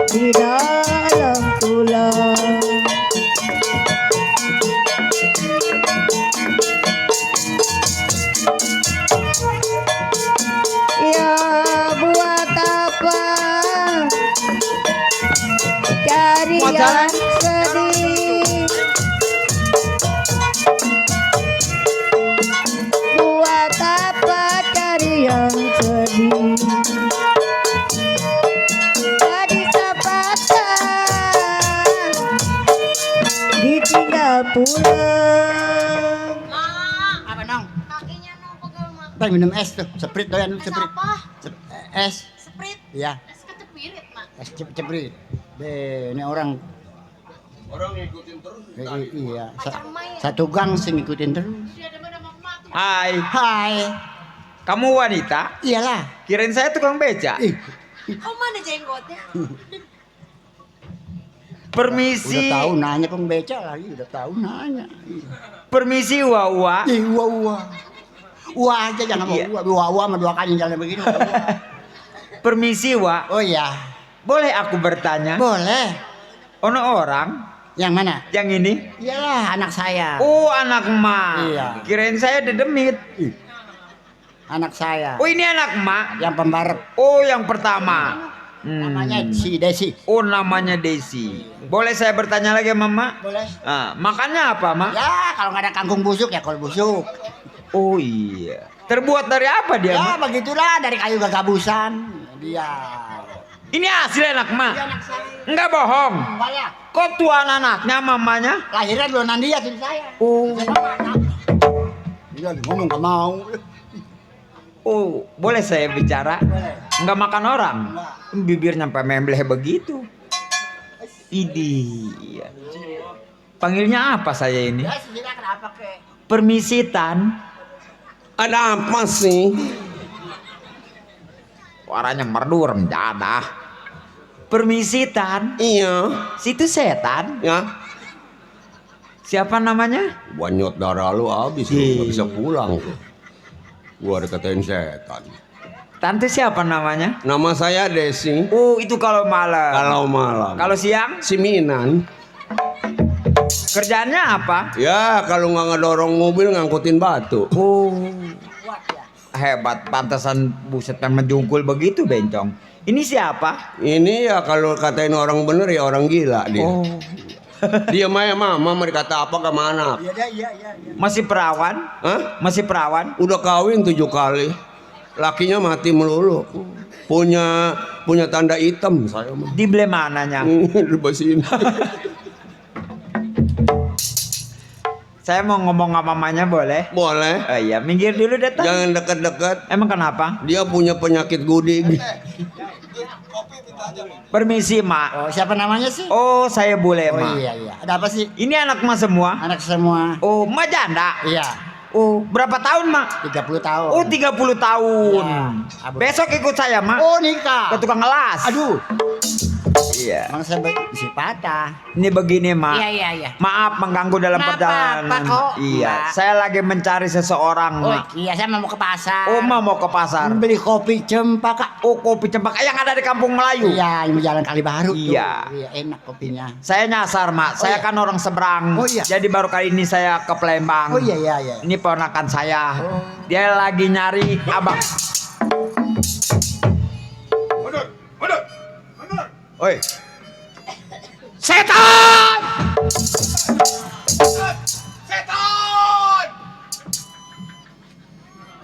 di dalam tulang. Ya buat apa cari yang sedih? Buat apa cari yang sedih? Tadi sepatah ditinggal pulang. Apa nong? Kakinya nong pegel mak. Pengen minum es tuh, seprit doyan seprit. Es. Sprit. Iya, Es kecepirit mak. es ceprit. Deh, ini orang ngikutin terus. iya, satu gang sih ngikutin terus. Hai, Hai. kamu wanita? Iyalah. Kirain saya tukang beca. Oh mana jenggotnya? Permisi. Udah tahu nanya pembeca lagi, udah tahu nanya. Permisi Wawa. Wah. Wah aja jangan mau Iya. wah sama 2 kali jalan begini. Permisi Wa. Oh iya, Boleh aku bertanya? boleh. Ono orang Yang mana? yang ini? Iyalah anak saya. Oh anak emak. Iya. Kirain saya dedemit. Anak saya. Oh ini anak emak. Yang pembarep. Oh yang pertama. Namanya si Desi. Oh namanya Desi. Boleh saya bertanya lagi Mama? Boleh. Ah, makannya apa Mak? Ya kalau nggak ada kangkung busuk ya kol busuk. Oh iya. Terbuat dari apa dia Ya Mak? begitulah dari kayu gagabusan. Dia. Ini asli anak emak. Anak saya. Enggak bohong. Enggak ya. Kok tuan anaknya mamanya? Lahirnya duluan dia jadi saya. Oh. Dia lagi ngomong gak mau. Oh, boleh saya bicara? Enggak makan orang. Bibirnya sampai membleh begitu. Idi. Panggilnya apa saya ini? Ya silakan apa kek? Permisi Tan. Ada apa sih? Suaranya merdu rendadah. Permisi Tan. Iya. Situ setan. Ya. Siapa namanya? Banyot darah lu habis, lu nggak bisa pulang tuh. Gua dikatain setan. Tante siapa namanya? Nama saya Desi. Oh, itu kalau malam. Kalau malam. Kalau siang? Si Minan. Kerjaannya apa? Ya kalau nggak ngedorong mobil ngangkutin batu. Oh, hebat. Pantesan buset memang jungkul begitu bencong. Ini siapa? Ini ya kalau katain orang bener ya orang gila dia. Oh, Dia mama kata apa kemana? masih perawan? Hah? Masih perawan? Udah kawin 7 kali. Lakinya mati melulu. Punya tanda hitam saya mah. Di belah mananya? Di sini. Saya mau ngomong sama mamanya boleh? Boleh. Iya, minggir dulu datang. Jangan dekat-dekat. Emang kenapa? Dia punya penyakit gudik. Permisi, Mak. Oh, siapa namanya sih? Oh, saya boleh, Oh Mak. iya. Ada apa sih? Ini anak Mak semua? Anak semua. Oh, Mak janda? Iya, Oh, berapa tahun, Mak? 30 tahun. Oh, 30 tahun. Ya, abang. Besok ikut saya, Mak. Oh, nikah. Ke tukang ngelas. Aduh, Iya. emang saya si patah. Ini begini, Mak. Iya. Maaf mengganggu dalam Nggak perjalanan. apa-apa kok. Iya, Mbak. saya lagi mencari seseorang, Oh Mak. iya, saya mau ke pasar. Oh, mau ke pasar. Beli kopi cempaka. Oh, kopi cempaka yang ada di Kampung Melayu. Iya, yang jalan kali baru tuh. Iya. Iya, enak kopinya. Saya nyasar, Mak. Saya iya. kan orang seberang. Oh, iya. Jadi baru kali ini saya ke Palembang. Oh iya. Ini ponakan saya. Dia lagi nyari abang. Mundur. Oi, Setan! Setan!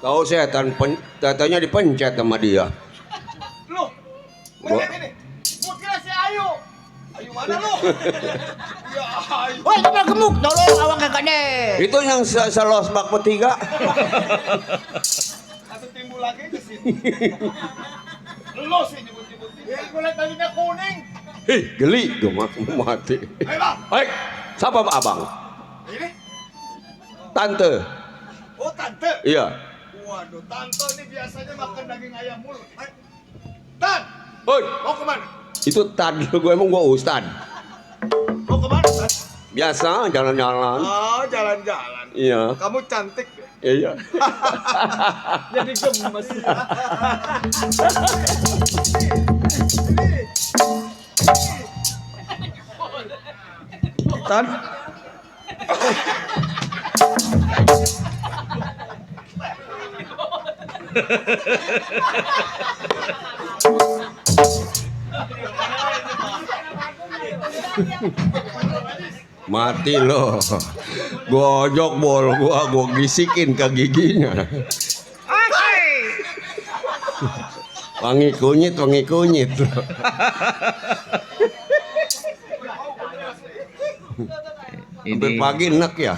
Tahu setan tatanya dipencet sama dia. Lu, Gua- ini. Gua kira si Ayu. Ayu mana lu? Ya Ayu. Woi, kamu gemuk, tolong awang kakak deh. Itu yang selos bak petiga. Langsung timbul lagi ke sini. Lu sih nyebut-nyebut. Ya, gua liat bajunya kuning. Hei, geli gue mati. Hei, Bang. Baik, siapa Pak Abang? Ini? Tante. Oh, tante. Iya. Waduh, tante ini biasanya makan daging ayam mulu. Ayo. Tan, Oi, mau kemana? itu Tan gue emang gue Ustad. Mau kemana, Tan? Biasa jalan-jalan. Oh, jalan-jalan. Iya. Kamu cantik deh. Iya. Jadi gemes. Tan. Mati lo. Gua ojok bol gua gisikin ke giginya. Wangi kunyit. Sampai pagi enak ya.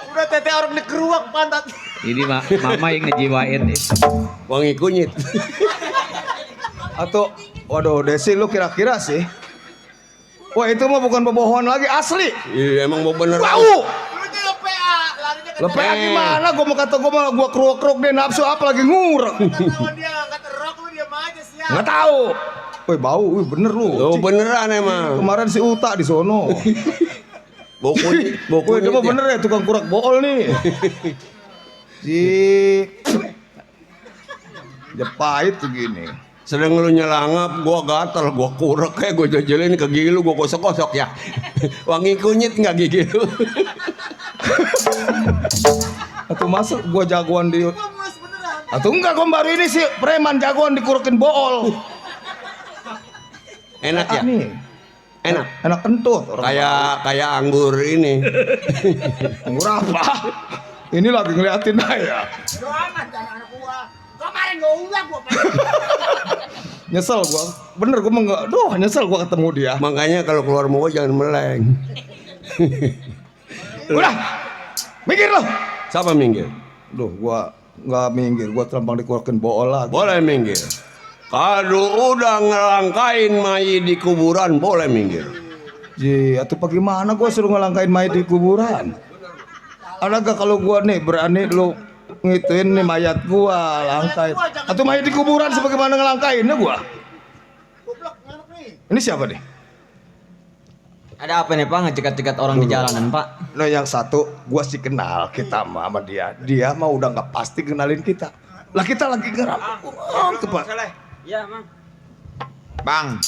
Udah tete orang dikeruak pantat. Ini mama yang ngejiwain nih. Wangi kunyit. Atau, waduh, Desi lu kira-kira sih. Wah, itu mah bukan pebohon lagi, asli. Iya emang mau bener. Bau. Lu juga PA, larinya ke Lepek gimana? Gua mau kata gua keruk-keruk dia nafsu apa lagi ngurek. ketahuan dia angkat rok, lu diam aja siap. Nggak tahu. Woi, bau, wih bener lu. Oh beneran emang. Kemarin si Uta di sono. Bau kunyit. Woi, dia mah bener ya tukang kurak bool nih. Dia pahit tuh gini. Sedang lu nyelangap, gua gatel, gua kurek kayak gua jajelin ke gigi lu, gua gosok-gosok ya. Wangi kunyit nggak gigi lu? Atau masuk gua jagoan di. Atau enggak, gua baru ini sih preman jagoan dikurekin bool. Enak ya? Nih. Enak kentut. Kayak anggur ini. Anggur apa? Ini lagi ngeliatin aja. Kemarin gua undang gua. Nyesel gua. Bener gua enggak. Duh, nyesel gua ketemu dia. Makanya kalau keluar mau jangan meleng. Udah. Minggir lo. Siapa minggir? Duh, gua enggak minggir. Gua terlampang dikurekin bool lagi. Boleh minggir. Kalau udah ngelangkain mayit di kuburan boleh minggir. Ji, atau bagaimana gua suruh ngelangkain mayat di kuburan? Ada gak kalau gua nih berani lu ngituin nih mayat gua langkain? Atau mayat di kuburan sebagaimana ngelangkainnya gua? Ini siapa nih? Ada apa nih Pak ngecekat-cekat orang di jalanan Pak? Lo yang satu gua sih kenal kita sama dia. Dia mah udah nggak pasti kenalin kita. Lah kita lagi ngerampok. Tuh Pak. Iya Mang. Bang,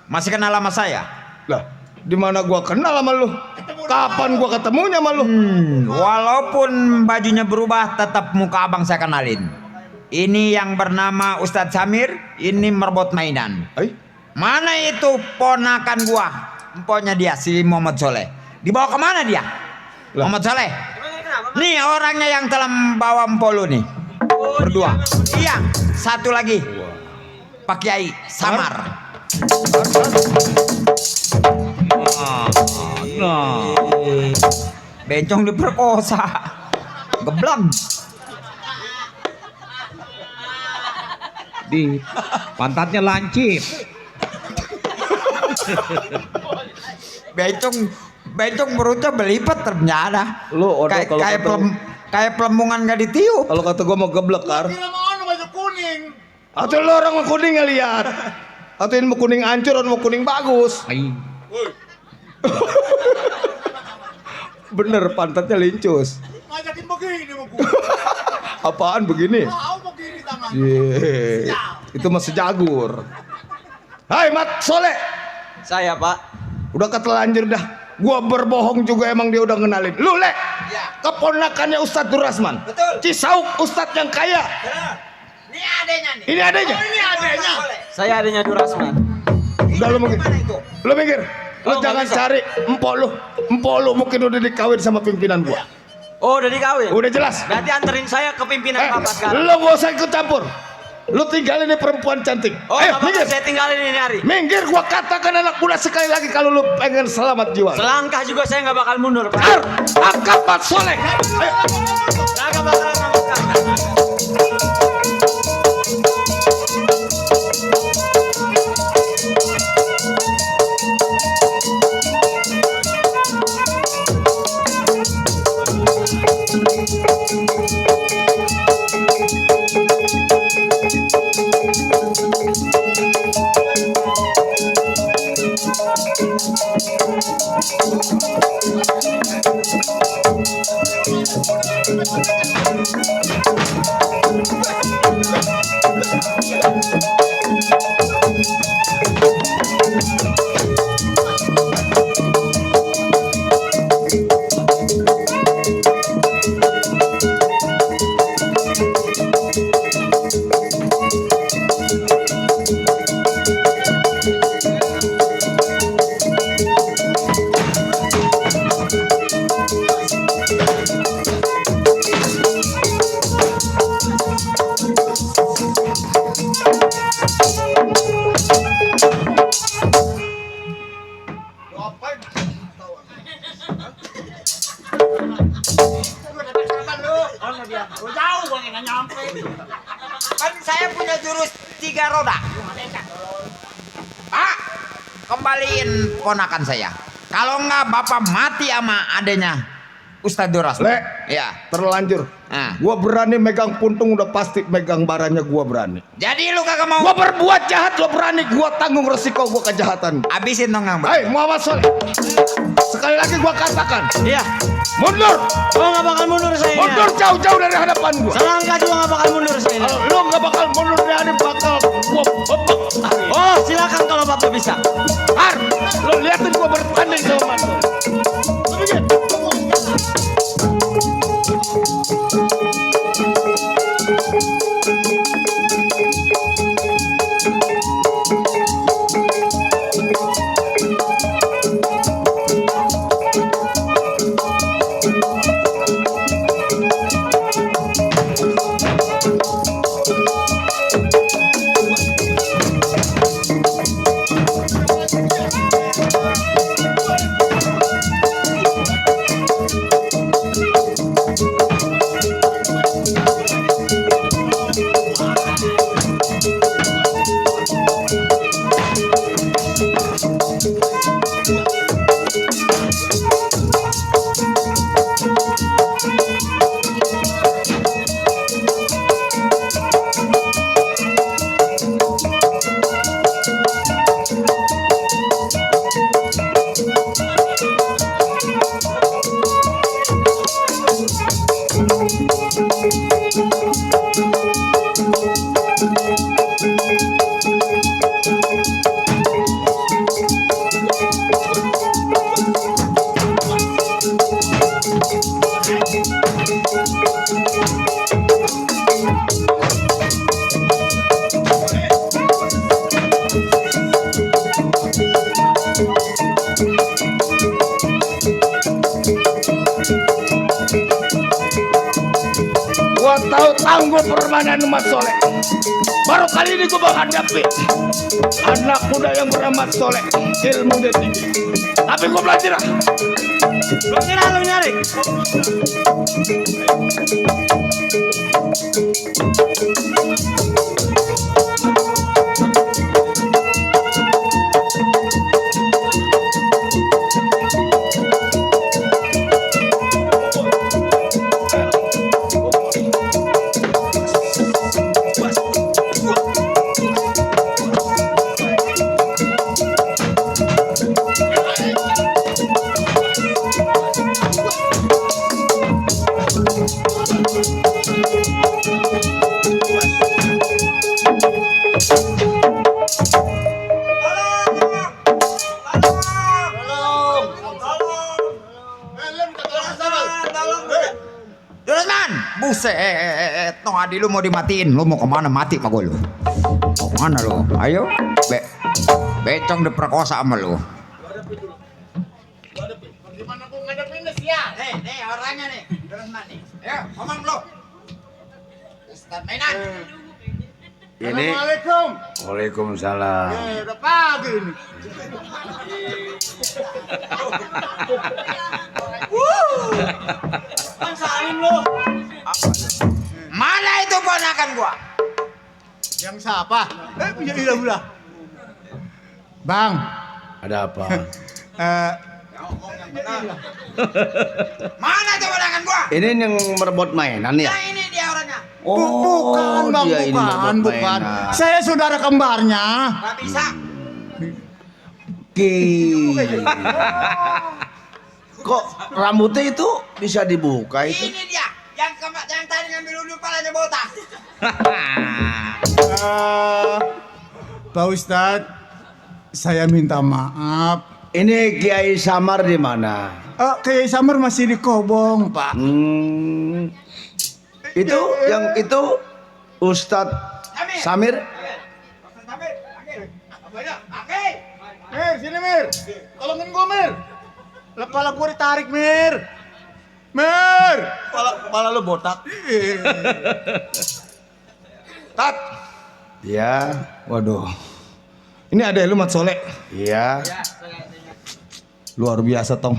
masih kenal sama saya? Lah, di mana gua kenal sama lu? Kapan gua ketemunya sama lu? Walaupun bajunya berubah, tetap muka abang saya kenalin. Ini yang bernama Ustadz Samir, ini merebut mainan. Mana itu ponakan gua? Emponya dia, si Muhammad Soleh. Dibawa kemana dia? Muhammad Soleh. Nih orangnya yang telah membawa empo lu nih. Berdua. Iya, satu lagi. Pak Kiai Samar. Bencong diperkosa. Geblang. Di pantatnya lancip. Bencong perutnya berlipat ternyata. Lu udah kalau kayak pelembungan gak ditiup. kalau kata gua mau geblek kar. Atau lu orang mau kuning ngeliat. Atau ini mau kuning hancur atau mau kuning bagus. Bener pantatnya lincus. Ngajakin begini mau gua. Apaan begini? Mau begini tangan. Itu masih jagur. Hai Mat Soleh. Saya Pak. Udah ketelanjur dah. Gua berbohong juga emang dia udah ngenalin. Lu Le. Keponakannya Ustadz Durasman. Betul. Cisauk Ustadz yang kaya. Ini adanya nih. Ini adanya. Ini adanya. Saya adanya Durasman. Udah lu minggir. Lu minggir. Lu jangan cari empok lu. Empok lu mungkin udah dikawin sama pimpinan gua. Oh, udah dikawin? Udah jelas. Berarti anterin saya ke pimpinan Bapak sekarang. Lu gak usah ikut campur. Lu tinggalin ini perempuan cantik. Oh, Ayo, apa minggir. saya tinggalin ini hari? Minggir, gua katakan anak muda sekali lagi kalau lu pengen selamat jiwa. Selangkah juga saya nggak bakal mundur, Pak. Angkat Mat Soleh. Ayo. Nggak bakal ngomongkan. Kan saya punya jurus 3 roda. Pak, kembaliin ponakan saya. Kalau enggak bapak mati sama adenya Ustadz Durasman. Le, ya, terlanjur. Nah. Gua berani megang puntung, udah pasti megang baranya gua berani. Jadi lu kagak mau? Gua berbuat jahat, lo berani. Gua tanggung resiko gua kejahatan. Habisin dong yang Hei Muhammad Soleh, sekali lagi gua katakan, Iya. mundur. Oh, nggak bakal mundur saya. Mundur jauh-jauh dari hadapan gua. Selangkah juga nggak bakal mundur saya. Kalau lu nggak bakal mundur dari hadapan, bakal gua bebek. Oh, silakan kalau Bapak bisa. Har, lu liatin gua bertanding sama Mas Soleh. Lu begini. mengganggu permainan Mas Soleh. Baru kali ini gue menghadapi anak muda yang bernama Soleh, ilmu dia tinggi. Tapi gue belajar. Lu kira lu nyari? Juragan, buset, no adi lu mau dimatiin, lu mau kemana mati pak gue lu? Mau kemana lu? Ayo, becong diperkosa sama lu. Gimana gua ngadepin deh ya? Nih orangnya nih, Juragan nih. Ayo, ngomong lu. Start mainan. Ini. Assalamualaikum. Waalaikumsalam. Udah pagi nih. Kan salim lu. Mana itu ponakan gua? Yang siapa? Iya udah. Bang, Ada apa? Mana itu ponakan gua? Ini yang merebut mainan ya? Nah ini dia orangnya. bukan bang, dia ini bukan. merebut mainan. Saya saudara kembarnya. Gak bisa. Kok rambutnya itu bisa dibuka itu? Ini dia yang tadi ngambil ulu palanya botak. Pak Ustadz, saya minta maaf. Ini Kiai Samar di mana? Kiai Samar masih di Kobong, Pak. Itu yang itu Ustadz Samir. Mir, sini Mir. Tolongin gua Mir. Kepala gua ditarik Mir. Mir. Kepala lu botak. Tat. Ya. Waduh. Ini ada lu Mat Soleh. Iya. Luar biasa tong.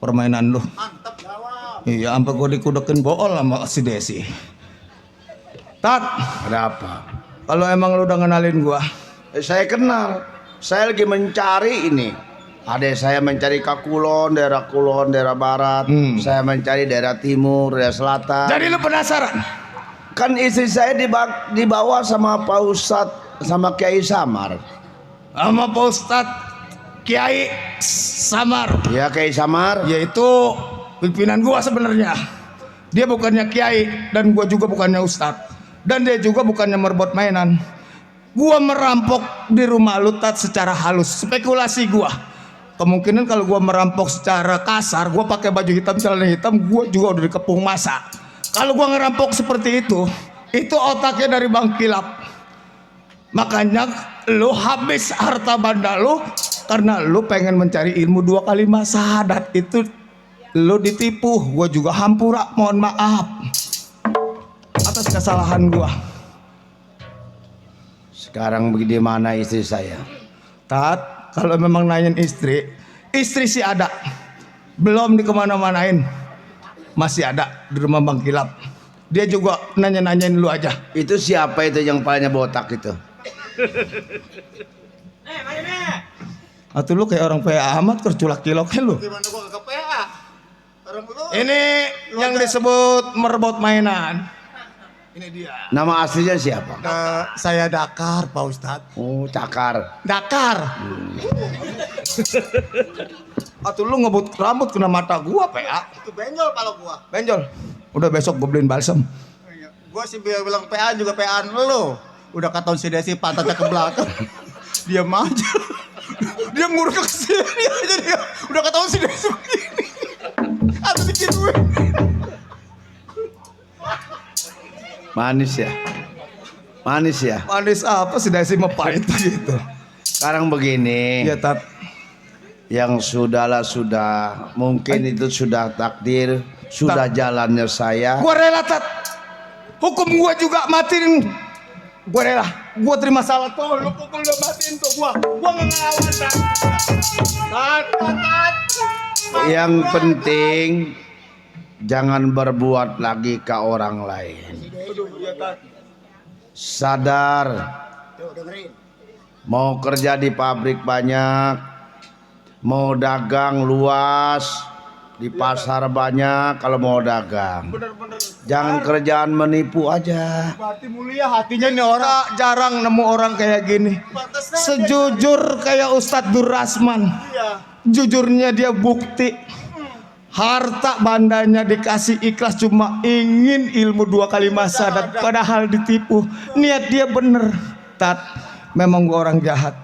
Permainan lu. Mantap jawab. Iya, sampai gua dikudekin bool sama si Desi. Tat, Ada apa? kalau emang lu udah ngenalin gua, Saya kenal. Saya lagi mencari ini. Ada saya mencari Kulon, daerah barat. Saya mencari daerah timur, daerah selatan. jadi lu penasaran? Kan istri saya dibawa sama Pak Ustadz sama Kiai Samar. Sama Pak Ustadz Kiai Samar, Ya Kiai Samar. yaitu pimpinan gua sebenarnya. Dia bukannya kiai dan gua juga bukannya ustadz. Dan dia juga bukannya merebut mainan. Gua merampok di rumah lu Tat secara halus. Spekulasi gua. Kemungkinan kalau gua merampok secara kasar, gua pakai baju hitam, celana hitam, gua juga udah dikepung masa. Kalau gua ngerampok seperti itu otaknya dari Bang Kilap. Makanya lu habis harta benda lu karena lu pengen mencari ilmu 2 kalimat syahadat. Itu lu ditipu. Gua juga hampura, mohon maaf atas kesalahan gua. Sekarang di mana istri saya? Tat, kalau memang nanyain istri sih ada. Belum dikemana-manain. Masih ada di rumah Bang Kilap. Dia juga nanya-nanyain lu aja. Itu siapa itu yang palanya botak itu? Atau lu kayak orang PA amat kerculak kiloknya lu. Gimana gua ke PA? Orang lu. Ini yang disebut merebut mainan. Ini dia. Nama aslinya siapa? Saya Dakar, Pak Ustadz. Oh, Cakar. Dakar. Atau lu ngebut rambut kena mata gua PA. Itu benjol kalau gua. Benjol. Udah besok gue beliin balsam. Gua sih bilang PA juga PA-an lu. Udah ketahuan si Desi pantatnya ke belakang. Diam aja. Dia ngurus ke sini aja dia. Udah ketahuan si Desi begini. Aku digituin. Manis ya. Manis ya. Manis apa sih Desi mah pahit gitu. Sekarang begini. Ya Tat. Yang sudahlah sudah. Mungkin itu sudah takdir. Sudah jalannya saya. Gua rela Tat. hukum gua juga matiin. Gua rela, gua terima salah tuh, lu pukul lu matiin tuh gua nggak ngelawan. Yang penting jangan berbuat lagi ke orang lain. Sadar. Mau kerja di pabrik banyak, mau dagang luas, di pasar banyak. Kalau mau dagang, jangan kerjaan menipu aja. Berarti mulia hatinya nih orang. Jarang nemu orang kayak gini. Sejujur kayak Ustadz Durrasman. Jujurnya dia bukti. Harta bandanya dikasih ikhlas, cuma ingin ilmu 2 kali masa, dan padahal ditipu. Niat dia bener. Tat, memang gua orang jahat.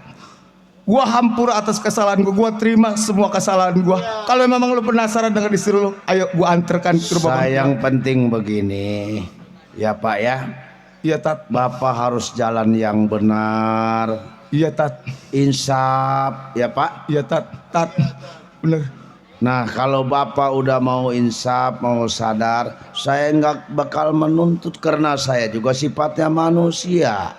Gua hampura atas kesalahan gua terima semua kesalahan gua. Kalau memang lu penasaran dengan istri lu, ayo gua anterkan ke rumah. Yang penting begini, ya Pak ya. Iya Tat. Bapak harus jalan yang benar. Iya Tat. Insaf, ya Pak. Iya Tat. Tat, bener. Nah kalau Bapak udah mau insaf, mau sadar, saya nggak bakal menuntut karena saya juga sifatnya manusia.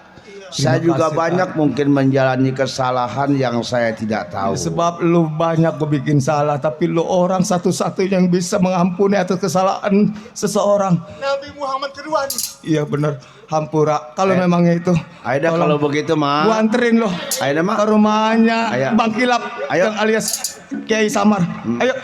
Saya juga banyak mungkin menjalani kesalahan yang saya tidak tahu. Sebab lu banyak gue bikin salah, tapi lu orang satu-satunya yang bisa mengampuni atas kesalahan seseorang. Nabi Muhammad kedua nih. Iya bener, hampura. Kalau memangnya itu. Aida kalau begitu mah. Gua anterin lo. Aida mah ke rumahnya Bang Kilap. Ayo. Yang alias Kiai Samar. Ayo.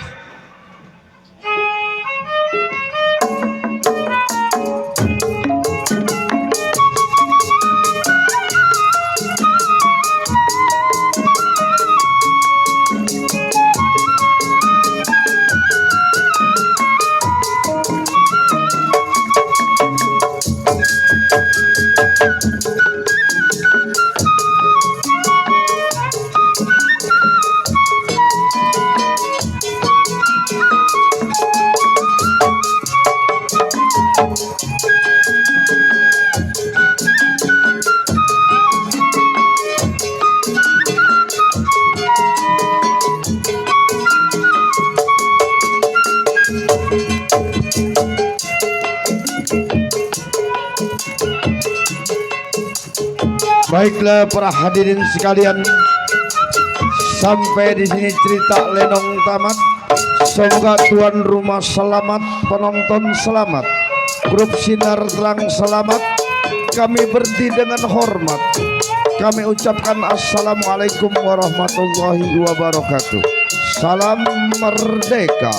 Baiklah para hadirin sekalian, sampai di sini cerita Lenong tamat. Semoga tuan rumah selamat, penonton selamat, grup Sinar Terang selamat. Kami berhenti dengan hormat. Kami ucapkan assalamualaikum warahmatullahi wabarakatuh. Salam merdeka.